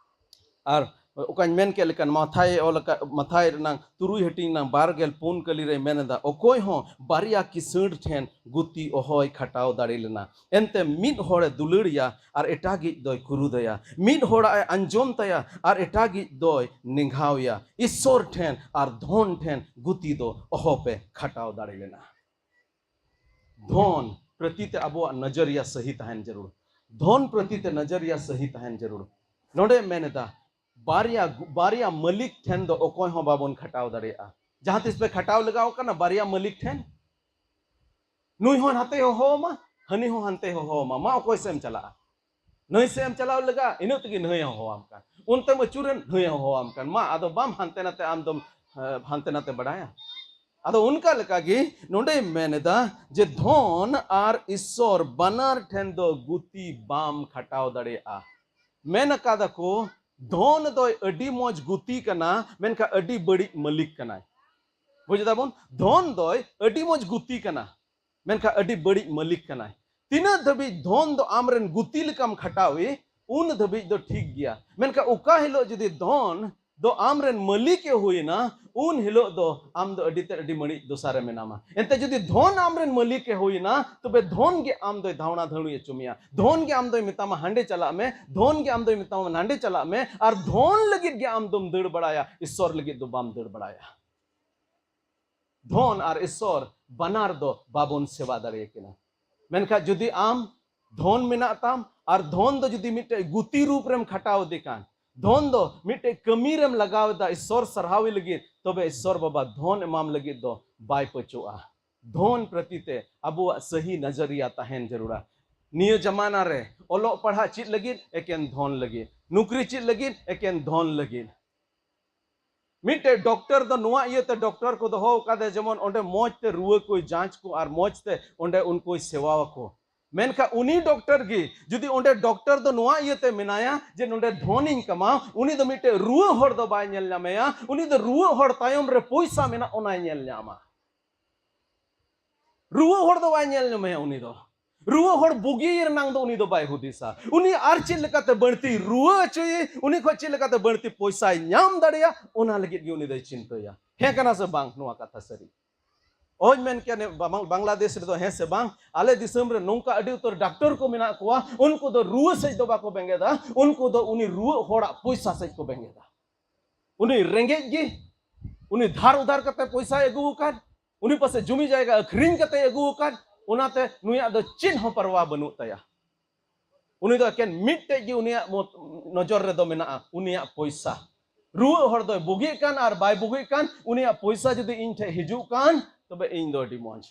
ᱟᱨ ᱚᱠᱟᱧ ᱢᱮᱱ ᱠᱮᱫ ᱞᱮᱠᱟᱱ, ᱢᱟᱛᱷᱟᱭ ᱚᱞ ᱟᱠᱟᱫ, ᱢᱟᱛᱷᱟᱭ ᱨᱮᱱᱟᱝ ᱛᱩᱨᱩᱭ ᱦᱟᱹᱴᱤᱧ ᱨᱮᱱᱟᱝ ᱵᱟᱨ ᱜᱮᱞ ᱯᱩᱱ ᱠᱟᱹᱞᱤ ᱨᱮ ᱢᱮᱱ ᱮᱫᱟ, ᱚᱠᱚᱭ ᱦᱚᱸ ᱵᱟᱨᱭᱟ ᱠᱤᱥᱟᱹᱬ ᱴᱷᱮᱱ ᱜᱩᱛᱤ ᱚᱦᱚᱭ ᱠᱷᱟᱴᱟᱣ ᱫᱟᱲᱮ ᱞᱮᱱᱟ᱾ ᱮᱱᱛᱮ ᱢᱤᱫ ᱦᱚᱲᱮ ᱫᱩᱞᱟᱹᱲᱤᱭᱟ ᱟᱨ ᱮᱴᱟᱜᱤᱡ ᱫᱚᱭ ᱠᱩᱨᱩᱫᱟᱭᱟ, ᱢᱤᱫ ᱦᱚᱲᱟᱜ ᱮ ᱟᱸᱡᱚᱢ ᱛᱟᱭᱟ ᱟᱨ ᱮᱴᱟᱜᱤᱡ ᱫᱚᱭ ᱱᱮᱸᱜᱷᱟᱣᱮᱭᱟ᱾ ᱤᱥᱥᱚᱨ ᱴᱷᱮᱱ ᱟᱨ ᱫᱷᱚᱱ ᱴᱷᱮᱱ ᱜᱩᱛᱤ ᱫᱚ ᱚᱦᱚᱯᱮ ᱠᱷᱟᱴᱟᱣ ᱫᱟᱲᱮ ᱞᱮᱱᱟ᱾ ᱫᱷᱚᱱ ᱯᱨᱚᱛᱤ ᱛᱮ ᱟᱵᱚᱣᱟᱜ ᱱᱚᱡᱚᱨᱤᱭᱟ ᱥᱟᱹᱦᱤ ᱛᱟᱦᱮᱱ ᱡᱟᱹᱨᱩᱲ᱾ ᱫᱷᱚᱱ ᱯᱨᱚᱛᱤ ᱛᱮ ᱱᱚᱡᱚᱨᱤᱭᱟ ᱥᱟᱹᱦᱤ ᱛᱟᱦᱮᱱ ᱡᱟᱹᱨᱩᱲ᱾ ᱱᱚᱰᱮ ᱢᱮᱱ ᱮᱫᱟ, ᱵᱟᱨᱭᱟ, ᱵᱟᱨᱭᱟ ᱢᱟᱹᱞᱤᱠ ᱴᱷᱮᱱ ᱫᱚ ᱚᱠᱚᱭ ᱦᱚᱸ ᱵᱟᱵᱚᱱ ᱠᱷᱟᱴᱟᱣ ᱫᱟᱲᱮᱭᱟᱜᱼᱟ᱾ ᱡᱟᱦᱟᱸ ᱛᱤᱥ ᱯᱮ ᱠᱷᱟᱴᱟᱣ ᱞᱟᱜᱟᱣ ᱠᱟᱱᱟ ᱵᱟᱨᱭᱟ ᱢᱟᱹᱞᱤᱠ ᱴᱷᱮᱱ? ᱱᱩᱭ ᱦᱚᱸ ᱦᱟᱱᱛᱮ ᱦᱚᱦᱚ ᱟᱢᱟ, ᱦᱟᱹᱱᱤ ᱦᱚᱸ ᱦᱟᱱᱛᱮ ᱦᱚᱦᱚ ᱟᱢᱟ, ᱢᱟ ᱚᱠᱚᱭ ᱥᱮᱫ ᱮᱢ ᱪᱟᱞᱟᱜᱼᱟ? ᱱᱟᱹᱭ ᱥᱮᱫ ᱮᱢ ᱪᱟᱞᱟᱣ ᱞᱟᱜᱟ, ᱤᱱᱟᱹᱜ ᱛᱮᱜᱮ ᱱᱟᱹᱭ ᱦᱚᱦᱚ ᱟᱢ ᱠᱟᱱ, ᱚᱱᱛᱮᱢ ᱟᱹᱪᱩᱨᱮᱱ, ᱱᱟᱹᱭ ᱦᱚᱦᱚ ᱟᱢ ᱠᱟᱱ, ᱢᱟ ᱟᱫᱚ ᱵᱟᱢ ᱦᱟᱱᱛᱮ ᱱᱟᱛᱮ, ᱟᱢ ᱫᱚᱢ, ᱮ, ᱦᱟᱱᱛᱮ ᱱᱟᱛᱮ ᱵᱟᱲᱟᱭᱟ᱾ ᱟᱫᱚ ᱚᱱᱠᱟ ᱞᱮᱠᱟᱜᱮ ᱱᱚᱰᱮᱭ ᱢᱮᱱ ᱮᱫᱟ ᱡᱮ ᱫᱷᱚᱱ ᱟᱨ ᱤᱥᱥᱚᱨ ᱵᱟᱱᱟᱨ ᱴᱷᱮᱱ ᱫᱚ ᱜᱩᱛᱤ ᱵᱟᱢ ᱠᱷᱟᱴᱟᱣ ᱫᱟᱲᱮᱭᱟᱜᱼᱟ᱾ ᱢᱮᱱ ᱟᱠᱟᱫᱟ ᱠᱚ, ᱫᱷᱚᱱ ᱫᱚᱭ ᱟᱹᱰᱤ ᱢᱚᱡᱽ ᱜᱩᱛᱤ ᱠᱟᱱᱟ, ᱢᱮᱱᱠᱷᱟᱱ ᱟᱹᱰᱤ ᱵᱟᱹᱲᱤᱡ ᱢᱟᱹᱞᱤᱠ ᱠᱟᱱᱟᱭ᱾ ᱵᱩᱡ ᱫᱟᱵᱚᱱ, ᱫᱷᱚᱱ ᱫᱚᱭ ᱟᱹᱰᱤ ᱢᱚᱡᱽ ᱜᱩᱛᱤ ᱠᱟᱱᱟ, ᱢᱮᱱᱠᱷᱟᱱ ᱟᱹᱰᱤ ᱵᱟᱹᱲᱤᱡ ᱢᱟᱹᱞᱤᱠ ᱠᱟᱱᱟᱭ᱾ ᱛᱤᱱᱟᱹᱜ ᱫᱷᱟᱹᱵᱤᱡ ᱫᱷᱚᱱ ᱫᱚ ᱟᱢᱨᱮᱱ ᱜᱩᱛᱤ ᱞᱮᱠᱟᱢ ᱠᱷᱟᱴᱟᱣᱮ, ᱩᱱ ᱫᱷᱟᱹᱵᱤᱡ ᱫᱚ ᱴᱷᱤᱠ ᱜᱮᱭᱟ, ᱢᱮᱱᱠᱷᱟᱱ ᱚᱠᱟ ᱦᱤᱞᱳᱜ ᱡᱩᱫᱤ ᱫᱷᱚᱱ ᱫᱚ ᱟᱢᱨᱮᱱ ᱢᱟᱹᱞᱤᱠ ᱮ ᱦᱩᱭᱮᱱᱟ, ᱩᱱ ᱦᱤᱞᱳᱜ ᱫᱚ ᱟᱢ ᱫᱚ ᱟᱹᱰᱤ ᱛᱮᱫ ᱟᱹᱰᱤ ᱵᱟᱹᱲᱤᱡ ᱫᱚᱥᱟ ᱨᱮ ᱢᱮᱱᱟᱢᱟ᱾ ᱮᱱᱛᱮ ᱡᱩᱫᱤ ᱫᱷᱚᱱ ᱟᱢᱨᱮᱱ ᱢᱟᱹᱞᱤᱠ ᱮ ᱦᱩᱭᱮᱱᱟ, ᱛᱚᱵᱮ ᱫᱷᱚᱱ ᱜᱮ ᱟᱢ ᱫᱚᱭ ᱫᱷᱟᱣᱱᱟ ᱫᱷᱟᱹᱣᱲᱤ ᱦᱚᱪᱚ ᱢᱮᱭᱟ, ᱫᱷᱚᱱ ᱜᱮ ᱟᱢ ᱫᱚᱭ ᱢᱮᱛᱟᱢᱟ ᱦᱟᱸᱰᱮ ᱪᱟᱞᱟᱜ ᱢᱮ, ᱫᱷᱚᱱ ᱜᱮ ᱟᱢ ᱫᱚᱭ ᱢᱮᱛᱟᱢᱟ ᱱᱟᱸᱰᱮ ᱪᱟᱞᱟᱜ ᱢᱮ, ᱟᱨ ᱫᱷᱚᱱ ᱞᱟᱹᱜᱤᱫ ᱜᱮ ᱟᱢ ᱫᱚᱢ ᱫᱟᱹᱲ ᱵᱟᱲᱟᱭᱟ, ᱤᱥᱥᱚᱨ ᱞᱟᱹᱜᱤᱫ ᱫᱚ ᱵᱟᱢ ᱫᱟᱹᱲ ᱵᱟᱲᱟᱭᱟ᱾ ᱫᱷᱚᱱ ᱟᱨ ᱤᱥᱥᱚᱨ ᱵᱟᱱᱟᱨ ᱫᱚ ᱵᱟᱵᱚᱱ ᱥᱮᱵᱟ ᱫᱟᱲᱮᱭᱟᱠᱤᱱᱟ᱾ ᱢᱮᱱᱠᱷᱟᱱ ᱡᱩᱫᱤ ᱟᱢ ᱫᱷᱚᱱ ᱢᱮᱱᱟᱜ ᱛᱟᱢ ᱟᱨ ᱫᱷᱚᱱ ᱫᱚ ᱡᱩᱫᱤ ᱢᱤᱫᱴᱮᱡ ᱜᱩᱛᱤ ᱨᱩᱯ ᱨᱮᱢ ᱠᱷᱟᱴᱟᱣ ᱤᱫᱤ ᱠᱟᱱ, ᱫᱷᱚᱱ ᱫᱚ ᱢᱤᱫᱴᱮᱡ ᱠᱟᱹᱢᱤ ᱨᱮᱢ ᱞᱟᱜᱟᱣ ᱮᱫᱟ ᱤᱥᱥᱚᱨ ᱥᱟᱨᱦᱟᱣᱤ ᱞᱟᱹᱜᱤᱫ, ᱛᱚᱵᱮ ᱤᱥᱥᱚᱨ ᱵᱟᱵᱟ ᱫᱷᱚᱱ ᱮᱢᱟᱢ ᱞᱟᱹᱜᱤᱫ ᱫᱚ ᱵᱟᱭ ᱯᱟᱹᱪᱚᱜᱼᱟ᱾ ᱫᱷᱚᱱ ᱯᱨᱚᱛᱤ ᱛᱮ ᱟᱵᱚᱣᱟᱜ ᱥᱟᱹᱦᱤ ᱱᱚᱡᱚᱨᱤᱭᱟ ᱛᱟᱦᱮᱱ ᱡᱟᱹᱨᱩᱲᱟ᱾ ᱱᱤᱭᱟᱹ ᱡᱟᱢᱟᱱᱟ ᱨᱮ ᱚᱞᱚᱜ ᱯᱟᱲᱦᱟᱜ ᱪᱮᱫ ᱞᱟᱹᱜᱤᱫ? ᱮᱠᱮᱱ ᱫᱷᱚᱱ ᱞᱟᱹᱜᱤᱫ᱾ ᱱᱩᱠᱨᱤ ᱪᱮᱫ ᱞᱟᱹᱜᱤᱫ? ᱮᱠᱮᱱ ᱫᱷᱚᱱ ᱞᱟᱹᱜᱤᱫ᱾ ᱢᱤᱫᱴᱮᱡ ᱰᱚᱠᱴᱚᱨ ᱫᱚ ᱱᱚᱣᱟ ᱤᱭᱟᱹᱛᱮ ᱰᱚᱠᱴᱚᱨ ᱠᱚ ᱫᱚᱦᱚ ᱟᱠᱟᱫᱮ, ᱡᱮᱢᱚᱱ ᱚᱸᱰᱮ ᱢᱚᱡᱽ ᱛᱮ ᱨᱩᱣᱟᱹ ᱠᱚᱭ ᱡᱟᱸᱪ ᱠᱚ ᱟᱨ ᱢᱚᱡᱽ ᱛᱮ ᱚᱸᱰᱮ ᱩᱱᱠᱩᱭ ᱥᱮᱵᱟᱣᱟᱠᱚ᱾ ᱢᱮᱱᱠᱷᱟᱱ ᱩᱱᱤ ᱰᱚᱠᱴᱚᱨ ᱜᱮ ᱡᱩᱫᱤ ᱚᱸᱰᱮ ᱰᱚᱠᱴᱚᱨ ᱫᱚ ᱱᱚᱣᱟ ᱤᱭᱟᱹᱛᱮ ᱢᱮᱱᱟᱭᱟ ᱡᱮ ᱱᱚᱸᱰᱮ ᱫᱷᱚᱱᱤᱧ ᱠᱟᱢᱟᱣ, ᱩᱱᱤ ᱫᱚ ᱢᱤᱫᱴᱮᱡ ᱨᱩᱣᱟᱹ ᱦᱚᱲ ᱫᱚ ᱵᱟᱭ ᱧᱮᱞ ᱧᱟᱢᱮᱭᱟ, ᱩᱱᱤ ᱫᱚ ᱨᱩᱣᱟᱹ ᱦᱚᱲ ᱛᱟᱭᱚᱢ ᱨᱮ ᱯᱚᱭᱥᱟ ᱢᱮᱱᱟᱜ ᱚᱱᱟᱭ ᱧᱮᱞ ᱧᱟᱢᱟ᱾ ᱨᱩᱣᱟᱹ ᱦᱚᱲ ᱫᱚ ᱵᱟᱭ ᱧᱮᱞ ᱧᱟᱢᱮᱭᱟ ᱩᱱᱤ ᱫᱚ᱾ ᱨᱩᱣᱟᱹ ᱦᱚᱲ ᱵᱩᱜᱤ ᱨᱮᱱᱟᱝ ᱫᱚ ᱩᱱᱤ ᱫᱚ ᱵᱟᱭ ᱦᱩᱫᱤᱥᱟ᱾ ᱩᱱᱤ ᱟᱨ ᱪᱮᱫ ᱞᱮᱠᱟᱛᱮ ᱵᱟᱹᱲᱛᱤ ᱨᱩᱣᱟᱹ ᱦᱚᱪᱚᱭᱮ, ᱩᱱᱤ ᱠᱷᱚᱱ ᱪᱮᱫ ᱞᱮᱠᱟᱛᱮ ᱵᱟᱹᱲᱛᱤ ᱯᱚᱭᱥᱟᱭ ᱧᱟᱢ ᱫᱟᱲᱮᱭᱟᱜ, ᱚᱱᱟ ᱞᱟᱹᱜᱤᱫ ᱜᱮ ᱩᱱᱤ ᱫᱚᱭ ᱪᱤᱱᱛᱟᱹᱭᱟ᱾ ᱦᱮᱸ ᱠᱟᱱᱟ ᱥᱮ ᱵᱟᱝ ᱱᱚᱣᱟ ᱠᱟᱛᱷᱟ ᱥᱟᱹᱨᱤ? ᱚᱦᱚᱧ ᱢᱮᱱ ᱠᱮᱭᱟ ᱱᱤᱭᱟᱹ ᱵᱟᱝ-, ᱵᱟᱝᱞᱟᱫᱮᱥ ᱨᱮᱫᱚ ᱦᱮᱸ ᱥᱮ ᱵᱟᱝ, ᱟᱞᱮ ᱫᱤᱥᱚᱢ ᱨᱮ ᱱᱚᱝᱠᱟ ᱟᱹᱰᱤ ᱩᱛᱟᱹᱨ ᱰᱟᱠᱛᱚᱨ ᱠᱚ ᱢᱮᱱᱟᱜ ᱠᱚᱣᱟ, ᱩᱱᱠᱩ ᱫᱚ ᱨᱩᱣᱟᱹ ᱥᱮᱫ ᱫᱚ ᱵᱟᱠᱚ ᱵᱮᱸᱜᱮᱫᱟ, ᱩᱱᱠᱩ ᱫᱚ ᱩᱱᱤ ᱨᱩᱣᱟᱹ ᱦᱚᱲᱟᱜ ᱯᱚᱭᱥᱟ ᱥᱮᱫ ᱠᱚ ᱵᱮᱸᱜᱮᱫᱟ᱾ ᱩᱱᱤ ᱨᱮᱸᱜᱮᱡ ᱜᱮ, ᱩᱱᱤ ᱫᱷᱟᱨ ᱩᱫᱷᱟᱨ ᱠᱟᱛᱮ ᱯᱚᱭᱥᱟᱭ ᱟᱹᱜᱩ ᱟᱠᱟᱫ, ᱩᱱᱤ ᱯᱟᱥᱮ ᱡᱩᱢᱤ ᱡᱟᱭᱜᱟ ᱟᱹᱠᱷᱨᱤᱧ ᱠᱟᱛᱮ ᱟᱹᱜᱩ ᱟᱠᱟᱫ, ᱚᱱᱟᱛᱮ ᱱᱩᱭᱟᱜ ᱫᱚ ᱪᱮᱫ ᱦᱚᱸ ᱯᱟᱨᱣᱟ ᱵᱟᱹᱱᱩᱜ ᱛᱟᱭᱟ᱾ ᱩᱱᱤ ᱫᱚ ᱮᱠᱮᱱ ᱢᱤᱫᱴᱮᱡ ᱜᱮ ᱩᱱᱤᱭᱟᱜ ᱢᱚᱛ-, ᱱᱚᱡᱚᱨ ᱨᱮᱫᱚ ᱢᱮᱱᱟᱜᱼᱟ, ᱩᱱᱤᱭᱟᱜ ᱯᱚᱭᱥᱟ᱾ ᱨᱩᱣᱟᱹᱜ ᱦᱚᱲ ᱫᱚᱭ ᱵᱩᱜᱤᱜ ᱠᱟᱱ ᱟᱨ ᱵᱟᱭ ᱵᱩᱜᱤᱜ ᱠᱟᱱ, ᱩᱱᱤᱭᱟᱜ ᱯᱚᱭᱥᱟ ᱡᱩᱫᱤ ᱤᱧ ᱴᱷᱮᱡ ᱦᱤᱡᱩᱜ ᱠᱟᱱ, ᱛᱚᱵᱮ ᱤᱧ ᱫᱚ ᱟᱹᱰᱤ ᱢᱚᱡᱽ᱾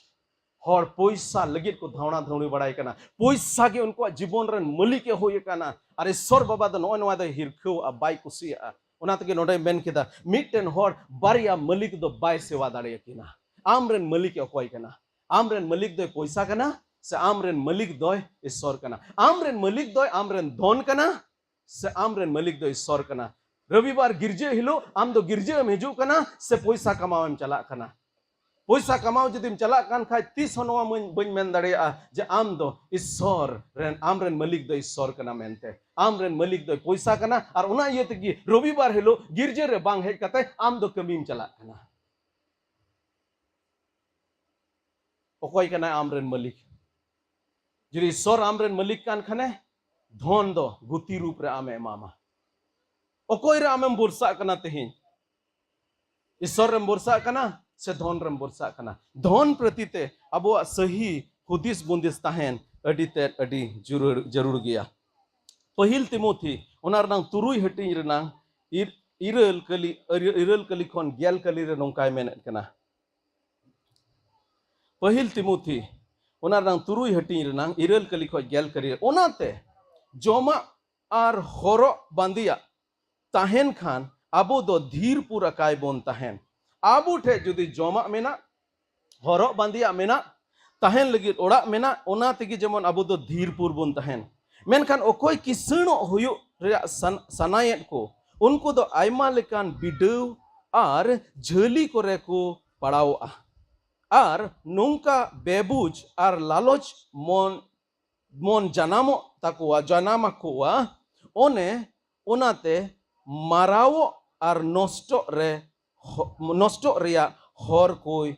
ᱦᱚᱲ ᱯᱚᱭᱥᱟ ᱞᱟᱹᱜᱤᱫ ᱠᱚ ᱫᱷᱟᱣᱲᱟ ᱫᱷᱟᱹᱣᱲᱤ ᱵᱟᱲᱟᱭ ᱠᱟᱱᱟ᱾ ᱯᱚᱭᱥᱟ ᱜᱮ ᱩᱱᱠᱩᱣᱟᱜ ᱡᱤᱵᱚᱱ ᱨᱮᱱ ᱢᱟᱹᱞᱤᱠ ᱮ ᱦᱩᱭ ᱟᱠᱟᱱᱟ᱾ ᱟᱨ ᱤᱥᱥᱚᱨ ᱵᱟᱵᱟ ᱫᱚ ᱱᱚᱜᱼᱚᱭ ᱱᱚᱣᱟ ᱫᱚᱭ ᱦᱤᱨᱠᱷᱟᱹᱣᱟᱜᱼᱟ, ᱵᱟᱭ ᱠᱩᱥᱤᱭᱟᱜᱼᱟ᱾ ᱚᱱᱟ ᱛᱮᱜᱮ ᱱᱚᱰᱮ ᱢᱮᱱ ᱠᱮᱫᱟ, ᱢᱤᱫᱴᱮᱱ ᱦᱚᱲ ᱵᱟᱨᱭᱟ ᱢᱟᱹᱞᱤᱠ ᱫᱚ ᱵᱟᱭ ᱥᱮᱵᱟ ᱫᱟᱲᱮᱭᱟᱠᱤᱱᱟ᱾ ᱟᱢ ᱨᱮᱱ ᱢᱟᱹᱞᱤᱠ ᱚᱠᱚᱭ ᱠᱟᱱᱟ? ᱟᱢ ᱨᱮᱱ ᱢᱟᱹᱞᱤᱠ ᱫᱚᱭ ᱯᱚᱭᱥᱟ ᱠᱟᱱᱟ ᱥᱮ ᱟᱢ ᱨᱮᱱ ᱢᱟᱹᱞᱤᱠ ᱫᱚᱭ ᱤᱥᱥᱚᱨ ᱠᱟᱱᱟ? ᱟᱢ ᱨᱮᱱ ᱢᱟᱹᱞᱤᱠ ᱫᱚᱭ ᱟᱢ ᱨᱮᱱ ᱫᱷᱚᱱ ᱠᱟᱱᱟ ᱥᱮ ᱟᱢ ᱨᱮᱱ ᱢᱟᱹᱞᱤᱠ ᱫᱚ ᱤᱥᱥᱚᱨ ᱠᱟᱱᱟ? ᱨᱚᱵᱤᱵᱟᱨ ᱜᱤᱨᱡᱟᱹ ᱦᱤᱞᱳᱜ ᱟᱢ ᱫᱚ ᱜᱤᱨᱡᱟᱹ ᱮᱢ ᱦᱤᱡᱩᱜ ᱠᱟᱱᱟ ᱥᱮ ᱯᱚᱭᱥᱟ ᱠᱟᱢᱟᱣ ᱮᱢ ᱪᱟᱞᱟᱜ ᱠᱟᱱᱟ? ᱯᱚᱭᱥᱟ ᱠᱟᱢᱟᱣ ᱡᱩᱫᱤᱢ ᱪᱟᱞᱟᱜ ᱠᱟᱱ ᱠᱷᱟᱡ, ᱛᱤᱥ ᱦᱚᱸ ᱱᱚᱣᱟ ᱢᱟᱹᱧ-, ᱵᱟᱹᱧ ᱢᱮᱱ ᱫᱟᱲᱮᱭᱟᱜᱼᱟ ᱡᱮ ᱟᱢ ᱫᱚ ᱤᱥᱥᱚᱨ ᱨᱮᱱ, ᱟᱢ ᱨᱮᱱ ᱢᱟᱹᱞᱤᱠ ᱫᱚ ᱤᱥᱥᱚᱨ ᱠᱟᱱᱟ ᱢᱮᱱᱛᱮ᱾ ᱟᱢ ᱨᱮᱱ ᱢᱟᱹᱞᱤᱠ ᱫᱚᱭ ᱯᱚᱭᱥᱟ ᱠᱟᱱᱟ, ᱟᱨ ᱚᱱᱟ ᱤᱭᱟᱹ ᱛᱮᱜᱮ ᱨᱚᱵᱤᱵᱟᱨ ᱦᱤᱞᱳᱜ ᱜᱤᱨᱡᱟᱹ ᱨᱮ ᱵᱟᱝ ᱦᱮᱡ ᱠᱟᱛᱮ ᱟᱢ ᱫᱚ ᱠᱟᱹᱢᱤᱢ ᱪᱟᱞᱟᱜ ᱠᱟᱱᱟ᱾ ᱚᱠᱚᱭ ᱠᱟᱱᱟᱭ ᱟᱢ ᱨᱮᱱ ᱢᱟᱹᱞᱤᱠ? ᱡᱩᱫᱤ ᱤᱥᱥᱚᱨ ᱟᱢ ᱨᱮᱱ ᱢᱟᱹᱞᱤᱠ ᱠᱟᱱ ᱠᱷᱟᱱᱮ, ᱫᱷᱚᱱ ᱫᱚ ᱜᱩᱛᱤ ᱨᱩᱯ ᱨᱮ ᱟᱢᱮ ᱮᱢᱟᱢᱟ᱾ ᱚᱠᱚᱭ ᱨᱮ ᱟᱢᱮᱢ ᱵᱷᱚᱨᱥᱟᱜ ᱠᱟᱱᱟ ᱛᱮᱦᱮᱧ? ᱤᱥᱥᱚᱨ ᱨᱮᱢ ᱵᱷᱚᱨᱥᱟᱜ ᱠᱟᱱᱟ ᱥᱮ ᱫᱷᱚᱱ ᱨᱮᱢ ᱵᱷᱚᱨᱥᱟᱜ ᱠᱟᱱᱟ? ᱫᱷᱚᱱ ᱯᱨᱚᱛᱤ ᱛᱮ ᱟᱵᱚᱣᱟᱜ ᱥᱟᱹᱦᱤ ᱦᱩᱫᱤᱥ ᱵᱩᱸᱫᱤᱥ ᱛᱟᱦᱮᱱ ᱟᱹᱰᱤ ᱛᱮᱫ ᱟᱹᱰᱤ ᱡᱟᱹᱨᱩᱲ, ᱡᱟᱹᱨᱩᱲ ᱜᱮᱭᱟ᱾ ᱯᱟᱹᱦᱤᱞ ᱛᱤᱢᱳᱛᱷᱤ ᱚᱱᱟ ᱨᱮᱱᱟᱝ ᱛᱩᱨᱩᱭ ᱦᱟᱹᱴᱤᱧ ᱨᱮᱱᱟᱝ ᱤᱨ-, ᱤᱨᱟᱹᱞ ᱠᱟᱹᱞᱤ, ᱤᱨᱟᱹᱞ ᱠᱟᱹᱞᱤ ᱠᱷᱚᱱ ᱜᱮᱞ ᱠᱟᱹᱞᱤ ᱨᱮ ᱱᱚᱝᱠᱟᱭ ᱢᱮᱱᱮᱫ ᱠᱟᱱᱟ᱾ ᱯᱟᱹᱦᱤᱞ ᱛᱤᱢᱳᱛᱷᱤ ᱚᱱᱟ ᱨᱮᱱᱟᱝ ᱛᱩᱨᱩᱭ ᱦᱟᱹᱴᱤᱧ ᱨᱮᱱᱟᱝ ᱤᱨᱟᱹᱞ ᱠᱟᱹᱞᱤ ᱠᱷᱚᱱ ᱜᱮᱞ ᱠᱟᱹᱞᱤ ᱨᱮ, ᱚᱱᱟᱛᱮ ᱡᱚᱢᱟᱜ ᱟᱨ ᱦᱚᱨᱚᱜ ᱵᱟᱸᱫᱮᱭᱟᱜ ᱛᱟᱦᱮᱱ ᱠᱷᱟᱱ ᱟᱵᱚ ᱫᱚ ᱫᱷᱤᱨ ᱯᱩᱨ ᱟᱠᱟᱭ ᱵᱚᱱ ᱛᱟᱦᱮᱱ᱾ ᱟᱵᱚ ᱴᱷᱮᱡ ᱡᱩᱫᱤ ᱡᱚᱢᱟᱜ ᱢᱮᱱᱟᱜ, ᱦᱚᱨᱚᱜ ᱵᱟᱸᱫᱮᱭᱟᱜ ᱢᱮᱱᱟᱜ, ᱛᱟᱦᱮᱱ ᱞᱟᱹᱜᱤᱫ ᱚᱲᱟᱜ ᱢᱮᱱᱟᱜ, ᱚᱱᱟ ᱛᱮᱜᱮ ᱡᱮᱢᱚᱱ ᱟᱵᱚ ᱫᱚ ᱫᱷᱤᱨ ᱯᱩᱨ ᱵᱚᱱ ᱛᱟᱦᱮᱱ᱾ ᱢᱮᱱᱠᱷᱟᱱ ᱚᱠᱚᱭ ᱠᱤᱥᱟᱹᱬᱚᱜ ᱦᱩᱭᱩᱜ ᱨᱮᱭᱟᱜ ᱥᱟᱱ-, ᱥᱟᱱᱟᱭᱮᱫ ᱠᱚ, ᱩᱱᱠᱩ ᱫᱚ ᱟᱭᱢᱟ ᱞᱮᱠᱟᱱ ᱵᱤᱰᱟᱹᱣ ᱟᱨ ᱡᱷᱟᱹᱞᱤ ᱠᱚᱨᱮ ᱠᱚ ᱯᱟᱲᱟᱣᱚᱜᱼᱟ᱾ ᱟᱨ ᱱᱚᱝᱠᱟ ᱵᱮᱵᱩᱡᱽ ᱟᱨ ᱞᱟᱞᱚᱪ ᱢᱚᱱ, ᱢᱚᱱ ᱡᱟᱱᱟᱢᱚᱜ ᱛᱟᱠᱚᱣᱟ, ᱡᱟᱱᱟᱢ ᱟᱠᱚᱣᱟ, ᱚᱱᱮ ᱚᱱᱟᱛᱮ ᱢᱟᱨᱟᱣᱚᱜ ᱟᱨ ᱱᱚᱥᱴᱚᱜ ᱨᱮ, ᱦᱚ-, ᱱᱚᱥᱴᱚᱜ ᱨᱮᱭᱟᱜ ᱦᱚᱨ ᱠᱚᱭ,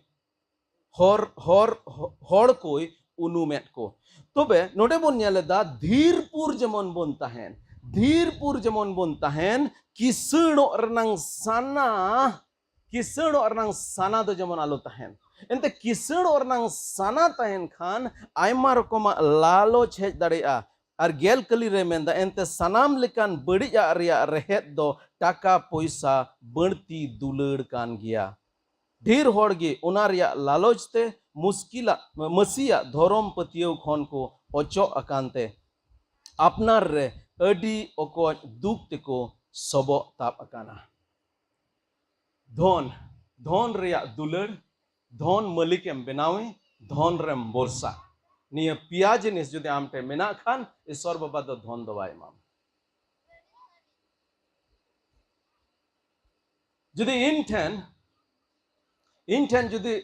ᱦᱚᱨ, ᱦᱚᱨ, ᱦᱚᱲ ᱠᱚᱭ ᱩᱱᱩᱢᱮᱫ ᱠᱚ᱾ ᱛᱚᱵᱮ ᱱᱚᱰᱮ ᱵᱚᱱ ᱧᱮᱞ ᱮᱫᱟ, ᱫᱷᱤᱨᱯᱩᱨ ᱡᱮᱢᱚᱱ ᱵᱚᱱ ᱛᱟᱦᱮᱱ, ᱫᱷᱤᱨᱯᱩᱨ ᱡᱮᱢᱚᱱ ᱵᱚᱱ ᱛᱟᱦᱮᱱ, ᱠᱤᱥᱟᱹᱬᱚᱜ ᱨᱮᱱᱟᱝ ᱥᱟᱱᱟ, ᱠᱤᱥᱟᱹᱬᱚᱜ ᱨᱮᱱᱟᱝ ᱥᱟᱱᱟ ᱫᱚ ᱡᱮᱢᱚᱱ ᱟᱞᱚ ᱛᱟᱦᱮᱱ᱾ ᱮᱱᱛᱮ ᱠᱤᱥᱟᱹᱬᱚᱜ ᱨᱮᱱᱟᱝ ᱥᱟᱱᱟ ᱛᱟᱦᱮᱱ ᱠᱷᱟᱱ ᱟᱭᱢᱟ ᱨᱚᱠᱚᱢᱟᱜ ᱞᱟᱞᱚᱪ ᱦᱮᱡ ᱫᱟᱲᱮᱭᱟᱜᱼᱟ᱾ ᱟᱨ ᱜᱮᱞ ᱠᱟᱹᱞᱤ ᱨᱮ ᱢᱮᱱᱫᱟ, ᱮᱱᱛᱮ ᱥᱟᱱᱟᱢ ᱞᱮᱠᱟᱱ ᱵᱟᱹᱲᱤᱡᱟᱜ ᱨᱮᱭᱟᱜ ᱨᱮᱦᱮᱫ ᱫᱚ ᱴᱟᱠᱟ ᱯᱚᱭᱥᱟ ᱵᱟᱹᱲᱛᱤ ᱫᱩᱞᱟᱹᱲ ᱠᱟᱱ ᱜᱮᱭᱟ᱾ ᱰᱷᱮᱨ ᱦᱚᱲ ᱜᱮ ᱚᱱᱟ ᱨᱮᱭᱟᱜ ᱞᱟᱞᱚᱪ ᱛᱮ ᱢᱩᱥᱠᱤᱞᱟᱜ, ᱢᱟᱹᱥᱤᱭᱟᱜ ᱫᱷᱚᱨᱚᱢ ᱯᱟᱹᱛᱭᱟᱹᱣ ᱠᱷᱚᱱ ᱠᱚ ᱚᱪᱚᱜ ᱟᱠᱟᱱ ᱛᱮ ᱟᱯᱱᱟᱨ ᱨᱮ ᱟᱹᱰᱤ ᱚᱠᱚᱡ ᱫᱩᱠ ᱛᱮᱠᱚ ᱥᱚᱵᱚᱜ ᱛᱟᱵ ᱟᱠᱟᱱᱟ᱾ ᱫᱷᱚᱱ, ᱫᱷᱚᱱ ᱨᱮᱭᱟᱜ ᱫᱩᱞᱟᱹᱲ, ᱫᱷᱚᱱ ᱢᱟᱹᱞᱤᱠᱮᱢ ᱵᱮᱱᱟᱣᱮ, ᱫᱷᱚᱱ ᱨᱮᱢ ᱵᱚᱨᱥᱟ᱾ ᱱᱤᱭᱟᱹ ᱯᱮᱭᱟ ᱡᱤᱱᱤᱥ ᱡᱩᱫᱤ ᱟᱢ ᱴᱷᱮᱱ ᱢᱮᱱᱟᱜ ᱠᱷᱟᱱ, ᱤᱥᱚᱨ ᱵᱟᱵᱟ ᱫᱚ ᱫᱷᱚᱱ ᱫᱚ ᱵᱟᱭ ᱮᱢᱟᱢᱟ᱾ ᱡᱩᱫᱤ ᱤᱧ ᱴᱷᱮᱱ, ᱤᱧ ᱴᱷᱮᱱ ᱡᱩᱫᱤ,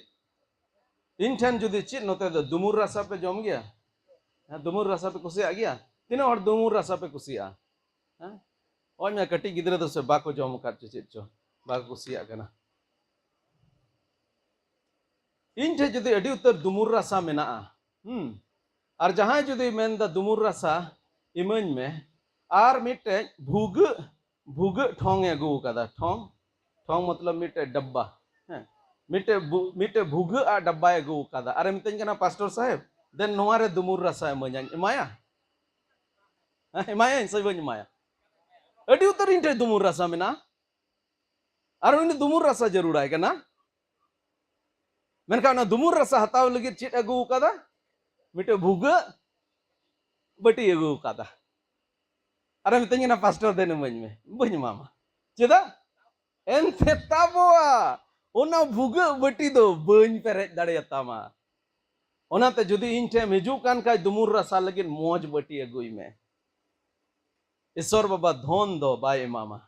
ᱤᱧ ᱴᱷᱮᱱ ᱡᱩᱫᱤ ᱪᱮᱫ ᱱᱚᱛᱮ ᱫᱚ ᱫᱩᱢᱩᱨ ᱨᱟᱥᱟ ᱯᱮ ᱡᱚᱢ ᱜᱮᱭᱟ? ᱦᱮᱸ, ᱫᱩᱢᱩᱨ ᱨᱟᱥᱟ ᱯᱮ ᱠᱩᱥᱤᱭᱟᱜ ᱜᱮᱭᱟ? ᱛᱤᱱᱟᱹᱜ ᱦᱚᱲ ᱫᱩᱢᱩᱨ ᱨᱟᱥᱟ ᱯᱮ ᱠᱩᱥᱤᱭᱟᱜᱼᱟ? ᱦᱮᱸ? ᱚᱭ ᱢᱮ, ᱠᱟᱹᱴᱤᱡ ᱜᱤᱫᱽᱨᱟᱹ ᱫᱚ ᱥᱮ ᱵᱟᱠᱚ ᱡᱚᱢ ᱟᱠᱟᱫ ᱪᱚ ᱪᱮᱫ ᱪᱚ, ᱵᱟᱠᱚ ᱠᱩᱥᱤᱭᱟᱜ ᱠᱟᱱᱟ᱾ ᱤᱧ ᱴᱷᱮᱱ ᱡᱩᱫᱤ ᱟᱹᱰᱤ ᱩᱛᱟᱹᱨ ᱫᱩᱢᱩᱨ ᱨᱟᱥᱟ ᱢᱮᱱᱟᱜᱼᱟ, ᱦᱩᱸ, ᱟᱨ ᱡᱟᱦᱟᱸᱭ ᱡᱩᱫᱤ ᱢᱮᱱᱫᱟ, "ᱫᱩᱢᱩᱨ ᱨᱟᱥᱟ ᱤᱢᱟᱹᱧ ᱢᱮ", ᱟᱨ ᱢᱤᱫᱴᱮᱡ ᱵᱷᱩᱜᱟᱹᱜ, ᱵᱷᱩᱜᱟᱹᱜ ᱴᱷᱚᱝ ᱮ ᱟᱹᱜᱩ ᱟᱠᱟᱫᱟ, ᱴᱷᱚᱝ, ᱴᱷᱚᱝ ᱢᱚᱛᱞᱚᱵ ᱢᱤᱫᱴᱮᱡ ᱰᱟᱵᱵᱟ, ᱦᱮᱸ, ᱢᱤᱫᱴᱮᱡ ᱵᱷᱩ-, ᱢᱤᱫᱴᱮᱡ ᱵᱷᱩᱜᱟᱹᱜ ᱟᱜ ᱰᱟᱵᱵᱟᱭ ᱟᱹᱜᱩ ᱟᱠᱟᱫᱟ, ᱟᱨᱮ ᱢᱤᱛᱟᱹᱧ ᱠᱟᱱᱟ, "ᱯᱟᱥᱴᱚᱨ ᱥᱟᱦᱮᱵ, ᱫᱮᱱ ᱱᱚᱣᱟ ᱨᱮ ᱫᱩᱢᱩᱨ ᱨᱟᱥᱟ ᱤᱢᱟᱹᱧᱟᱹᱧ", ᱮᱢᱟᱭᱟ? ᱦᱮᱸ, ᱮᱢᱟᱭᱟᱹᱧ ᱥᱮ ᱵᱟᱹᱧ ᱮᱢᱟᱭᱟ? ᱟᱹᱰᱤ ᱩᱛᱟᱹᱨ ᱤᱧ ᱴᱷᱮᱱ ᱫᱩᱢᱩᱨ ᱨᱟᱥᱟ ᱢᱮᱱᱟᱜᱼᱟ, ᱟᱨ ᱩᱱᱤ ᱫᱩᱢᱩᱨ ᱨᱟᱥᱟ ᱡᱟᱹᱨᱩᱲᱟᱭ ᱠᱟᱱᱟ᱾ ᱢᱮᱱᱠᱷᱟᱱ ᱚᱱᱟ ᱫᱩᱢᱩᱨ ᱨᱟᱥᱟ ᱦᱟᱛᱟᱣ ᱞᱟᱹᱜᱤᱫ ᱪᱮᱫ ᱟᱹᱜᱩ ᱟᱠᱟᱫᱟ? ᱢᱤᱫᱴᱮᱡ ᱵᱷᱩᱜᱟᱹᱜ ᱵᱟᱹᱴᱤ ᱟᱹᱜᱩ ᱟᱠᱟᱫᱟ᱾ ᱟᱨᱮ ᱢᱤᱛᱟᱹᱧ ᱠᱟᱱᱟ, "ᱯᱟᱥᱴᱚᱨ, ᱫᱮᱱ ᱤᱢᱟᱹᱧ ᱢᱮ", ᱵᱟᱹᱧ ᱮᱢᱟᱢᱟ᱾ ᱪᱮᱫᱟᱜ? ᱮᱱᱛᱮ ᱛᱟᱵᱚᱣᱟ ᱚᱱᱟ ᱵᱷᱩᱜᱟᱹᱜ ᱵᱟᱹᱴᱤ ᱫᱚ ᱵᱟᱹᱧ ᱯᱮᱨᱮᱡ ᱫᱟᱲᱮᱭᱟᱛᱟᱢᱟ᱾ ᱚᱱᱟᱛᱮ ᱡᱩᱫᱤ ᱤᱧ ᱴᱷᱮᱱ ᱮᱢ ᱦᱤᱡᱩᱜ ᱠᱟᱱ ᱠᱷᱟᱡ, ᱫᱩᱢᱩᱨ ᱨᱟᱥᱟ ᱞᱟᱹᱜᱤᱫ ᱢᱚᱡᱽ ᱵᱟᱹᱴᱤ ᱟᱹᱜᱩᱭ ᱢᱮ᱾ ᱤᱥᱚᱨ ᱵᱟᱵᱟ ᱫᱷᱚᱱ ᱫᱚ ᱵᱟᱭ ᱮᱢᱟᱢᱟ᱾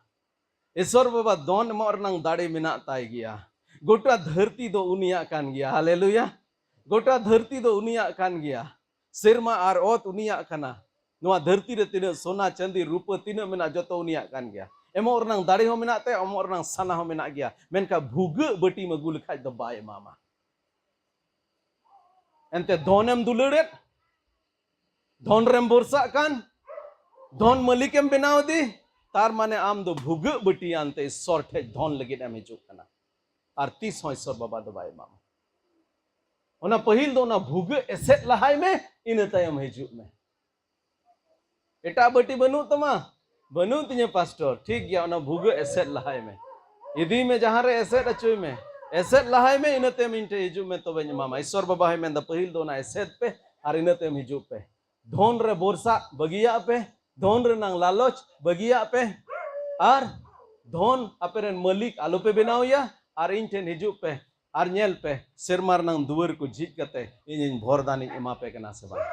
ᱤᱥᱚᱨ ᱵᱟᱵᱟ ᱫᱷᱚᱱ ᱮᱢᱚᱜ ᱨᱮᱱᱟᱝ ᱫᱟᱲᱮ ᱢᱮᱱᱟᱜ ᱛᱟᱭ ᱜᱮᱭᱟ᱾ ᱜᱚᱴᱟ ᱫᱷᱟᱹᱨᱛᱤ ᱫᱚ ᱩᱱᱤᱭᱟᱜ ᱠᱟᱱ ᱜᱮᱭᱟ᱾ ᱦᱟᱞᱮᱞᱩᱭᱟ᱾ ᱜᱚᱴᱟ ᱫᱷᱟᱹᱨᱛᱤ ᱫᱚ ᱩᱱᱤᱭᱟᱜ ᱠᱟᱱ ᱜᱮᱭᱟ᱾ ᱥᱮᱨᱢᱟ ᱟᱨ ᱚᱛ ᱩᱱᱤᱭᱟᱜ ᱠᱟᱱᱟ᱾ ᱱᱚᱣᱟ ᱫᱷᱟᱹᱨᱛᱤ ᱨᱮ ᱛᱤᱱᱟᱹᱜ ᱥᱚᱱᱟ, ᱪᱟᱸᱫᱤ, ᱨᱩᱯᱟᱹ ᱛᱤᱱᱟᱹᱜ ᱢᱮᱱᱟᱜᱼᱟ, ᱡᱚᱛᱚ ᱩᱱᱤᱭᱟᱜ ᱠᱟᱱ ᱜᱮᱭᱟ᱾ ᱮᱢᱚᱜ ᱨᱮᱱᱟᱝ ᱫᱟᱲᱮ ᱦᱚᱸ ᱢᱮᱱᱟᱜ ᱛᱟᱭᱟ, ᱮᱢᱚᱜ ᱨᱮᱱᱟᱝ ᱥᱟᱱᱟ ᱦᱚᱸ ᱢᱮᱱᱟᱜ ᱜᱮᱭᱟ᱾ ᱢᱮᱱᱠᱷᱟᱱ ᱵᱷᱩᱜᱟᱹᱜ ᱵᱟᱹᱴᱤᱢ ᱟᱹᱜᱩ ᱞᱮᱠᱷᱟᱡ ᱫᱚ ᱵᱟᱭ ᱮᱢᱟᱢᱟ᱾ ᱮᱱᱛᱮ ᱫᱷᱚᱱᱮᱢ ᱫᱩᱞᱟᱹᱲᱮᱫ, ᱫᱷᱚᱱ ᱨᱮᱢ ᱵᱷᱚᱨᱥᱟᱜ ᱠᱟᱱ, ᱫᱷᱚᱱ ᱢᱟᱹᱞᱤᱠᱮᱢ ᱵᱮᱱᱟᱣ ᱫᱤ, ᱛᱟᱨ ᱢᱟᱱᱮ ᱟᱢ ᱫᱚ ᱵᱷᱩᱜᱟᱹᱜ ᱵᱟᱹᱴᱤᱭᱟᱱ ᱛᱮ ᱤᱥᱥᱚᱨ ᱴᱷᱮᱡ ᱫᱷᱚᱱ ᱞᱟᱹᱜᱤᱫ ᱮᱢ ᱦᱤᱡᱩᱜ ᱠᱟᱱᱟ᱾ ᱟᱨ ᱛᱤᱥ ᱦᱚᱸ ᱤᱥᱥᱚᱨ ᱵᱟᱵᱟ ᱫᱚ ᱵᱟᱭ ᱮᱢᱟᱢᱟ᱾ ᱚᱱᱟ ᱯᱟᱹᱦᱤᱞ ᱫᱚ ᱚᱱᱟ ᱵᱷᱩᱜᱟᱹᱜ ᱮᱥᱮᱫ ᱞᱟᱦᱟᱭ ᱢᱮ, ᱤᱱᱟᱹ ᱛᱟᱭᱚᱢ ᱦᱤᱡᱩᱜ ᱢᱮ᱾ ᱮᱴᱟᱜ ᱵᱟᱹᱴᱤ ᱵᱟᱹᱱᱩᱜ ᱛᱟᱢᱟ? ᱵᱟᱹᱱᱩᱜ ᱛᱤᱧᱟᱹ ᱯᱟᱥᱴᱚᱨ᱾ ᱴᱷᱤᱠ ᱜᱮᱭᱟ, ᱚᱱᱟ ᱵᱷᱩᱜᱟᱹᱜ ᱮᱥᱮᱫ ᱞᱟᱦᱟᱭ ᱢᱮ᱾ ᱤᱫᱤᱭ ᱢᱮ, ᱡᱟᱦᱟᱸ ᱨᱮ ᱮᱥᱮᱫ ᱦᱚᱪᱚᱭ ᱢᱮ, ᱮᱥᱮᱫ ᱞᱟᱦᱟᱭ ᱢᱮ, ᱤᱱᱟᱹ ᱛᱟᱭᱚᱢ ᱤᱧ ᱴᱷᱮᱱ ᱦᱤᱡᱩᱜ ᱢᱮ, ᱛᱚᱵᱮᱧ ᱮᱢᱟᱢᱟ᱾ ᱤᱥᱥᱚᱨ ᱵᱟᱵᱟ ᱦᱚᱸᱭ ᱢᱮᱱᱫᱟ, ᱯᱟᱹᱦᱤᱞ ᱫᱚ ᱚᱱᱟ ᱮᱥᱮᱫ ᱯᱮ ᱟᱨ ᱤᱱᱟᱹ ᱛᱟᱭᱚᱢ ᱦᱤᱡᱩᱜ ᱯᱮ᱾ ᱫᱷᱚᱱ ᱨᱮ ᱵᱚᱨᱥᱟ ᱵᱟᱹᱜᱤᱭᱟᱜ ᱯᱮ, ᱫᱷᱚᱱ ᱨᱮᱱᱟᱝ ᱞᱟᱞᱚᱪ ᱵᱟᱹᱜᱤᱭᱟᱜ ᱯᱮ, ᱟᱨ ᱫᱷᱚᱱ ᱟᱯᱮ ᱨᱮᱱ ᱢᱟᱹᱞᱤᱠ ᱟᱞᱚᱯᱮ ᱵᱮᱱᱟᱣ ᱮᱭᱟ, ᱟᱨ ᱤᱧ ᱴᱷᱮᱱ ᱦᱤᱡᱩᱜ ᱯᱮ, ᱟᱨ ᱧᱮᱞ ᱯᱮ, ᱥᱮᱨᱢᱟ ᱨᱮᱱᱟᱝ ᱫᱩᱣᱟᱹᱨ ᱠᱚ ᱡᱷᱤᱡ ᱠᱟᱛᱮ ᱤᱧᱤᱧ ᱵᱷᱚᱨᱫᱟᱱᱤᱧ ᱮᱢᱟ ᱯᱮ ᱠᱟᱱᱟ ᱥᱮ ᱵᱟᱝ?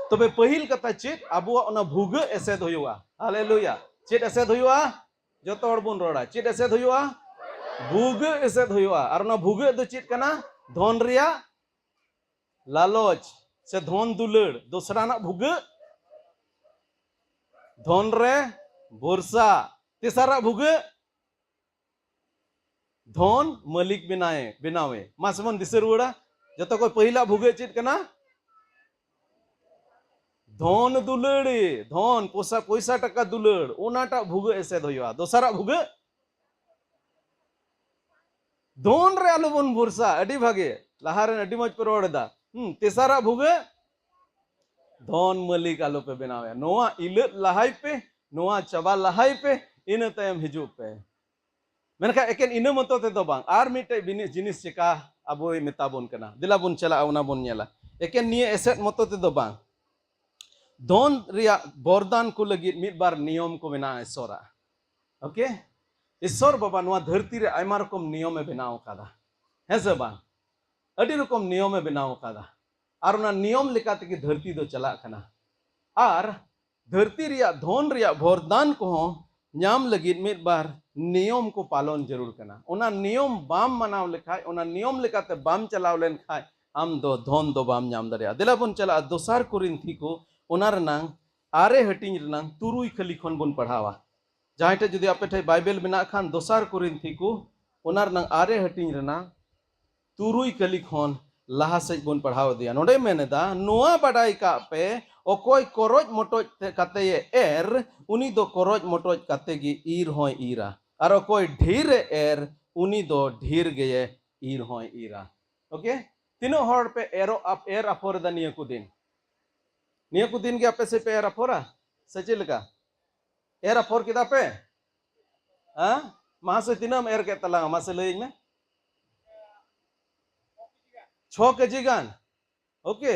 ᱛᱚᱵᱮ ᱯᱟᱹᱦᱤᱞ ᱠᱟᱛᱷᱟ ᱪᱮᱫ? ᱟᱵᱚᱣᱟᱜ ᱚᱱᱟ ᱵᱷᱩᱜᱟᱹᱜ ᱮᱥᱮᱫ ᱦᱩᱭᱩᱜᱼᱟ᱾ ᱦᱟᱞᱮᱞᱩᱭᱟ᱾ ᱪᱮᱫ ᱮᱥᱮᱫ ᱦᱩᱭᱩᱜᱼᱟ? ᱡᱚᱛᱚ ᱦᱚᱲ ᱵᱚᱱ ᱨᱚᱲᱟ, ᱪᱮᱫ ᱮᱥᱮᱫ ᱦᱩᱭᱩᱜᱼᱟ? ᱵᱷᱩᱜᱟᱹᱜ ᱮᱥᱮᱫ ᱦᱩᱭᱩᱜᱼᱟ᱾ ᱟᱨ ᱚᱱᱟ ᱵᱷᱩᱜᱟᱹᱜ ᱫᱚ ᱪᱮᱫ ᱠᱟᱱᱟ? ᱫᱷᱚᱱ ᱨᱮᱭᱟᱜ ᱞᱟᱞᱚᱪ ᱥᱮ ᱫᱷᱚᱱ ᱫᱩᱞᱟᱹᱲ᱾ ᱫᱚᱥᱨᱟᱱᱟᱜ ᱵᱷᱩᱜᱟᱹᱜ, ᱫᱷᱚᱱ ᱨᱮ ᱵᱷᱚᱨᱥᱟ᱾ ᱛᱮᱥᱟᱨᱟᱜ ᱵᱷᱩᱜᱟᱹᱜ, ᱫᱷᱚᱱ ᱢᱟᱹᱞᱤᱠ ᱵᱮᱱᱟᱣᱮ, ᱵᱮᱱᱟᱣᱮ᱾ ᱢᱟᱥᱮ ᱵᱚᱱ ᱫᱤᱥᱟᱹ ᱨᱩᱣᱟᱹᱲᱟ, ᱡᱚᱛᱚ ᱠᱷᱚᱱ ᱯᱟᱹᱦᱤᱞᱟᱜ ᱵᱷᱩᱜᱟᱹᱜ ᱪᱮᱫ ᱠᱟᱱᱟ? ᱫᱷᱚᱱ ᱫᱩᱞᱟᱹᱲᱤ, ᱫᱷᱚᱱ, ᱯᱚᱭᱥᱟ, ᱯᱚᱭᱥᱟ ᱴᱟᱠᱟ ᱫᱩᱞᱟᱹᱲ, ᱚᱱᱟᱴᱟᱜ ᱵᱷᱩᱜᱟᱹᱜ ᱮᱥᱮᱫ ᱦᱩᱭᱩᱜᱼᱟ᱾ ᱫᱚᱥᱟᱨᱟᱜ ᱵᱷᱩᱜᱟᱹᱜ, ᱫᱷᱚᱱ ᱨᱮ ᱟᱞᱚᱵᱚᱱ ᱵᱷᱚᱨᱥᱟ᱾ ᱟᱹᱰᱤ ᱵᱷᱟᱜᱮ, ᱞᱟᱦᱟ ᱨᱮᱱ ᱟᱹᱰᱤ ᱢᱚᱡᱽ ᱯᱮ ᱨᱚᱲ ᱮᱫᱟ᱾ ᱦᱩᱸ, ᱛᱮᱥᱟᱨᱟᱜ ᱵᱷᱩᱜᱟᱹᱜ, ᱫᱷᱚᱱ ᱢᱟᱹᱞᱤᱠ ᱟᱞᱚᱯᱮ ᱵᱮᱱᱟᱣᱮᱭᱟ᱾ ᱱᱚᱣᱟ ᱤᱞᱟᱹᱫ ᱞᱟᱦᱟᱭ ᱯᱮ, ᱱᱚᱣᱟ ᱪᱟᱵᱟ ᱞᱟᱦᱟᱭ ᱯᱮ, ᱤᱱᱟᱹ ᱛᱟᱭᱚᱢ ᱦᱤᱡᱩᱜ ᱯᱮ᱾ ᱢᱮᱱᱠᱷᱟᱱ ᱮᱠᱮᱱ ᱤᱱᱟᱹ ᱢᱚᱛᱚ ᱛᱮᱫᱚ ᱵᱟᱝ, ᱟᱨ ᱢᱤᱫᱴᱮᱡ ᱵᱤᱱᱤ-, ᱡᱤᱱᱤᱥ ᱪᱮᱠᱟ ᱟᱵᱚᱭ ᱢᱮᱛᱟ ᱵᱚᱱ ᱠᱟᱱᱟ᱾ ᱫᱮᱞᱟ ᱵᱚᱱ ᱪᱟᱞᱟᱜᱼᱟ, ᱚᱱᱟ ᱵᱚᱱ ᱧᱮᱞᱟ᱾ ᱮᱠᱮᱱ ᱱᱤᱭᱟᱹ ᱮᱥᱮᱫ ᱢᱚᱛᱚ ᱛᱮᱫᱚ ᱵᱟᱝ, ᱫᱷᱚᱱ ᱨᱮᱭᱟᱜ ᱵᱚᱨᱫᱟᱱ ᱠᱚ ᱞᱟᱹᱜᱤᱫ ᱢᱤᱫ ᱵᱟᱨ ᱱᱤᱭᱚᱢ ᱠᱚ ᱢᱮᱱᱟᱜᱼᱟ ᱤᱥᱚᱨᱟᱜ᱾ ᱳᱠᱮ? ᱤᱥᱥᱚᱨ ᱵᱟᱵᱟ ᱱᱚᱣᱟ ᱫᱷᱟᱹᱨᱛᱤ ᱨᱮ ᱟᱭᱢᱟ ᱨᱚᱠᱚᱢ ᱱᱤᱭᱚᱢᱮ ᱵᱮᱱᱟᱣ ᱟᱠᱟᱫᱟ, ᱦᱮᱸ ᱥᱮ ᱵᱟᱝ? ᱟᱹᱰᱤ ᱨᱚᱠᱚᱢ ᱱᱤᱭᱚᱢᱮ ᱵᱮᱱᱟᱣ ᱟᱠᱟᱫᱟ᱾ ᱟᱨ ᱚᱱᱟ ᱱᱤᱭᱚᱢ ᱞᱮᱠᱟ ᱛᱮᱜᱮ ᱫᱷᱟᱹᱨᱛᱤ ᱫᱚ ᱪᱟᱞᱟᱜ ᱠᱟᱱᱟ᱾ ᱟᱨ ᱫᱷᱟᱹᱨᱛᱤ ᱨᱮᱭᱟᱜ ᱫᱷᱚᱱ ᱨᱮᱭᱟᱜ ᱵᱷᱚᱨᱫᱟᱱ ᱠᱚᱦᱚᱸ ᱧᱟᱢ ᱞᱟᱹᱜᱤᱫ ᱢᱤᱫ ᱵᱟᱨ ᱱᱤᱭᱚᱢ ᱠᱚ ᱯᱟᱞᱚᱱ ᱡᱟᱹᱨᱩᱲ ᱠᱟᱱᱟ᱾ ᱚᱱᱟ ᱱᱤᱭᱚᱢ ᱵᱟᱢ ᱢᱟᱱᱟᱣ ᱞᱮᱠᱷᱟᱡ, ᱚᱱᱟ ᱱᱤᱭᱚᱢ ᱞᱮᱠᱟᱛᱮ ᱵᱟᱢ ᱪᱟᱞᱟᱣ ᱞᱮᱱᱠᱷᱟᱡ, ᱟᱢ ᱫᱚ ᱫᱷᱚᱱ ᱫᱚ ᱵᱟᱢ ᱧᱟᱢ ᱫᱟᱲᱮᱭᱟᱜᱼᱟ᱾ ᱫᱮᱞᱟ ᱵᱚᱱ ᱪᱟᱞᱟᱜᱼᱟ ᱫᱚᱥᱟᱨ ᱠᱚᱨᱤᱱᱛᱷᱤ ᱠᱚ, ᱚᱱᱟ ᱨᱮᱱᱟᱝ ᱟᱨᱮ ᱦᱟᱹᱴᱤᱧ ᱨᱮᱱᱟᱝ ᱛᱩᱨᱩᱭ ᱠᱟᱹᱞᱤ ᱠᱷᱚᱱ ᱵᱚᱱ ᱯᱟᱲᱦᱟᱣᱟ᱾ ᱡᱟᱦᱟᱸᱭ ᱴᱷᱮᱡ ᱡᱩᱫᱤ ᱟᱯᱮ ᱴᱷᱮᱡ ᱵᱟᱭᱵᱮᱞ ᱢᱮᱱᱟᱜ ᱠᱷᱟᱱ, ᱫᱚᱥᱟᱨ ᱠᱚᱨᱤᱱᱛᱷᱤ ᱠᱚ, ᱚᱱᱟ ᱨᱮᱱᱟᱝ ᱟᱨᱮ ᱦᱟᱹᱴᱤᱧ ᱨᱮᱱᱟᱝ ᱛᱩᱨᱩᱭ ᱠᱟᱹᱞᱤ ᱠᱷᱚᱱ ᱞᱟᱦᱟ ᱥᱮᱫ ᱵᱚᱱ ᱯᱟᱲᱦᱟᱣ ᱤᱫᱤᱭᱟ᱾ ᱱᱚᱰᱮ ᱢᱮᱱ ᱮᱫᱟ, ᱱᱚᱣᱟ ᱵᱟᱰᱟᱭ ᱠᱟᱜ ᱯᱮ, ᱚᱠᱚᱭ ᱠᱚᱨᱚᱡ ᱢᱚᱴᱚᱡ ᱛᱮ, ᱠᱟᱛᱮ ᱮ ᱮᱨ, ᱩᱱᱤ ᱫᱚ ᱠᱚᱨᱚᱡ ᱢᱚᱴᱚᱡ ᱠᱟᱛᱮ ᱜᱮ ᱤᱨ ᱦᱚᱸᱭ ᱤᱨᱟ᱾ ᱟᱨ ᱚᱠᱚᱭ ᱰᱷᱮᱨ ᱮ ᱮᱨ, ᱩᱱᱤ ᱫᱚ ᱰᱷᱮᱨ ᱜᱮᱭᱮ ᱤᱨ ᱦᱚᱸᱭ ᱤᱨᱟ᱾ ᱳᱠᱮ? ᱛᱤᱱᱟᱹᱜ ᱦᱚᱲ ᱯᱮ ᱮᱨᱚᱜ, ᱟᱯ-, ᱮᱨ ᱟᱯᱷᱚᱨ ᱮᱫᱟ ᱱᱤᱭᱟᱹ ᱠᱚ ᱫᱤᱱ? ᱱᱤᱭᱟᱹ ᱠᱚ ᱫᱤᱱ ᱜᱮ ᱟᱯᱮ ᱥᱮᱫ ᱯᱮ ᱮᱨ ᱟᱯᱷᱚᱨᱟ ᱥᱮ ᱪᱮᱫ ᱞᱮᱠᱟ? ᱮᱨ ᱟᱯᱷᱚᱨ ᱠᱮᱫᱟ ᱯᱮ? ᱦᱮᱸ? ᱢᱟᱥᱮ ᱛᱤᱱᱟᱹᱜ ᱮᱢ ᱮᱨ ᱠᱮᱫ ᱛᱟᱞᱟᱝᱟ? ᱢᱟᱥᱮ ᱞᱟᱹᱭᱟᱹᱧ ᱢᱮ᱾ ᱪᱷᱚ ᱠᱮᱡᱤ ᱜᱟᱱ᱾ ᱳᱠᱮ?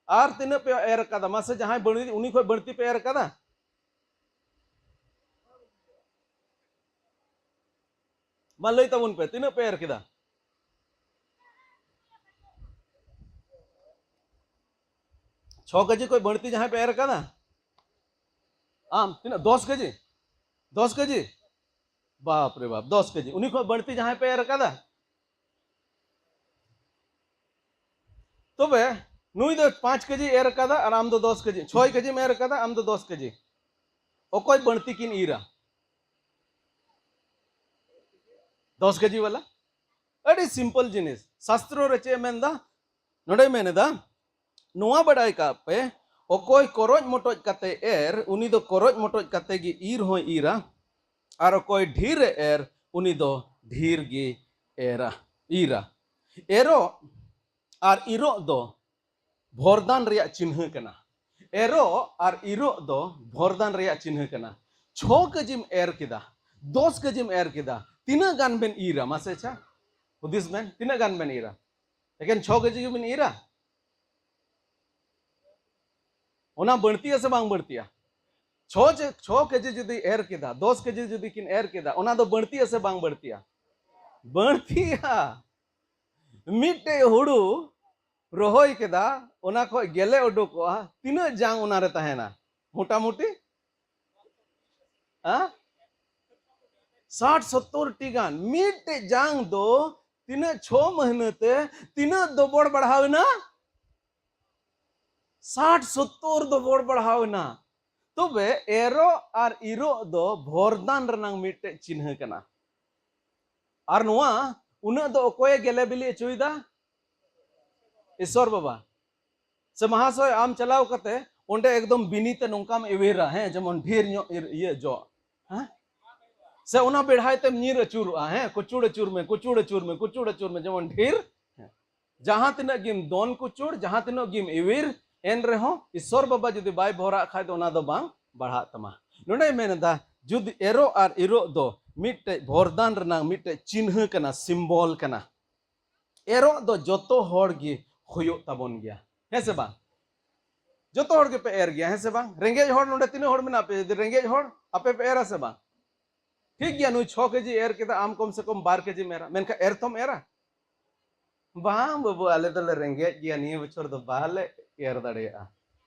ᱟᱨ ᱛᱤᱱᱟᱹᱜ ᱯᱮ ᱮᱨ ᱠᱟᱫᱟ? ᱢᱟᱥᱮ ᱡᱟᱦᱟᱸᱭ ᱵᱟᱹᱲᱛᱤ, ᱩᱱᱤ ᱠᱷᱚᱡ ᱵᱟᱹᱲᱛᱤ ᱯᱮ ᱮᱨ ᱠᱟᱫᱟ? ᱢᱟ ᱞᱟᱹᱭ ᱛᱟᱵᱚᱱ ᱯᱮ, ᱛᱤᱱᱟᱹᱜ ᱯᱮ ᱮᱨ ᱠᱮᱫᱟ? ᱪᱷᱚ ᱠᱮᱡᱤ ᱠᱷᱚᱡ ᱵᱟᱹᱲᱛᱤ ᱡᱟᱦᱟᱸᱭ ᱯᱮ ᱮᱨ ᱠᱟᱫᱟ? ᱟᱢ ᱛᱤᱱᱟᱹᱜ? ᱫᱚᱥ ᱠᱮᱡᱤ? ᱫᱚᱥ ᱠᱮᱡᱤ? ᱵᱟᱯ ᱨᱮ ᱵᱟᱯ, ᱫᱚᱥ ᱠᱮᱡᱤ᱾ ᱩᱱᱤ ᱠᱷᱚᱡ ᱵᱟᱹᱲᱛᱤ ᱡᱟᱦᱟᱸᱭ ᱯᱮ ᱮᱨ ᱠᱟᱫᱟ? ᱛᱚᱵᱮ ᱱᱩᱭ ᱫᱚ ᱯᱟᱸᱪ ᱠᱮᱡᱤ ᱮᱨ ᱠᱟᱫᱟ ᱟᱨ ᱟᱢ ᱫᱚ ᱫᱚᱥ ᱠᱮᱡᱤ, ᱪᱷᱚᱭ ᱠᱮᱡᱤᱢ ᱮᱨ ᱠᱟᱫᱟ, ᱟᱢ ᱫᱚ ᱫᱚᱥ ᱠᱮᱡᱤ᱾ ᱚᱠᱚᱭ ᱵᱟᱹᱲᱛᱤ ᱠᱤᱱ ᱤᱨᱟ? ᱫᱚᱥ ᱠᱮᱡᱤ ᱵᱟᱞᱟ᱾ ᱟᱹᱰᱤ simple ᱡᱤᱱᱤᱥ᱾ ᱥᱟᱥᱛᱨᱚ ᱨᱮ ᱪᱮᱫ ᱮ ᱢᱮᱱᱫᱟ? ᱱᱚᱰᱮᱭ ᱢᱮᱱ ᱮᱫᱟ, ᱱᱚᱣᱟ ᱵᱟᱰᱟᱭ ᱠᱟᱜ ᱯᱮ, ᱚᱠᱚᱭ ᱠᱚᱨᱚᱡ ᱢᱚᱴᱚᱡ ᱠᱟᱛᱮ ᱮᱨ, ᱩᱱᱤ ᱫᱚ ᱠᱚᱨᱚᱡ ᱢᱚᱴᱚᱡ ᱠᱟᱛᱮ ᱜᱮ ᱤᱨ ᱦᱚᱸᱭ ᱤᱨᱟ, ᱟᱨ ᱚᱠᱚᱭ ᱰᱷᱮᱨ ᱮ ᱮᱨ, ᱩᱱᱤ ᱫᱚ ᱰᱷᱮᱨ ᱜᱮ ᱮᱨᱟ, ᱤᱨᱟ᱾ ᱮᱨᱚᱜ ᱟᱨ ᱤᱨᱚᱜ ᱫᱚ ᱵᱷᱚᱨᱫᱟᱱ ᱨᱮᱭᱟᱜ ᱪᱤᱱᱦᱟᱹ ᱠᱟᱱᱟ᱾ ᱮᱨᱚᱜ ᱟᱨ ᱤᱨᱚᱜ ᱫᱚ ᱵᱷᱚᱨᱫᱟᱱ ᱨᱮᱭᱟᱜ ᱪᱤᱱᱦᱟᱹ ᱠᱟᱱᱟ᱾ ᱪᱷᱚ ᱠᱮᱡᱤᱢ ᱮᱨ ᱠᱮᱫᱟ, ᱫᱚᱥ ᱠᱮᱡᱤᱢ ᱮᱨ ᱠᱮᱫᱟ, ᱛᱤᱱᱟᱹᱜ ᱜᱟᱱ ᱵᱮᱱ ᱤᱨᱟ? ᱢᱟᱥᱮ ᱟᱪᱪᱷᱟ, ᱦᱩᱫᱤᱥ ᱵᱮᱱ, ᱛᱤᱱᱟᱹᱜ ᱜᱟᱱ ᱵᱮᱱ ᱤᱨᱟ? ᱮᱠᱮᱱ ᱪᱷᱚ ᱠᱮᱡᱤ ᱜᱮᱵᱮᱱ ᱤᱨᱟ? ᱚᱱᱟ ᱵᱟᱹᱲᱛᱤᱜᱼᱟ ᱥᱮ ᱵᱟᱝ ᱵᱟᱹᱲᱛᱤᱜᱼᱟ? ᱪᱷᱚ ᱪᱮ-, ᱪᱷᱚ ᱠᱮᱡᱤ ᱡᱩᱫᱤ ᱮᱨ ᱠᱮᱫᱟ, ᱫᱚᱥ ᱠᱮᱡᱤ ᱡᱩᱫᱤ ᱠᱤᱱ ᱮᱨ ᱠᱮᱫᱟ, ᱚᱱᱟ ᱫᱚ ᱵᱟᱹᱲᱛᱤᱜᱼᱟ ᱥᱮ ᱵᱟᱝ ᱵᱟᱹᱲᱛᱤᱜᱼᱟ? ᱵᱟᱹᱲᱛᱤᱜᱼᱟ᱾ ᱢᱤᱫᱴᱮᱡ ᱦᱩᱲᱩ ᱨᱚᱦᱚᱭ ᱠᱮᱫᱟ, ᱚᱱᱟ ᱠᱷᱚᱡ ᱜᱮᱞᱮ ᱩᱰᱩᱠᱚᱜᱼᱟ, ᱛᱤᱱᱟᱹᱜ ᱡᱟᱝ ᱚᱱᱟ ᱨᱮ ᱛᱟᱦᱮᱱᱟ ᱢᱚᱴᱟᱢᱩᱴᱤ? ᱦᱮᱸ? ᱥᱟᱴ ᱥᱚᱛᱛᱚᱨ ᱴᱤ ᱜᱟᱱ᱾ ᱢᱤᱫᱴᱮᱡ ᱡᱟᱝ ᱫᱚ ᱛᱤᱱᱟᱹᱜ, ᱪᱷᱚ ᱢᱟᱹᱦᱱᱟᱹ ᱛᱮ ᱛᱤᱱᱟᱹᱜ ᱫᱚᱵᱚᱲ ᱵᱟᱲᱦᱟᱣ ᱮᱱᱟ? ᱥᱟᱴ ᱥᱚᱛᱛᱚᱨ ᱫᱚᱵᱚᱲ ᱵᱟᱲᱦᱟᱣ ᱮᱱᱟ᱾ ᱛᱚᱵᱮ ᱮᱨᱚᱜ ᱟᱨ ᱤᱨᱚᱜ ᱫᱚ ᱵᱷᱚᱨᱫᱟᱱ ᱨᱮᱱᱟᱝ ᱢᱤᱫᱴᱮᱡ ᱪᱤᱱᱦᱟᱹ ᱠᱟᱱᱟ᱾ ᱟᱨ ᱱᱚᱣᱟ ᱩᱱᱟᱹᱜ ᱫᱚ ᱚᱠᱚᱭᱮ ᱜᱮᱞᱮ ᱵᱤᱞᱤ ᱦᱚᱪᱚᱭᱮᱫᱟ? ᱤᱥᱚᱨ ᱵᱟᱵᱟ᱾ ᱥᱮ ᱢᱟᱦᱟᱥᱚᱭ, ᱟᱢ ᱪᱟᱞᱟᱣ ᱠᱟᱛᱮ ᱚᱸᱰᱮ ᱮᱠᱫᱚᱢ ᱵᱤᱱᱤ ᱛᱮ ᱱᱚᱝᱠᱟᱢ ᱮᱣᱮᱨᱟ, ᱦᱮᱸ, ᱡᱮᱢᱚᱱ ᱰᱷᱮᱨ ᱧᱚᱜ ᱤᱨ-, ᱤᱭᱟᱹ ᱡᱚᱜ, ᱦᱮᱸ? ᱥᱮ ᱚᱱᱟ ᱵᱮᱲᱦᱟᱭ ᱛᱮᱢ ᱧᱤᱨ ᱟᱹᱪᱩᱨᱚᱜᱼᱟ, ᱦᱮᱸ? ᱠᱩᱪᱩᱲ ᱟᱹᱪᱩᱨ ᱢᱮ, ᱠᱩᱪᱩᱲ ᱟᱹᱪᱩᱨ ᱢᱮ, ᱠᱩᱪᱩᱲ ᱟᱹᱪᱩᱨ ᱢᱮ, ᱡᱮᱢᱚᱱ ᱰᱷᱮᱨ, ᱦᱮᱸ᱾ ᱡᱟᱦᱟᱸ ᱛᱤᱱᱟᱹᱜ ᱜᱮᱢ ᱫᱚᱱ ᱠᱩᱪᱩᱲ, ᱡᱟᱦᱟᱸ ᱛᱤᱱᱟᱹᱜ ᱜᱮᱢ ᱮᱣᱮᱨ, ᱮᱱ ᱨᱮᱦᱚᱸ ᱤᱥᱚᱨ ᱵᱟᱵᱟ ᱡᱩᱫᱤ ᱵᱟᱭ ᱵᱷᱚᱨᱟᱜ ᱠᱷᱟᱡ ᱫᱚ ᱚᱱᱟ ᱫᱚ ᱵᱟᱝ ᱵᱟᱲᱦᱟᱜ ᱛᱟᱢᱟ᱾ ᱱᱚᱰᱮᱭ ᱢᱮᱱ ᱮᱫᱟ, ᱡᱩᱫᱤ ᱮᱨᱚᱜ ᱟᱨ ᱤᱨᱚᱜ ᱫᱚ ᱢᱤᱫᱴᱮᱡ ᱵᱷᱚᱨᱫᱟᱱ ᱨᱮᱱᱟᱜ ᱢᱤᱫᱴᱮᱡ ᱪᱤᱱᱦᱟᱹ ᱠᱟᱱᱟ, ᱥᱤᱢᱵᱚᱞ ᱠᱟᱱᱟ᱾ ᱮᱨᱚᱜ ᱫᱚ ᱡᱚᱛᱚ ᱦᱚᱲ ᱜᱮ ᱦᱩᱭᱩᱜ ᱛᱟᱵᱚᱱ ᱜᱮᱭᱟ, ᱦᱮᱸ ᱥᱮ ᱵᱟᱝ? ᱡᱚᱛᱚ ᱦᱚᱲ ᱜᱮᱯᱮ ᱮᱨ ᱜᱮᱭᱟ, ᱦᱮᱸ ᱥᱮ ᱵᱟᱝ? ᱨᱮᱸᱜᱮᱡ ᱦᱚᱲ ᱱᱚᱰᱮ ᱛᱤᱱᱟᱹᱜ ᱦᱚᱲ ᱢᱮᱱᱟᱜ ᱯᱮ? ᱡᱩᱫᱤ ᱨᱮᱸᱜᱮᱡ ᱦᱚᱲ, ᱟᱯᱮ ᱯᱮ ᱮᱨᱟ ᱥᱮ ᱵᱟᱝ? ᱴᱷᱤᱠ ᱜᱮᱭᱟ, ᱱᱩᱭ ᱪᱷᱚ ᱠᱮᱡᱤ ᱮᱨ ᱠᱮᱫᱟ, ᱟᱢ ᱠᱚᱢ ᱥᱮ ᱠᱚᱢ ᱵᱟᱨ ᱠᱮᱡᱤᱢ ᱮᱨᱟ, ᱢᱮᱱᱠᱷᱟᱱ ᱮᱨ ᱛᱚᱢ ᱮᱨᱟ? ᱵᱟᱝ ᱵᱟᱹᱵᱩ, ᱟᱞᱮ ᱫᱚᱞᱮ ᱨᱮᱸᱜᱮᱡ ᱜᱮᱭᱟ, ᱱᱤᱭᱟᱹ ᱵᱚᱪᱷᱚᱨ ᱫᱚ ᱵᱟᱞᱮ ᱮᱨ ᱫᱟᱲᱮᱭᱟᱜᱼᱟ᱾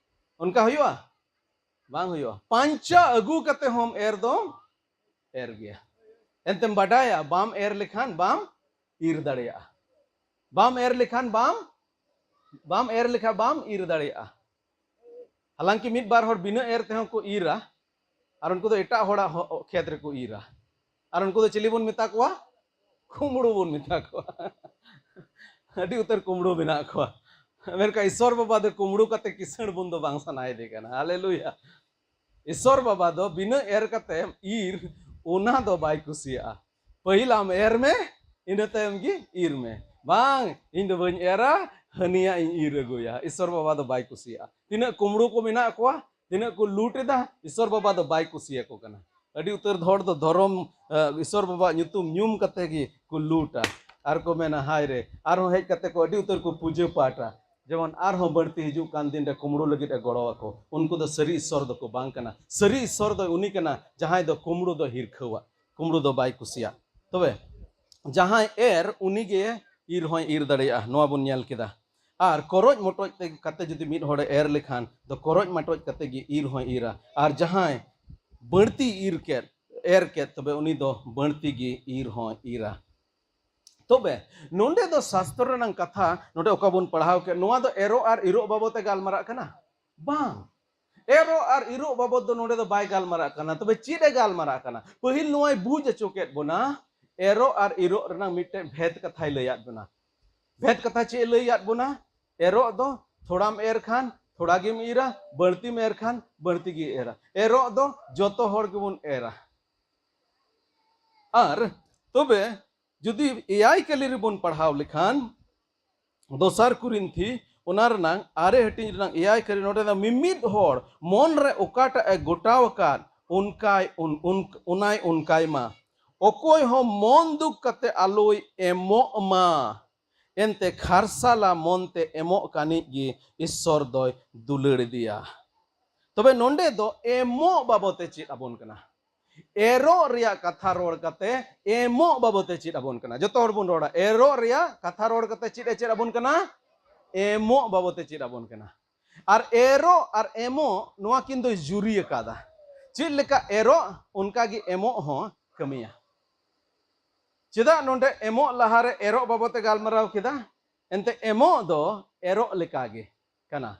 ᱚᱱᱠᱟ ᱦᱩᱭᱩᱜᱼᱟ? ᱵᱟᱝ ᱦᱩᱭᱩᱜᱼᱟ᱾ ᱯᱟᱧᱪᱟ ᱟᱹᱜᱩ ᱠᱟᱛᱮ ᱦᱚᱸᱢ ᱮᱨ ᱫᱚᱢ ᱮᱨ ᱜᱮᱭᱟ᱾ ᱮᱱᱛᱮᱢ ᱵᱟᱰᱟᱭᱟ, ᱵᱟᱢ ᱮᱨ ᱞᱮᱠᱷᱟᱱ ᱵᱟᱢ ᱤᱨ ᱫᱟᱲᱮᱭᱟᱜᱼᱟ᱾ ᱵᱟᱢ ᱮᱨ ᱞᱮᱠᱷᱟᱱ ᱵᱟᱢ, ᱵᱟᱢ ᱮᱨ ᱞᱮᱠᱷᱟᱱ ᱵᱟᱢ ᱤᱨ ᱫᱟᱲᱮᱭᱟᱜᱼᱟ᱾ ᱦᱟᱞᱟᱝᱠᱤ ᱢᱤᱫ ᱵᱟᱨ ᱦᱚᱲ ᱵᱤᱱᱟᱹ ᱮᱨ ᱛᱮᱦᱚᱸ ᱠᱚ ᱤᱨᱟ, ᱟᱨ ᱩᱱᱠᱩ ᱫᱚ ᱮᱴᱟᱜ ᱦᱚᱲᱟᱜ ᱦᱚ-, ᱠᱷᱮᱛ ᱨᱮᱠᱚ ᱤᱨᱟ᱾ ᱟᱨ ᱩᱱᱠᱩ ᱫᱚ ᱪᱤᱞᱤ ᱵᱚᱱ ᱢᱮᱛᱟ ᱠᱚᱣᱟ? ᱠᱩᱢᱵᱽᱲᱩ ᱵᱚᱱ ᱢᱮᱛᱟ ᱠᱚᱣᱟ᱾ ᱟᱹᱰᱤ ᱩᱛᱟᱹᱨ ᱠᱩᱢᱵᱽᱲᱩ ᱢᱮᱱᱟᱜ ᱠᱚᱣᱟ᱾ ᱢᱮᱱᱠᱷᱟᱱ ᱤᱥᱚᱨ ᱵᱟᱵᱟ ᱫᱚ ᱠᱩᱢᱵᱽᱲᱩ ᱠᱟᱛᱮ ᱠᱤᱥᱟᱹᱬ ᱵᱚᱱ ᱫᱚ ᱵᱟᱝ ᱥᱟᱱᱟᱭᱮᱫᱮ ᱠᱟᱱᱟ᱾ ᱦᱟᱞᱮᱞᱩᱭᱟ᱾ ᱤᱥᱚᱨ ᱵᱟᱵᱟ ᱫᱚ ᱵᱤᱱᱟᱹ ᱮᱨ ᱠᱟᱛᱮ ᱤᱨ, ᱚᱱᱟ ᱫᱚ ᱵᱟᱭ ᱠᱩᱥᱤᱭᱟᱜᱼᱟ᱾ ᱯᱟᱹᱦᱤᱞ ᱟᱢ ᱮᱨ ᱢᱮ, ᱤᱱᱟᱹ ᱛᱟᱭᱚᱢ ᱜᱮ ᱤᱨ ᱢᱮ᱾ ᱵᱟᱝ, ᱤᱧ ᱫᱚ ᱵᱟᱹᱧ ᱮᱨᱟ, ᱦᱟᱹᱱᱤᱭᱟᱜ ᱤᱧ ᱤᱨ ᱟᱹᱜᱩᱭᱟ᱾ ᱤᱥᱚᱨ ᱵᱟᱵᱟ ᱫᱚ ᱵᱟᱭ ᱠᱩᱥᱤᱭᱟᱜᱼᱟ᱾ ᱛᱤᱱᱟᱹᱜ ᱠᱩᱢᱵᱽᱲᱩ ᱠᱚ ᱢᱮᱱᱟᱜ ᱠᱚᱣᱟ, ᱛᱤᱱᱟᱹᱜ ᱠᱚ ᱞᱩᱴ ᱮᱫᱟ, ᱤᱥᱚᱨ ᱵᱟᱵᱟ ᱫᱚ ᱵᱟᱭ ᱠᱩᱥᱤᱭᱟᱠᱚ ᱠᱟᱱᱟ᱾ ᱟᱹᱰᱤ ᱩᱛᱟᱹᱨ ᱦᱚᱲ ᱫᱚ ᱫᱷᱚᱨᱚᱢ, ᱮ, ᱤᱥᱚᱨ ᱵᱟᱵᱟᱣᱟᱜ ᱧᱩᱛᱩᱢ ᱧᱩᱢ ᱠᱟᱛᱮ ᱜᱮ ᱠᱚ ᱞᱩᱴᱟ᱾ ᱟᱨ ᱠᱚ ᱢᱮᱱᱟ, "ᱦᱟᱭ ᱨᱮ", ᱟᱨᱦᱚᱸ ᱦᱮᱡ ᱠᱟᱛᱮ ᱠᱚ ᱟᱹᱰᱤ ᱩᱛᱟᱹᱨ ᱠᱚ ᱯᱩᱡᱟᱹ ᱯᱟᱴᱟ᱾ ᱡᱮᱢᱚᱱ ᱟᱨᱦᱚᱸ ᱵᱟᱹᱲᱛᱤ ᱦᱤᱡᱩᱜ ᱠᱟᱱ ᱫᱤᱱ ᱨᱮ ᱠᱩᱢᱲᱩ ᱞᱟᱹᱜᱤᱫ ᱮ ᱜᱚᱲᱚ ᱟᱠᱚ, ᱩᱱᱠᱩ ᱫᱚ ᱥᱟᱹᱨᱤ ᱤᱥᱥᱚᱨ ᱫᱚᱠᱚ ᱵᱟᱝ ᱠᱟᱱᱟ᱾ ᱥᱟᱹᱨᱤ ᱤᱥᱥᱚᱨ ᱫᱚ ᱩᱱᱤ ᱠᱟᱱᱟ ᱡᱟᱦᱟᱸᱭ ᱫᱚ ᱠᱩᱢᱲᱩ ᱫᱚ ᱦᱤᱨᱠᱷᱟᱹᱣᱟᱜ, ᱠᱩᱢᱲᱩ ᱫᱚ ᱵᱟᱭ ᱠᱩᱥᱤᱭᱟᱜ᱾ ᱛᱚᱵᱮ ᱡᱟᱦᱟᱸᱭ ᱮᱨ, ᱩᱱᱤᱜᱮ ᱤᱨ ᱦᱚᱸᱭ ᱤᱨ ᱫᱟᱲᱮᱭᱟᱜᱼᱟ, ᱱᱚᱣᱟ ᱵᱚᱱ ᱧᱮᱞ ᱠᱮᱫᱟ᱾ ᱟᱨ ᱠᱚᱨᱚᱡ ᱢᱚᱴᱚᱡ ᱛᱮ ᱠᱟᱛᱮ ᱡᱩᱫᱤ ᱢᱤᱫ ᱦᱚᱲᱮ ᱮᱨ ᱞᱮᱠᱷᱟᱱ ᱫᱚ ᱠᱚᱨᱚᱡ ᱢᱚᱴᱚᱡ ᱠᱟᱛᱮ ᱜᱮ ᱤᱨ ᱦᱚᱸᱭ ᱤᱨᱟ᱾ ᱟᱨ ᱡᱟᱦᱟᱸᱭ ᱵᱟᱹᱲᱛᱤ ᱤᱨ ᱠᱮᱫ, ᱮᱨ ᱠᱮᱫ, ᱛᱚᱵᱮ ᱩᱱᱤ ᱫᱚ ᱵᱟᱹᱲᱛᱤ ᱜᱮ ᱤᱨ ᱦᱚᱸᱭ ᱤᱨᱟ᱾ ᱛᱚᱵᱮ ᱱᱚᱰᱮ ᱫᱚ ᱥᱟᱥᱛᱨᱚ ᱨᱮᱱᱟᱜ ᱠᱟᱛᱷᱟ, ᱱᱚᱰᱮ ᱚᱠᱟ ᱵᱚᱱ ᱯᱟᱲᱦᱟᱣ ᱠᱮᱫ, ᱱᱚᱣᱟ ᱫᱚ ᱮᱨᱚᱜ ᱟᱨ ᱤᱨᱚᱜ ᱵᱟᱵᱚᱛ ᱮ ᱜᱟᱞᱢᱟᱨᱟᱜ ᱠᱟᱱᱟ? ᱵᱟᱝ, ᱮᱨᱚᱜ ᱟᱨ ᱤᱨᱚᱜ ᱵᱟᱵᱚᱛ ᱫᱚ ᱱᱚᱰᱮ ᱫᱚ ᱵᱟᱭ ᱜᱟᱞᱢᱟᱨᱟᱜ ᱠᱟᱱᱟ᱾ ᱛᱚᱵᱮ ᱪᱮᱫ ᱮ ᱜᱟᱞᱢᱟᱨᱟᱜ ᱠᱟᱱᱟ? ᱯᱟᱹᱦᱤᱞ ᱱᱚᱣᱟᱭ ᱵᱩᱡᱽ ᱦᱚᱪᱚ ᱠᱮᱫ ᱵᱚᱱᱟ, ᱮᱨᱚᱜ ᱟᱨ ᱤᱨᱚᱜ ᱨᱮᱱᱟᱜ ᱢᱤᱫᱴᱮᱱ ᱵᱷᱮᱫ ᱠᱟᱛᱷᱟᱭ ᱞᱟᱹᱭᱟᱫ ᱵᱚᱱᱟ᱾ ᱵᱷᱮᱫ ᱠᱟᱛᱷᱟ ᱪᱮᱫ ᱮ ᱞᱟᱹᱭᱟᱫ ᱵᱚᱱᱟ? ᱮᱨᱚᱜ ᱫᱚ ᱛᱷᱚᱲᱟᱢ ᱮᱨ ᱠᱷᱟᱱ ᱛᱷᱚᱲᱟ ᱜᱮᱢ ᱤᱨᱟ, ᱵᱟᱹᱲᱛᱤᱢ ᱮᱨ ᱠᱷᱟᱱ ᱵᱟᱹᱲᱛᱤ ᱜᱮ ᱮᱨᱟ᱾ ᱮᱨᱚᱜ ᱫᱚ ᱡᱚᱛᱚ ᱦᱚᱲ ᱜᱮᱵᱚᱱ ᱮᱨᱟ᱾ ᱟᱨ ᱛᱚᱵᱮ ᱡᱩᱫᱤ ᱮᱭᱟᱭ ᱠᱟᱹᱞᱤ ᱨᱮᱵᱚᱱ ᱯᱟᱲᱦᱟᱣ ᱞᱮᱠᱷᱟᱱ, ᱫᱚᱥᱟᱨ ᱠᱚᱨᱤᱱᱛᱷᱤ, ᱚᱱᱟ ᱨᱮᱱᱟᱝ ᱟᱨᱮ ᱦᱟᱹᱴᱤᱧ ᱨᱮᱱᱟᱝ ᱮᱭᱟᱭ ᱠᱟᱹᱞᱤ, ᱱᱚᱰᱮ ᱫᱚ ᱢᱤᱢᱤᱫ ᱦᱚᱲ ᱢᱚᱱ ᱨᱮ ᱚᱠᱟᱴᱟᱜ ᱮ ᱜᱚᱴᱟᱣ ᱟᱠᱟᱫ, ᱚᱱᱠᱟᱭ, ᱚᱱ-, ᱚᱱ-, ᱚᱱᱟᱭ ᱚᱱᱠᱟᱭ ᱢᱟ᱾ ᱚᱠᱚᱭ ᱦᱚᱸ ᱢᱚᱱ ᱫᱩᱠ ᱠᱟᱛᱮ ᱟᱞᱚᱭ ᱮᱢᱚᱜ ᱢᱟ, ᱮᱱᱛᱮ ᱠᱷᱟᱨᱥᱟᱞᱟ ᱢᱚᱱᱛᱮ ᱮᱢᱚᱜ ᱠᱟᱱᱤᱡ ᱜᱮ ᱤᱥᱥᱚᱨ ᱫᱚᱭ ᱫᱩᱞᱟᱹᱲ ᱤᱫᱤᱭᱟ᱾ ᱛᱚᱵᱮ ᱱᱚᱰᱮ ᱫᱚ ᱮᱢᱚᱜ ᱵᱟᱵᱚᱛᱮ ᱪᱮᱫ ᱟᱵᱚᱱ ᱠᱟᱱᱟ? ᱮᱨᱚᱜ ᱨᱮᱭᱟᱜ ᱠᱟᱛᱷᱟ ᱨᱚᱲ ᱠᱟᱛᱮ ᱮᱢᱚᱜ ᱵᱟᱵᱚᱛᱮ ᱪᱮᱫ ᱟᱵᱚᱱ ᱠᱟᱱᱟ? ᱡᱚᱛᱚ ᱦᱚᱲ ᱵᱚᱱ ᱨᱚᱲᱟ, ᱮᱨᱚᱜ ᱨᱮᱭᱟᱜ ᱠᱟᱛᱷᱟ ᱨᱚᱲ ᱠᱟᱛᱮ ᱪᱮᱫ ᱮ ᱪᱮᱫ ᱟᱵᱚᱱ ᱠᱟᱱᱟ? ᱮᱢᱚᱜ ᱵᱟᱵᱚᱛᱮ ᱪᱮᱫ ᱟᱵᱚᱱ ᱠᱟᱱᱟ᱾ ᱟᱨ ᱮᱨᱚᱜ ᱟᱨ ᱮᱢᱚᱜ, ᱱᱚᱣᱟ ᱠᱤᱱ ᱫᱚᱭ ᱡᱩᱨᱤ ᱟᱠᱟᱫᱟ᱾ ᱪᱮᱫ ᱞᱮᱠᱟ ᱮᱨᱚᱜ, ᱚᱱᱠᱟ ᱜᱮ ᱮᱢᱚᱜ ᱦᱚᱸ ᱠᱟᱹᱢᱤᱭᱟ᱾ ᱪᱮᱫᱟᱜ ᱱᱚᱰᱮ ᱮᱢᱚᱜ ᱞᱟᱦᱟᱨᱮ ᱮᱨᱚᱜ ᱵᱟᱵᱚᱛᱮ ᱜᱟᱞᱢᱟᱨᱟᱣ ᱠᱮᱫᱟ? ᱮᱱᱛᱮ ᱮᱢᱚᱜ ᱫᱚ ᱮᱨᱚᱜ ᱞᱮᱠᱟᱜᱮ ᱠᱟᱱᱟ᱾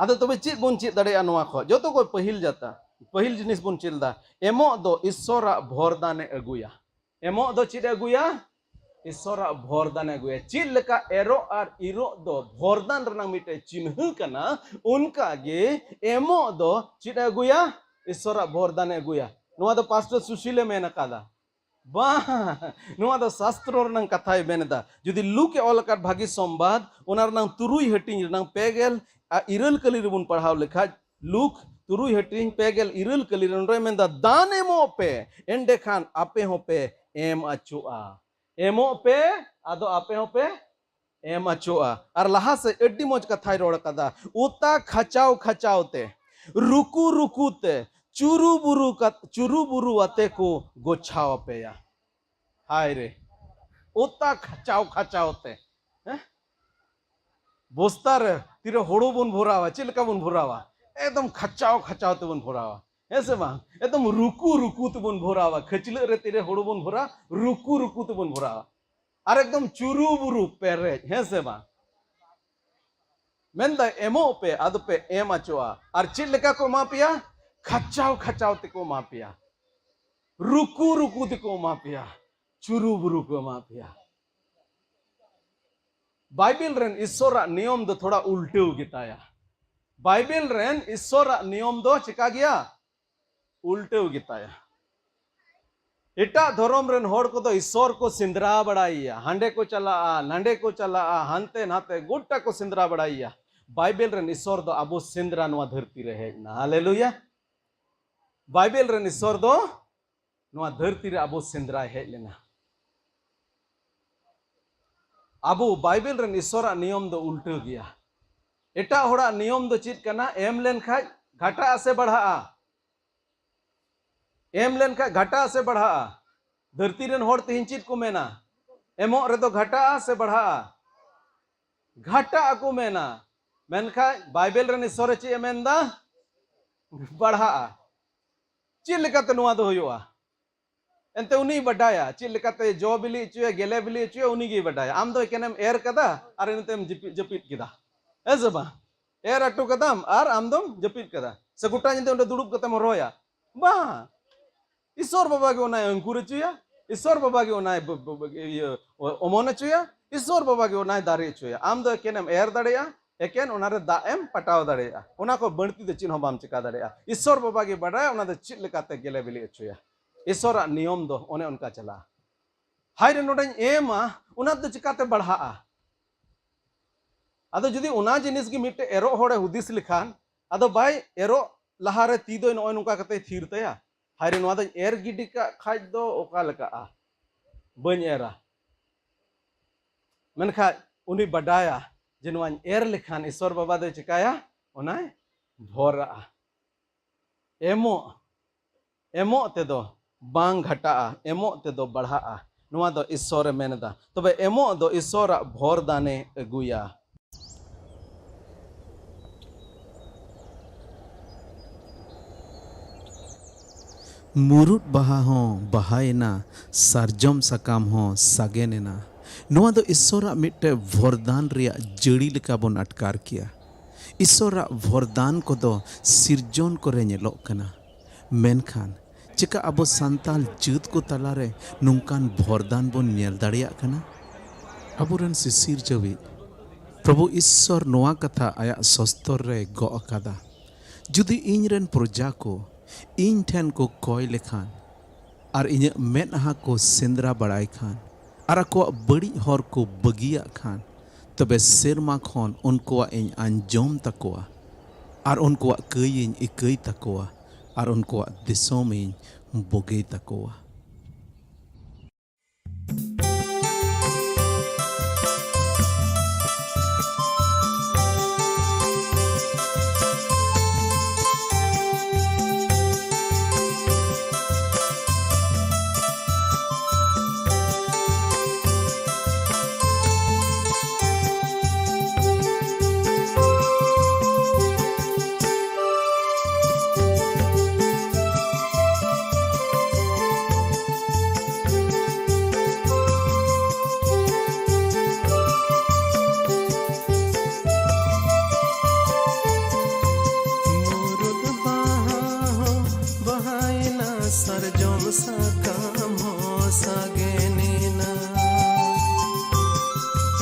ᱟᱫᱚ ᱛᱚᱵᱮ ᱪᱮᱫ ᱵᱚᱱ ᱪᱮᱫ ᱫᱟᱲᱮᱭᱟᱜᱼᱟ ᱱᱚᱣᱟ ᱠᱷᱚᱱ? ᱡᱚᱛᱚ ᱠᱷᱚᱱ ᱯᱟᱹᱦᱤᱞ ᱡᱟᱛᱟ, ᱯᱟᱹᱦᱤᱞ ᱡᱤᱱᱤᱥ ᱵᱚᱱ ᱪᱮᱫ ᱮᱫᱟ, ᱮᱢᱚᱜ ᱫᱚ ᱤᱥᱥᱚᱨᱟᱜ ᱵᱷᱚᱨᱫᱟᱱᱮ ᱟᱹᱜᱩᱭᱟ᱾ ᱮᱢᱚᱜ ᱫᱚ ᱪᱮᱫ ᱮ ᱟᱹᱜᱩᱭᱟ? ᱤᱥᱥᱚᱨᱟᱜ ᱵᱷᱚᱨᱫᱟᱱᱮ ᱟᱹᱜᱩᱭᱟ᱾ ᱪᱮᱫ ᱞᱮᱠᱟ ᱮᱨᱚᱜ ᱟᱨ ᱤᱨᱚᱜ ᱫᱚ ᱵᱷᱚᱨᱫᱟᱱ ᱨᱮᱱᱟᱜ ᱢᱤᱫᱴᱮᱡ ᱪᱤᱱᱦᱟᱹ ᱠᱟᱱᱟ, ᱚᱱᱠᱟ ᱜᱮ ᱮᱢᱚᱜ ᱫᱚ ᱪᱮᱫ ᱮ ᱟᱹᱜᱩᱭᱟ? ᱤᱥᱥᱚᱨᱟᱜ ᱵᱷᱚᱨᱫᱟᱱᱮ ᱟᱹᱜᱩᱭᱟ᱾ ᱱᱚᱣᱟ ᱫᱚ ᱯᱟᱥᱴᱚᱨ ᱥᱩᱥᱤᱞᱮ ᱢᱮᱱ ᱟᱠᱟᱫᱟ? ᱵᱟᱝ, ᱱᱚᱣᱟ ᱫᱚ ᱥᱟᱥᱛᱨᱚ ᱨᱮᱱᱟᱝ ᱠᱟᱛᱷᱟᱭ ᱢᱮᱱ ᱮᱫᱟ᱾ ᱡᱩᱫᱤ ᱞᱩᱠ ᱮ ᱚᱞ ᱟᱠᱟᱫ ᱵᱷᱟᱹᱜᱤ ᱥᱚᱢᱵᱟᱫ, ᱚᱱᱟ ᱨᱮᱱᱟᱝ ᱛᱩᱨᱩᱭ ᱦᱟᱹᱴᱤᱧ ᱨᱮᱱᱟᱝ ᱯᱮ ᱜᱮᱞ ᱤᱨᱟᱹᱞ ᱠᱟᱹᱞᱤ ᱨᱮᱵᱚᱱ ᱯᱟᱲᱦᱟᱣ ᱞᱮᱠᱷᱟᱡ, ᱞᱩᱠ ᱛᱩᱨᱩᱭ ᱦᱟᱹᱴᱤᱧ ᱯᱮ ᱜᱮᱞ ᱤᱨᱟᱹᱞ ᱠᱟᱹᱞᱤ ᱨᱮ ᱱᱚᱰᱮ ᱢᱮᱱᱫᱟ, "ᱫᱟᱱ ᱮᱢᱚᱜ ᱯᱮ, ᱮᱸᱰᱮᱠᱷᱟᱱ ᱟᱯᱮ ᱦᱚᱸᱯᱮ ᱮᱢ ᱟᱪᱚᱜᱼᱟ᱾" ᱮᱢᱚᱜ ᱯᱮ, ᱟᱫᱚ ᱟᱯᱮ ᱦᱚᱸᱯᱮ ᱮᱢ ᱟᱪᱚᱜᱼᱟ᱾ ᱟᱨ ᱞᱟᱦᱟ ᱥᱮᱫ ᱟᱹᱰᱤ ᱢᱚᱡᱽ ᱠᱟᱛᱷᱟᱭ ᱨᱚᱲ ᱠᱟᱫᱟ, ᱚᱛᱟ ᱠᱷᱟᱪᱟᱣ ᱠᱷᱟᱪᱟᱣ ᱛᱮ, ᱨᱩᱠᱩ ᱨᱩᱠᱩ ᱛᱮ, ᱪᱩᱨᱩ ᱵᱩᱨᱩ ᱠᱟᱛ-, ᱪᱩᱨᱩ ᱵᱩᱨᱩ ᱟᱛᱮ ᱠᱚ ᱜᱚᱪᱷᱟᱣ ᱟᱯᱮᱭᱟ᱾ ᱦᱟᱭ ᱨᱮ, ᱚᱛᱟ ᱠᱷᱟᱪᱟᱣ ᱠᱷᱟᱪᱟᱣ ᱛᱮ, ᱦᱮᱸ? ᱵᱚᱥᱛᱟ ᱨᱮ ᱛᱤᱨᱮ ᱦᱳᱲᱳ ᱵᱚᱱ ᱵᱷᱚᱨᱟᱣᱟ, ᱪᱮᱫ ᱞᱮᱠᱟ ᱵᱚᱱ ᱵᱷᱚᱨᱟᱣᱟ? ᱮᱠᱫᱚᱢ ᱠᱷᱟᱪᱟᱣ ᱠᱷᱟᱪᱟᱣ ᱛᱮᱵᱚᱱ ᱵᱷᱚᱨᱟᱣᱟ, ᱦᱮᱸ ᱥᱮ ᱵᱟᱝ? ᱮᱠᱫᱚᱢ ᱨᱩᱠᱩ ᱨᱩᱠᱩ ᱛᱮᱵᱚᱱ ᱵᱷᱚᱨᱟᱣᱟ᱾ ᱠᱷᱟᱹᱪᱞᱟᱹᱜ ᱨᱮ ᱛᱤᱨᱮ ᱦᱳᱲᱳ ᱵᱚᱱ ᱵᱷᱚᱨᱟᱣᱟ, ᱨᱩᱠᱩ ᱨᱩᱠᱩ ᱛᱮᱵᱚᱱ ᱵᱷᱚᱨᱟᱣᱟ᱾ ᱟᱨ ᱮᱠᱫᱚᱢ ᱪᱩᱨᱩ ᱵᱩᱨᱩ ᱯᱮᱨᱮᱡ, ᱦᱮᱸ ᱥᱮ ᱵᱟᱝ? ᱢᱮᱱᱫᱟᱭ, "ᱮᱢᱚᱜ ᱯᱮ, ᱟᱫᱚ ᱯᱮ ᱮᱢ ᱟᱪᱚᱜᱼᱟ᱾" ᱟᱨ ᱪᱮᱫ ᱞᱮᱠᱟ ᱠᱚ ᱮᱢᱟ ᱯᱮᱭᱟ? ᱠᱷᱟᱪᱟᱣ ᱠᱷᱟᱪᱟᱣ ᱛᱮᱠᱚ ᱮᱢᱟ ᱯᱮᱭᱟ, ᱨᱩᱠᱩ ᱨᱩᱠᱩ ᱛᱮᱠᱚ ᱮᱢᱟ ᱯᱮᱭᱟ, ᱪᱩᱨᱩ ᱵᱩᱨᱩ ᱠᱚ ᱮᱢᱟ ᱯᱮᱭᱟ᱾ ᱵᱟᱭᱵᱮᱞ ᱨᱮᱱ ᱤᱥᱥᱚᱨᱟᱜ ᱱᱤᱭᱚᱢ ᱫᱚ ᱛᱷᱚᱲᱟ ᱩᱞᱴᱟᱹᱣ ᱜᱮᱛᱟᱭᱟ᱾ ᱵᱟᱭᱵᱮᱞ ᱨᱮᱱ ᱤᱥᱥᱚᱨᱟᱜ ᱱᱤᱭᱚᱢ ᱫᱚ ᱪᱮᱠᱟ ᱜᱮᱭᱟ? ᱩᱞᱴᱟᱹᱣ ᱜᱮᱛᱟᱭᱟ᱾ ᱮᱴᱟᱜ ᱫᱷᱚᱨᱚᱢ ᱨᱮᱱ ᱦᱚᱲ ᱠᱚᱫᱚ ᱤᱥᱥᱚᱨ ᱠᱚ ᱥᱮᱸᱫᱽᱨᱟ ᱵᱟᱲᱟᱭᱮᱭᱟ, ᱦᱟᱸᱰᱮ ᱠᱚ ᱪᱟᱞᱟᱜᱼᱟ, ᱱᱟᱸᱰᱮ ᱠᱚ ᱪᱟᱞᱟᱜᱼᱟ, ᱦᱟᱱᱛᱮ ᱱᱟᱛᱮ ᱜᱚᱴᱟ ᱠᱚ ᱥᱮᱸᱫᱽᱨᱟ ᱵᱟᱲᱟᱭᱮᱭᱟ᱾ ᱵᱟᱭᱵᱮᱞ ᱨᱮᱱ ᱤᱥᱥᱚᱨ ᱫᱚ ᱟᱵᱚ ᱥᱮᱸᱫᱽᱨᱟ ᱱᱚᱣᱟ ᱫᱷᱟᱹᱨᱛᱤ ᱨᱮ ᱦᱮᱡ ᱮᱱᱟ᱾ ᱦᱟᱞᱮᱞᱩᱭᱟ! ᱵᱟᱭᱵᱮᱞ ᱨᱮᱱ ᱤᱥᱥᱚᱨ ᱫᱚ ᱱᱚᱣᱟ ᱫᱷᱟᱹᱨᱛᱤ ᱨᱮ ᱟᱵᱚ ᱥᱮᱸᱫᱽᱨᱟᱭ ᱦᱮᱡ ᱞᱮᱱᱟ᱾ ᱟᱵᱚ ᱵᱟᱭᱵᱮᱞ ᱨᱮᱱ ᱤᱥᱥᱚᱨᱟᱜ ᱱᱤᱭᱚᱢ ᱫᱚ ᱩᱞᱴᱟᱹ ᱜᱮᱭᱟ᱾ ᱮᱴᱟᱜ ᱦᱚᱲᱟᱜ ᱱᱤᱭᱚᱢ ᱫᱚ ᱪᱮᱫ ᱠᱟᱱᱟ? ᱮᱢ ᱞᱮᱱᱠᱷᱟᱡ ᱜᱷᱟᱴᱟᱜᱼᱟ ᱥᱮ ᱵᱟᱲᱦᱟᱜᱼᱟ? ᱮᱢ ᱞᱮᱱᱠᱷᱟᱡ ᱜᱷᱟᱴᱟᱜᱼᱟ ᱥᱮ ᱵᱟᱲᱦᱟᱜᱼᱟ? ᱫᱷᱟᱹᱨᱛᱤ ᱨᱮᱱ ᱦᱚᱲ ᱛᱮᱦᱮᱧ ᱪᱮᱫ ᱠᱚ ᱢᱮᱱᱟ? ᱮᱢᱚᱜ ᱨᱮᱫᱚ ᱜᱷᱟᱴᱟᱜᱼᱟ ᱥᱮ ᱵᱟᱲᱦᱟᱜᱼᱟ? ᱜᱷᱟᱴᱟᱜᱼᱟ ᱠᱚ ᱢᱮᱱᱟ᱾ ᱢᱮᱱᱠᱷᱟᱡ ᱵᱟᱭᱵᱮᱞ ᱨᱮᱱ ᱤᱥᱥᱚᱨᱮ ᱪᱮᱫ ᱮ ᱢᱮᱱᱫᱟ? ᱵᱟᱲᱦᱟᱜᱼᱟ᱾ ᱪᱮᱫ ᱞᱮᱠᱟᱛᱮ ᱱᱚᱣᱟ ᱫᱚ ᱦᱩᱭᱩᱜᱼᱟ? ᱮᱱᱛᱮ ᱩᱱᱤᱭ ᱵᱟᱰᱟᱭᱟ ᱪᱮᱫ ᱞᱮᱠᱟᱛᱮ ᱡᱚ ᱵᱤᱞᱤ ᱦᱚᱪᱚᱭᱟ, ᱜᱮᱞᱮ ᱵᱤᱞᱤ ᱦᱚᱪᱚᱭᱟ, ᱩᱱᱤᱜᱮᱭ ᱵᱟᱰᱟᱭᱟ᱾ ᱟᱢ ᱫᱚ ᱮᱠᱮᱱᱮᱢ ᱮᱨ ᱠᱟᱫᱟ ᱟᱨ ᱤᱱᱟᱹ ᱛᱟᱭᱚᱢ ᱡᱟᱹᱯᱤᱫ, ᱡᱟᱹᱯᱤᱫ ᱠᱮᱫᱟ, ᱦᱮᱸ ᱥᱮ ᱵᱟᱝ? ᱮᱨ ᱦᱚᱴᱚ ᱠᱟᱫᱟᱢ ᱟᱨ ᱟᱢ ᱫᱚᱢ ᱡᱟᱹᱯᱤᱫ ᱠᱟᱫᱟ, ᱥᱮ ᱜᱚᱴᱟ ᱧᱤᱫᱟᱹ ᱚᱸᱰᱮ ᱫᱩᱲᱩᱵ ᱠᱟᱛᱮᱢ ᱨᱚᱦᱚᱭᱟ? ᱵᱟᱝ, ᱤᱥᱥᱚᱨ ᱵᱟᱵᱟ ᱜᱮ ᱚᱱᱟᱭ ᱚᱝᱠᱩᱨ ᱦᱚᱪᱚᱭᱟ, ᱤᱥᱥᱚᱨ ᱵᱟᱵᱟ ᱜᱮ ᱚᱱᱟᱭ ᱵ-, ᱵ-, ᱵ-, ᱤᱭᱟᱹ, ᱚ-, ᱚᱢᱚᱱ ᱦᱚᱪᱚᱭᱟ, ᱤᱥᱥᱚᱨ ᱵᱟᱵᱟ ᱜᱮ ᱚᱱᱟᱭ ᱫᱟᱨᱮ ᱦᱚᱪᱚᱭᱟ᱾ ᱟᱢ ᱫᱚ ᱮᱠᱮᱱᱮᱢ ᱮᱨ ᱫᱟᱲᱮᱭᱟᱜᱼᱟ, ᱮᱠᱮᱱ ᱚᱱᱟᱨᱮ ᱫᱟᱜ ᱮᱢ ᱯᱟᱴᱟᱣ ᱫᱟᱲᱮᱭᱟᱜᱼᱟ, ᱚᱱᱟ ᱠᱚ ᱵᱟᱹᱲᱛᱤ ᱫᱚ ᱪᱮᱫ ᱦᱚᱸ ᱵᱟᱢ ᱪᱮᱠᱟ ᱫᱟᱲᱮᱭᱟᱜᱼᱟ᱾ ᱤᱥᱥᱚᱨ ᱵᱟᱵᱟ ᱜᱮ ᱵᱟᱰᱟᱭᱟ ᱚᱱᱟ ᱫᱚ ᱪᱮᱫ ᱞᱮᱠᱟᱛᱮ ᱜᱮᱞᱮ ᱵᱤᱞᱤ ᱦᱚᱪᱚᱭᱟ᱾ ᱤᱥᱥᱚᱨᱟᱜ ᱱᱤᱭᱚᱢ ᱫᱚ ᱚᱱᱮ ᱚᱱᱠᱟ ᱪᱟᱞᱟᱜᱼᱟ᱾ ᱦᱟᱭ ᱨᱮ, ᱱᱚᱰᱮᱧ ᱮᱢᱟ, ᱚᱱᱟ ᱫᱚ ᱪᱤᱠᱟᱛᱮ ᱵᱟᱲᱦᱟᱜᱼᱟ? ᱟᱫᱚ ᱡᱩᱫᱤ ᱚᱱᱟ ᱡᱤᱱᱤᱥ ᱜᱮ ᱢᱤᱫᱴᱮᱡ ᱮᱨᱚᱜ ᱦᱚᱲᱮ ᱦᱩᱫᱤᱥ ᱞᱮᱠᱷᱟᱱ, ᱟᱫᱚ ᱵᱟᱭ ᱮᱨᱚᱜ ᱞᱟᱦᱟᱨᱮ ᱛᱤ ᱫᱚᱭ ᱱᱚᱜᱼᱚᱭ ᱱᱚᱝᱠᱟ ᱠᱟᱛᱮᱭ ᱛᱷᱤᱨ ᱛᱟᱭᱟ, "ᱦᱟᱭ ᱨᱮ, ᱱᱚᱣᱟ ᱫᱚᱧ ᱮᱨ ᱜᱤᱰᱤ ᱠᱟᱜ ᱠᱷᱟᱡ ᱫᱚ ᱚᱠᱟ ᱞᱮᱠᱟᱜᱼᱟ? ᱵᱟᱹᱧ ᱮᱨᱟ᱾" ᱢᱮᱱᱠᱷᱟᱡ ᱩᱱᱤ ᱵᱟᱰᱟᱭᱟ ᱡᱮ ᱱᱚᱣᱟᱧ ᱮᱨ ᱞᱮᱠᱷᱟᱱ ᱤᱥᱚᱨ ᱵᱟᱵᱟ ᱫᱚᱭ ᱪᱤᱠᱟᱹᱭᱟ? ᱚᱱᱟᱭ ᱵᱷᱚᱨᱟᱜᱼᱟ᱾ ᱮᱢᱚᱜ, ᱮᱢᱚᱜ ᱛᱮᱫᱚ ᱵᱟᱝ ᱜᱷᱟᱴᱟᱜᱼᱟ, ᱮᱢᱚᱜ ᱛᱮᱫᱚ ᱵᱟᱲᱦᱟᱜᱼᱟ᱾ ᱱᱚᱣᱟ ᱫᱚ ᱤᱥᱚᱨᱮ ᱢᱮᱱ ᱮᱫᱟ᱾ ᱛᱚᱵᱮ ᱮᱢᱚᱜ ᱫᱚ ᱤᱥᱚᱨᱟᱜ ᱵᱷᱚᱨᱫᱟᱱᱮ ᱟᱹᱜᱩᱭᱟ᱾ ᱢᱩᱨᱩᱫ ᱵᱟᱦᱟ ᱦᱚᱸ ᱵᱟᱦᱟᱭᱮᱱᱟ, ᱥᱟᱨᱡᱚᱢ ᱥᱟᱠᱟᱢ ᱦᱚᱸ ᱥᱟᱜᱮᱱ ᱮᱱᱟ᱾ ᱱᱚᱣᱟ ᱫᱚ ᱤᱥᱚᱨᱟᱜ ᱢᱤᱫᱴᱮᱱ ᱵᱷᱚᱨᱫᱟᱱ ᱨᱮᱭᱟᱜ ᱡᱟᱹᱲᱤ ᱞᱮᱠᱟ ᱵᱚᱱ ᱟᱴᱠᱟᱨ ᱠᱮᱭᱟ᱾ ᱤᱥᱚᱨᱟᱜ ᱵᱷᱚᱨᱫᱟᱱ ᱠᱚᱫᱚ ᱥᱤᱨᱡᱚᱱ ᱠᱚᱨᱮ ᱧᱮᱞᱚᱜ ᱠᱟᱱᱟ᱾ ᱢᱮᱱᱠᱷᱟᱱ ᱪᱮᱠᱟ ᱟᱵᱚ ᱥᱟᱱᱛᱟᱞ ᱡᱟᱹᱛ ᱠᱚ ᱛᱟᱞᱟᱨᱮ ᱱᱚᱝᱠᱟᱱ ᱵᱷᱚᱨᱫᱟᱱ ᱵᱚᱱ ᱧᱮᱞ ᱫᱟᱲᱮᱭᱟᱜ ᱠᱟᱱᱟ? ᱟᱵᱚᱨᱮᱱ ᱥᱤᱥᱤᱨ ᱡᱟᱹᱣᱤᱡ ᱯᱨᱚᱵᱷᱩ ᱤᱥᱥᱚᱨ ᱱᱚᱣᱟ ᱠᱟᱛᱷᱟ ᱟᱭᱟᱜ ᱥᱚᱥᱛᱚᱨ ᱨᱮᱭ ᱜᱚᱜ ᱟᱠᱟᱫᱟ, "ᱡᱩᱫᱤ ᱤᱧ ᱨᱮᱱ ᱯᱨᱚᱡᱟ ᱠᱚ ᱤᱧ ᱴᱷᱮᱱ ᱠᱚ ᱠᱚᱭ ᱞᱮᱠᱷᱟᱱ ᱟᱨ ᱤᱧᱟᱹᱜ ᱢᱮᱫᱦᱟ ᱠᱚ ᱥᱮᱸᱫᱽᱨᱟ ᱵᱟᱲᱟᱭ ᱠᱷᱟᱱ ᱟᱨ ᱟᱠᱚᱣᱟᱜ ᱵᱟᱹᱲᱤᱡ ᱦᱚᱨ ᱠᱚ ᱵᱟᱹᱜᱤᱭᱟᱜ ᱠᱷᱟᱱ, ᱛᱚᱵᱮ ᱥᱮᱨᱢᱟ ᱠᱷᱚᱱ ᱩᱱᱠᱩᱣᱟᱜ ᱤᱧ ᱟᱸᱡᱚᱢ ᱛᱟᱠᱚᱣᱟ ᱟᱨ ᱩᱱᱠᱩᱣᱟᱜ ᱠᱟᱹᱭ ᱤᱧ ᱤᱠᱟᱹᱭ ᱛᱟᱠᱚᱣᱟ ᱟᱨ ᱩᱱᱠᱩᱣᱟᱜ ᱫᱤᱥᱚᱢ ᱤᱧ ᱵᱩᱜᱤ ᱛᱟᱠᱚᱣᱟ᱾" ᱢᱩᱨᱩᱫ ᱵᱟᱦᱟ ᱦᱚᱸ ᱵᱟᱦᱟᱭᱮᱱᱟ, ᱥᱟᱨᱡᱚᱢ ᱥᱟᱠᱟᱢ ᱦᱚᱸ ᱥᱟᱜᱮᱱᱮᱱᱟ᱾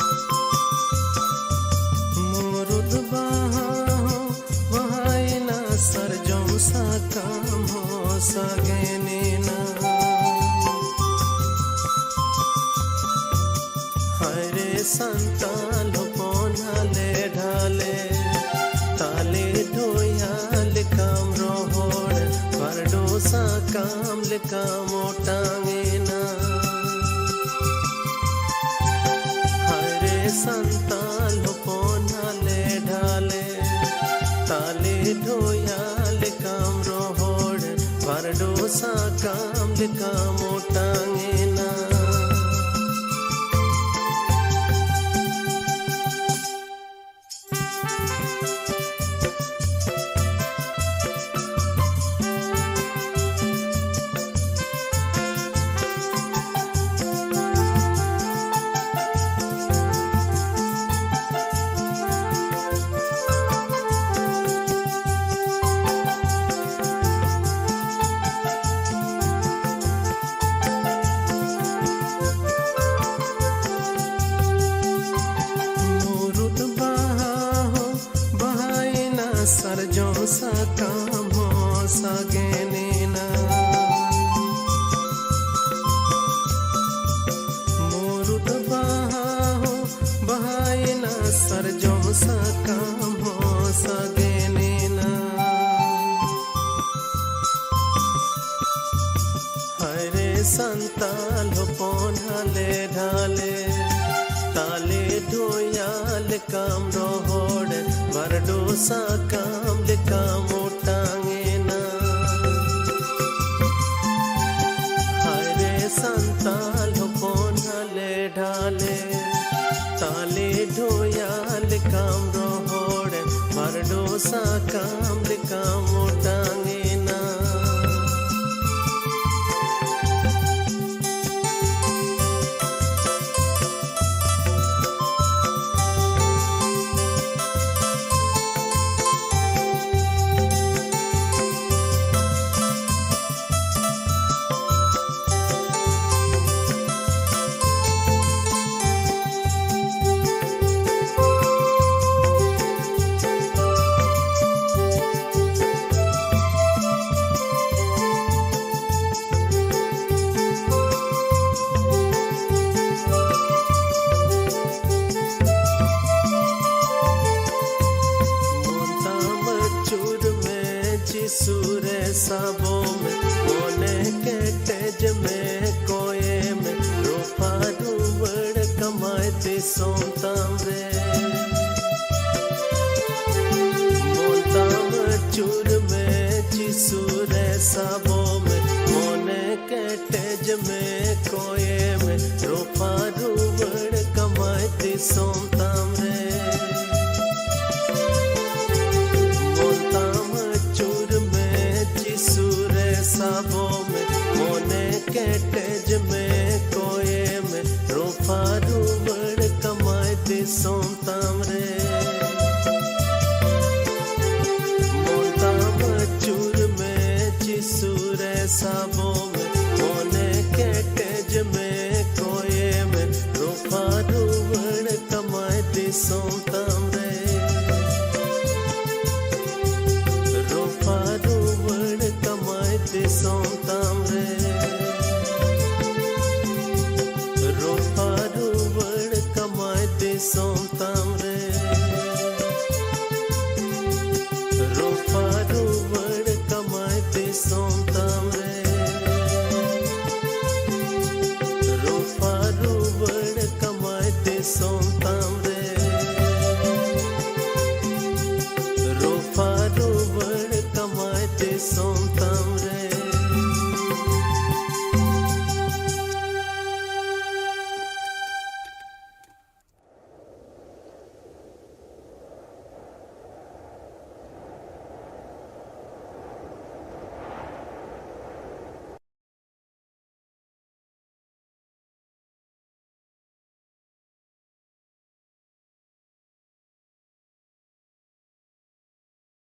ᱢᱩᱨᱩᱫ ᱵᱟᱦᱟ ᱦᱚᱸ ᱵᱟᱦᱟᱭᱮᱱᱟ, ᱥᱟᱨᱡᱚᱢ ᱥᱟᱠᱟᱢ ᱦᱚᱸ ᱥᱟᱜᱮᱱᱮᱱᱟ᱾ ᱦᱟᱭᱨᱮ ᱥᱟᱱᱛᱟᱞ ᱦᱚᱯᱚᱱ ᱦᱟᱞᱮ ᱰᱷᱟᱞᱮ, ᱛᱟᱞᱮ ᱰᱷᱚᱭᱟ ᱞᱮᱠᱟᱢ ᱨᱚᱦᱚᱲ, ᱵᱟᱨᱰᱩ ᱥᱟᱠᱟᱢ ᱞᱮᱠᱟᱢ ᱚᱴᱟᱝ ᱮᱱᱟ᱾ ᱦᱟᱭᱨᱮ ᱥᱟᱱ ᱠᱟᱢ ᱞᱮᱠᱟᱢ ᱚᱴᱟᱝ ᱮᱱᱟ᱾ ᱢᱩᱨᱩᱫ ᱵᱟᱦᱟ ᱦᱚᱸ ᱵᱟᱦᱟᱭᱮᱱᱟ, ᱥᱟᱨᱡᱚᱢ ᱥᱟᱠᱟᱢ ᱦᱚᱸ ᱥᱟᱜᱮᱱᱮᱱᱟ᱾ ᱢᱩᱨᱩᱫ ᱵᱟᱦᱟ ᱦᱚᱸ ᱵᱟᱦᱟᱭᱮᱱᱟ, ᱥᱟᱨᱡᱚᱢ ᱥᱟᱠᱟᱢ ᱦᱚᱸ ᱥᱟᱜᱮᱱᱮᱱᱟ᱾ ᱦᱟᱭᱨᱮ ᱥᱟᱱᱛᱟᱞ ᱦᱚᱯᱚᱱ ᱦᱟᱞᱮ ᱰᱷᱟᱞᱮ, ᱛᱟᱞᱮ ᱰᱷᱚᱭᱟ ᱞᱮᱠᱟᱢ ᱨᱚᱦᱚᱲ, ᱵᱟᱨᱰᱩ ᱥᱟᱠᱟᱢ ᱞᱮᱠᱟᱢ ᱚᱴᱟᱝ ᱮᱱᱟ᱾ ᱦᱟᱭᱨᱮ ᱥᱟᱱᱛᱟᱞ ᱦᱚᱯᱚᱱ ᱦᱟᱞᱮ ᱰᱷᱟᱞᱮ, ᱛᱟᱞᱮ ᱰᱷᱚᱭᱟ ᱞᱮᱠᱟᱢ ᱨᱚᱦᱚᱲ, ᱵᱟᱨᱰᱩ ᱥᱟᱠᱟᱢ ᱞᱮᱠᱟᱢ ᱚᱴᱟᱝ ᱮᱱᱟ᱾ ᱢᱚᱱ ᱛᱟᱢ ᱟᱹᱪᱩᱨ ᱢᱮ, ᱡᱤᱥᱩ ᱨᱮ ᱥᱟᱵ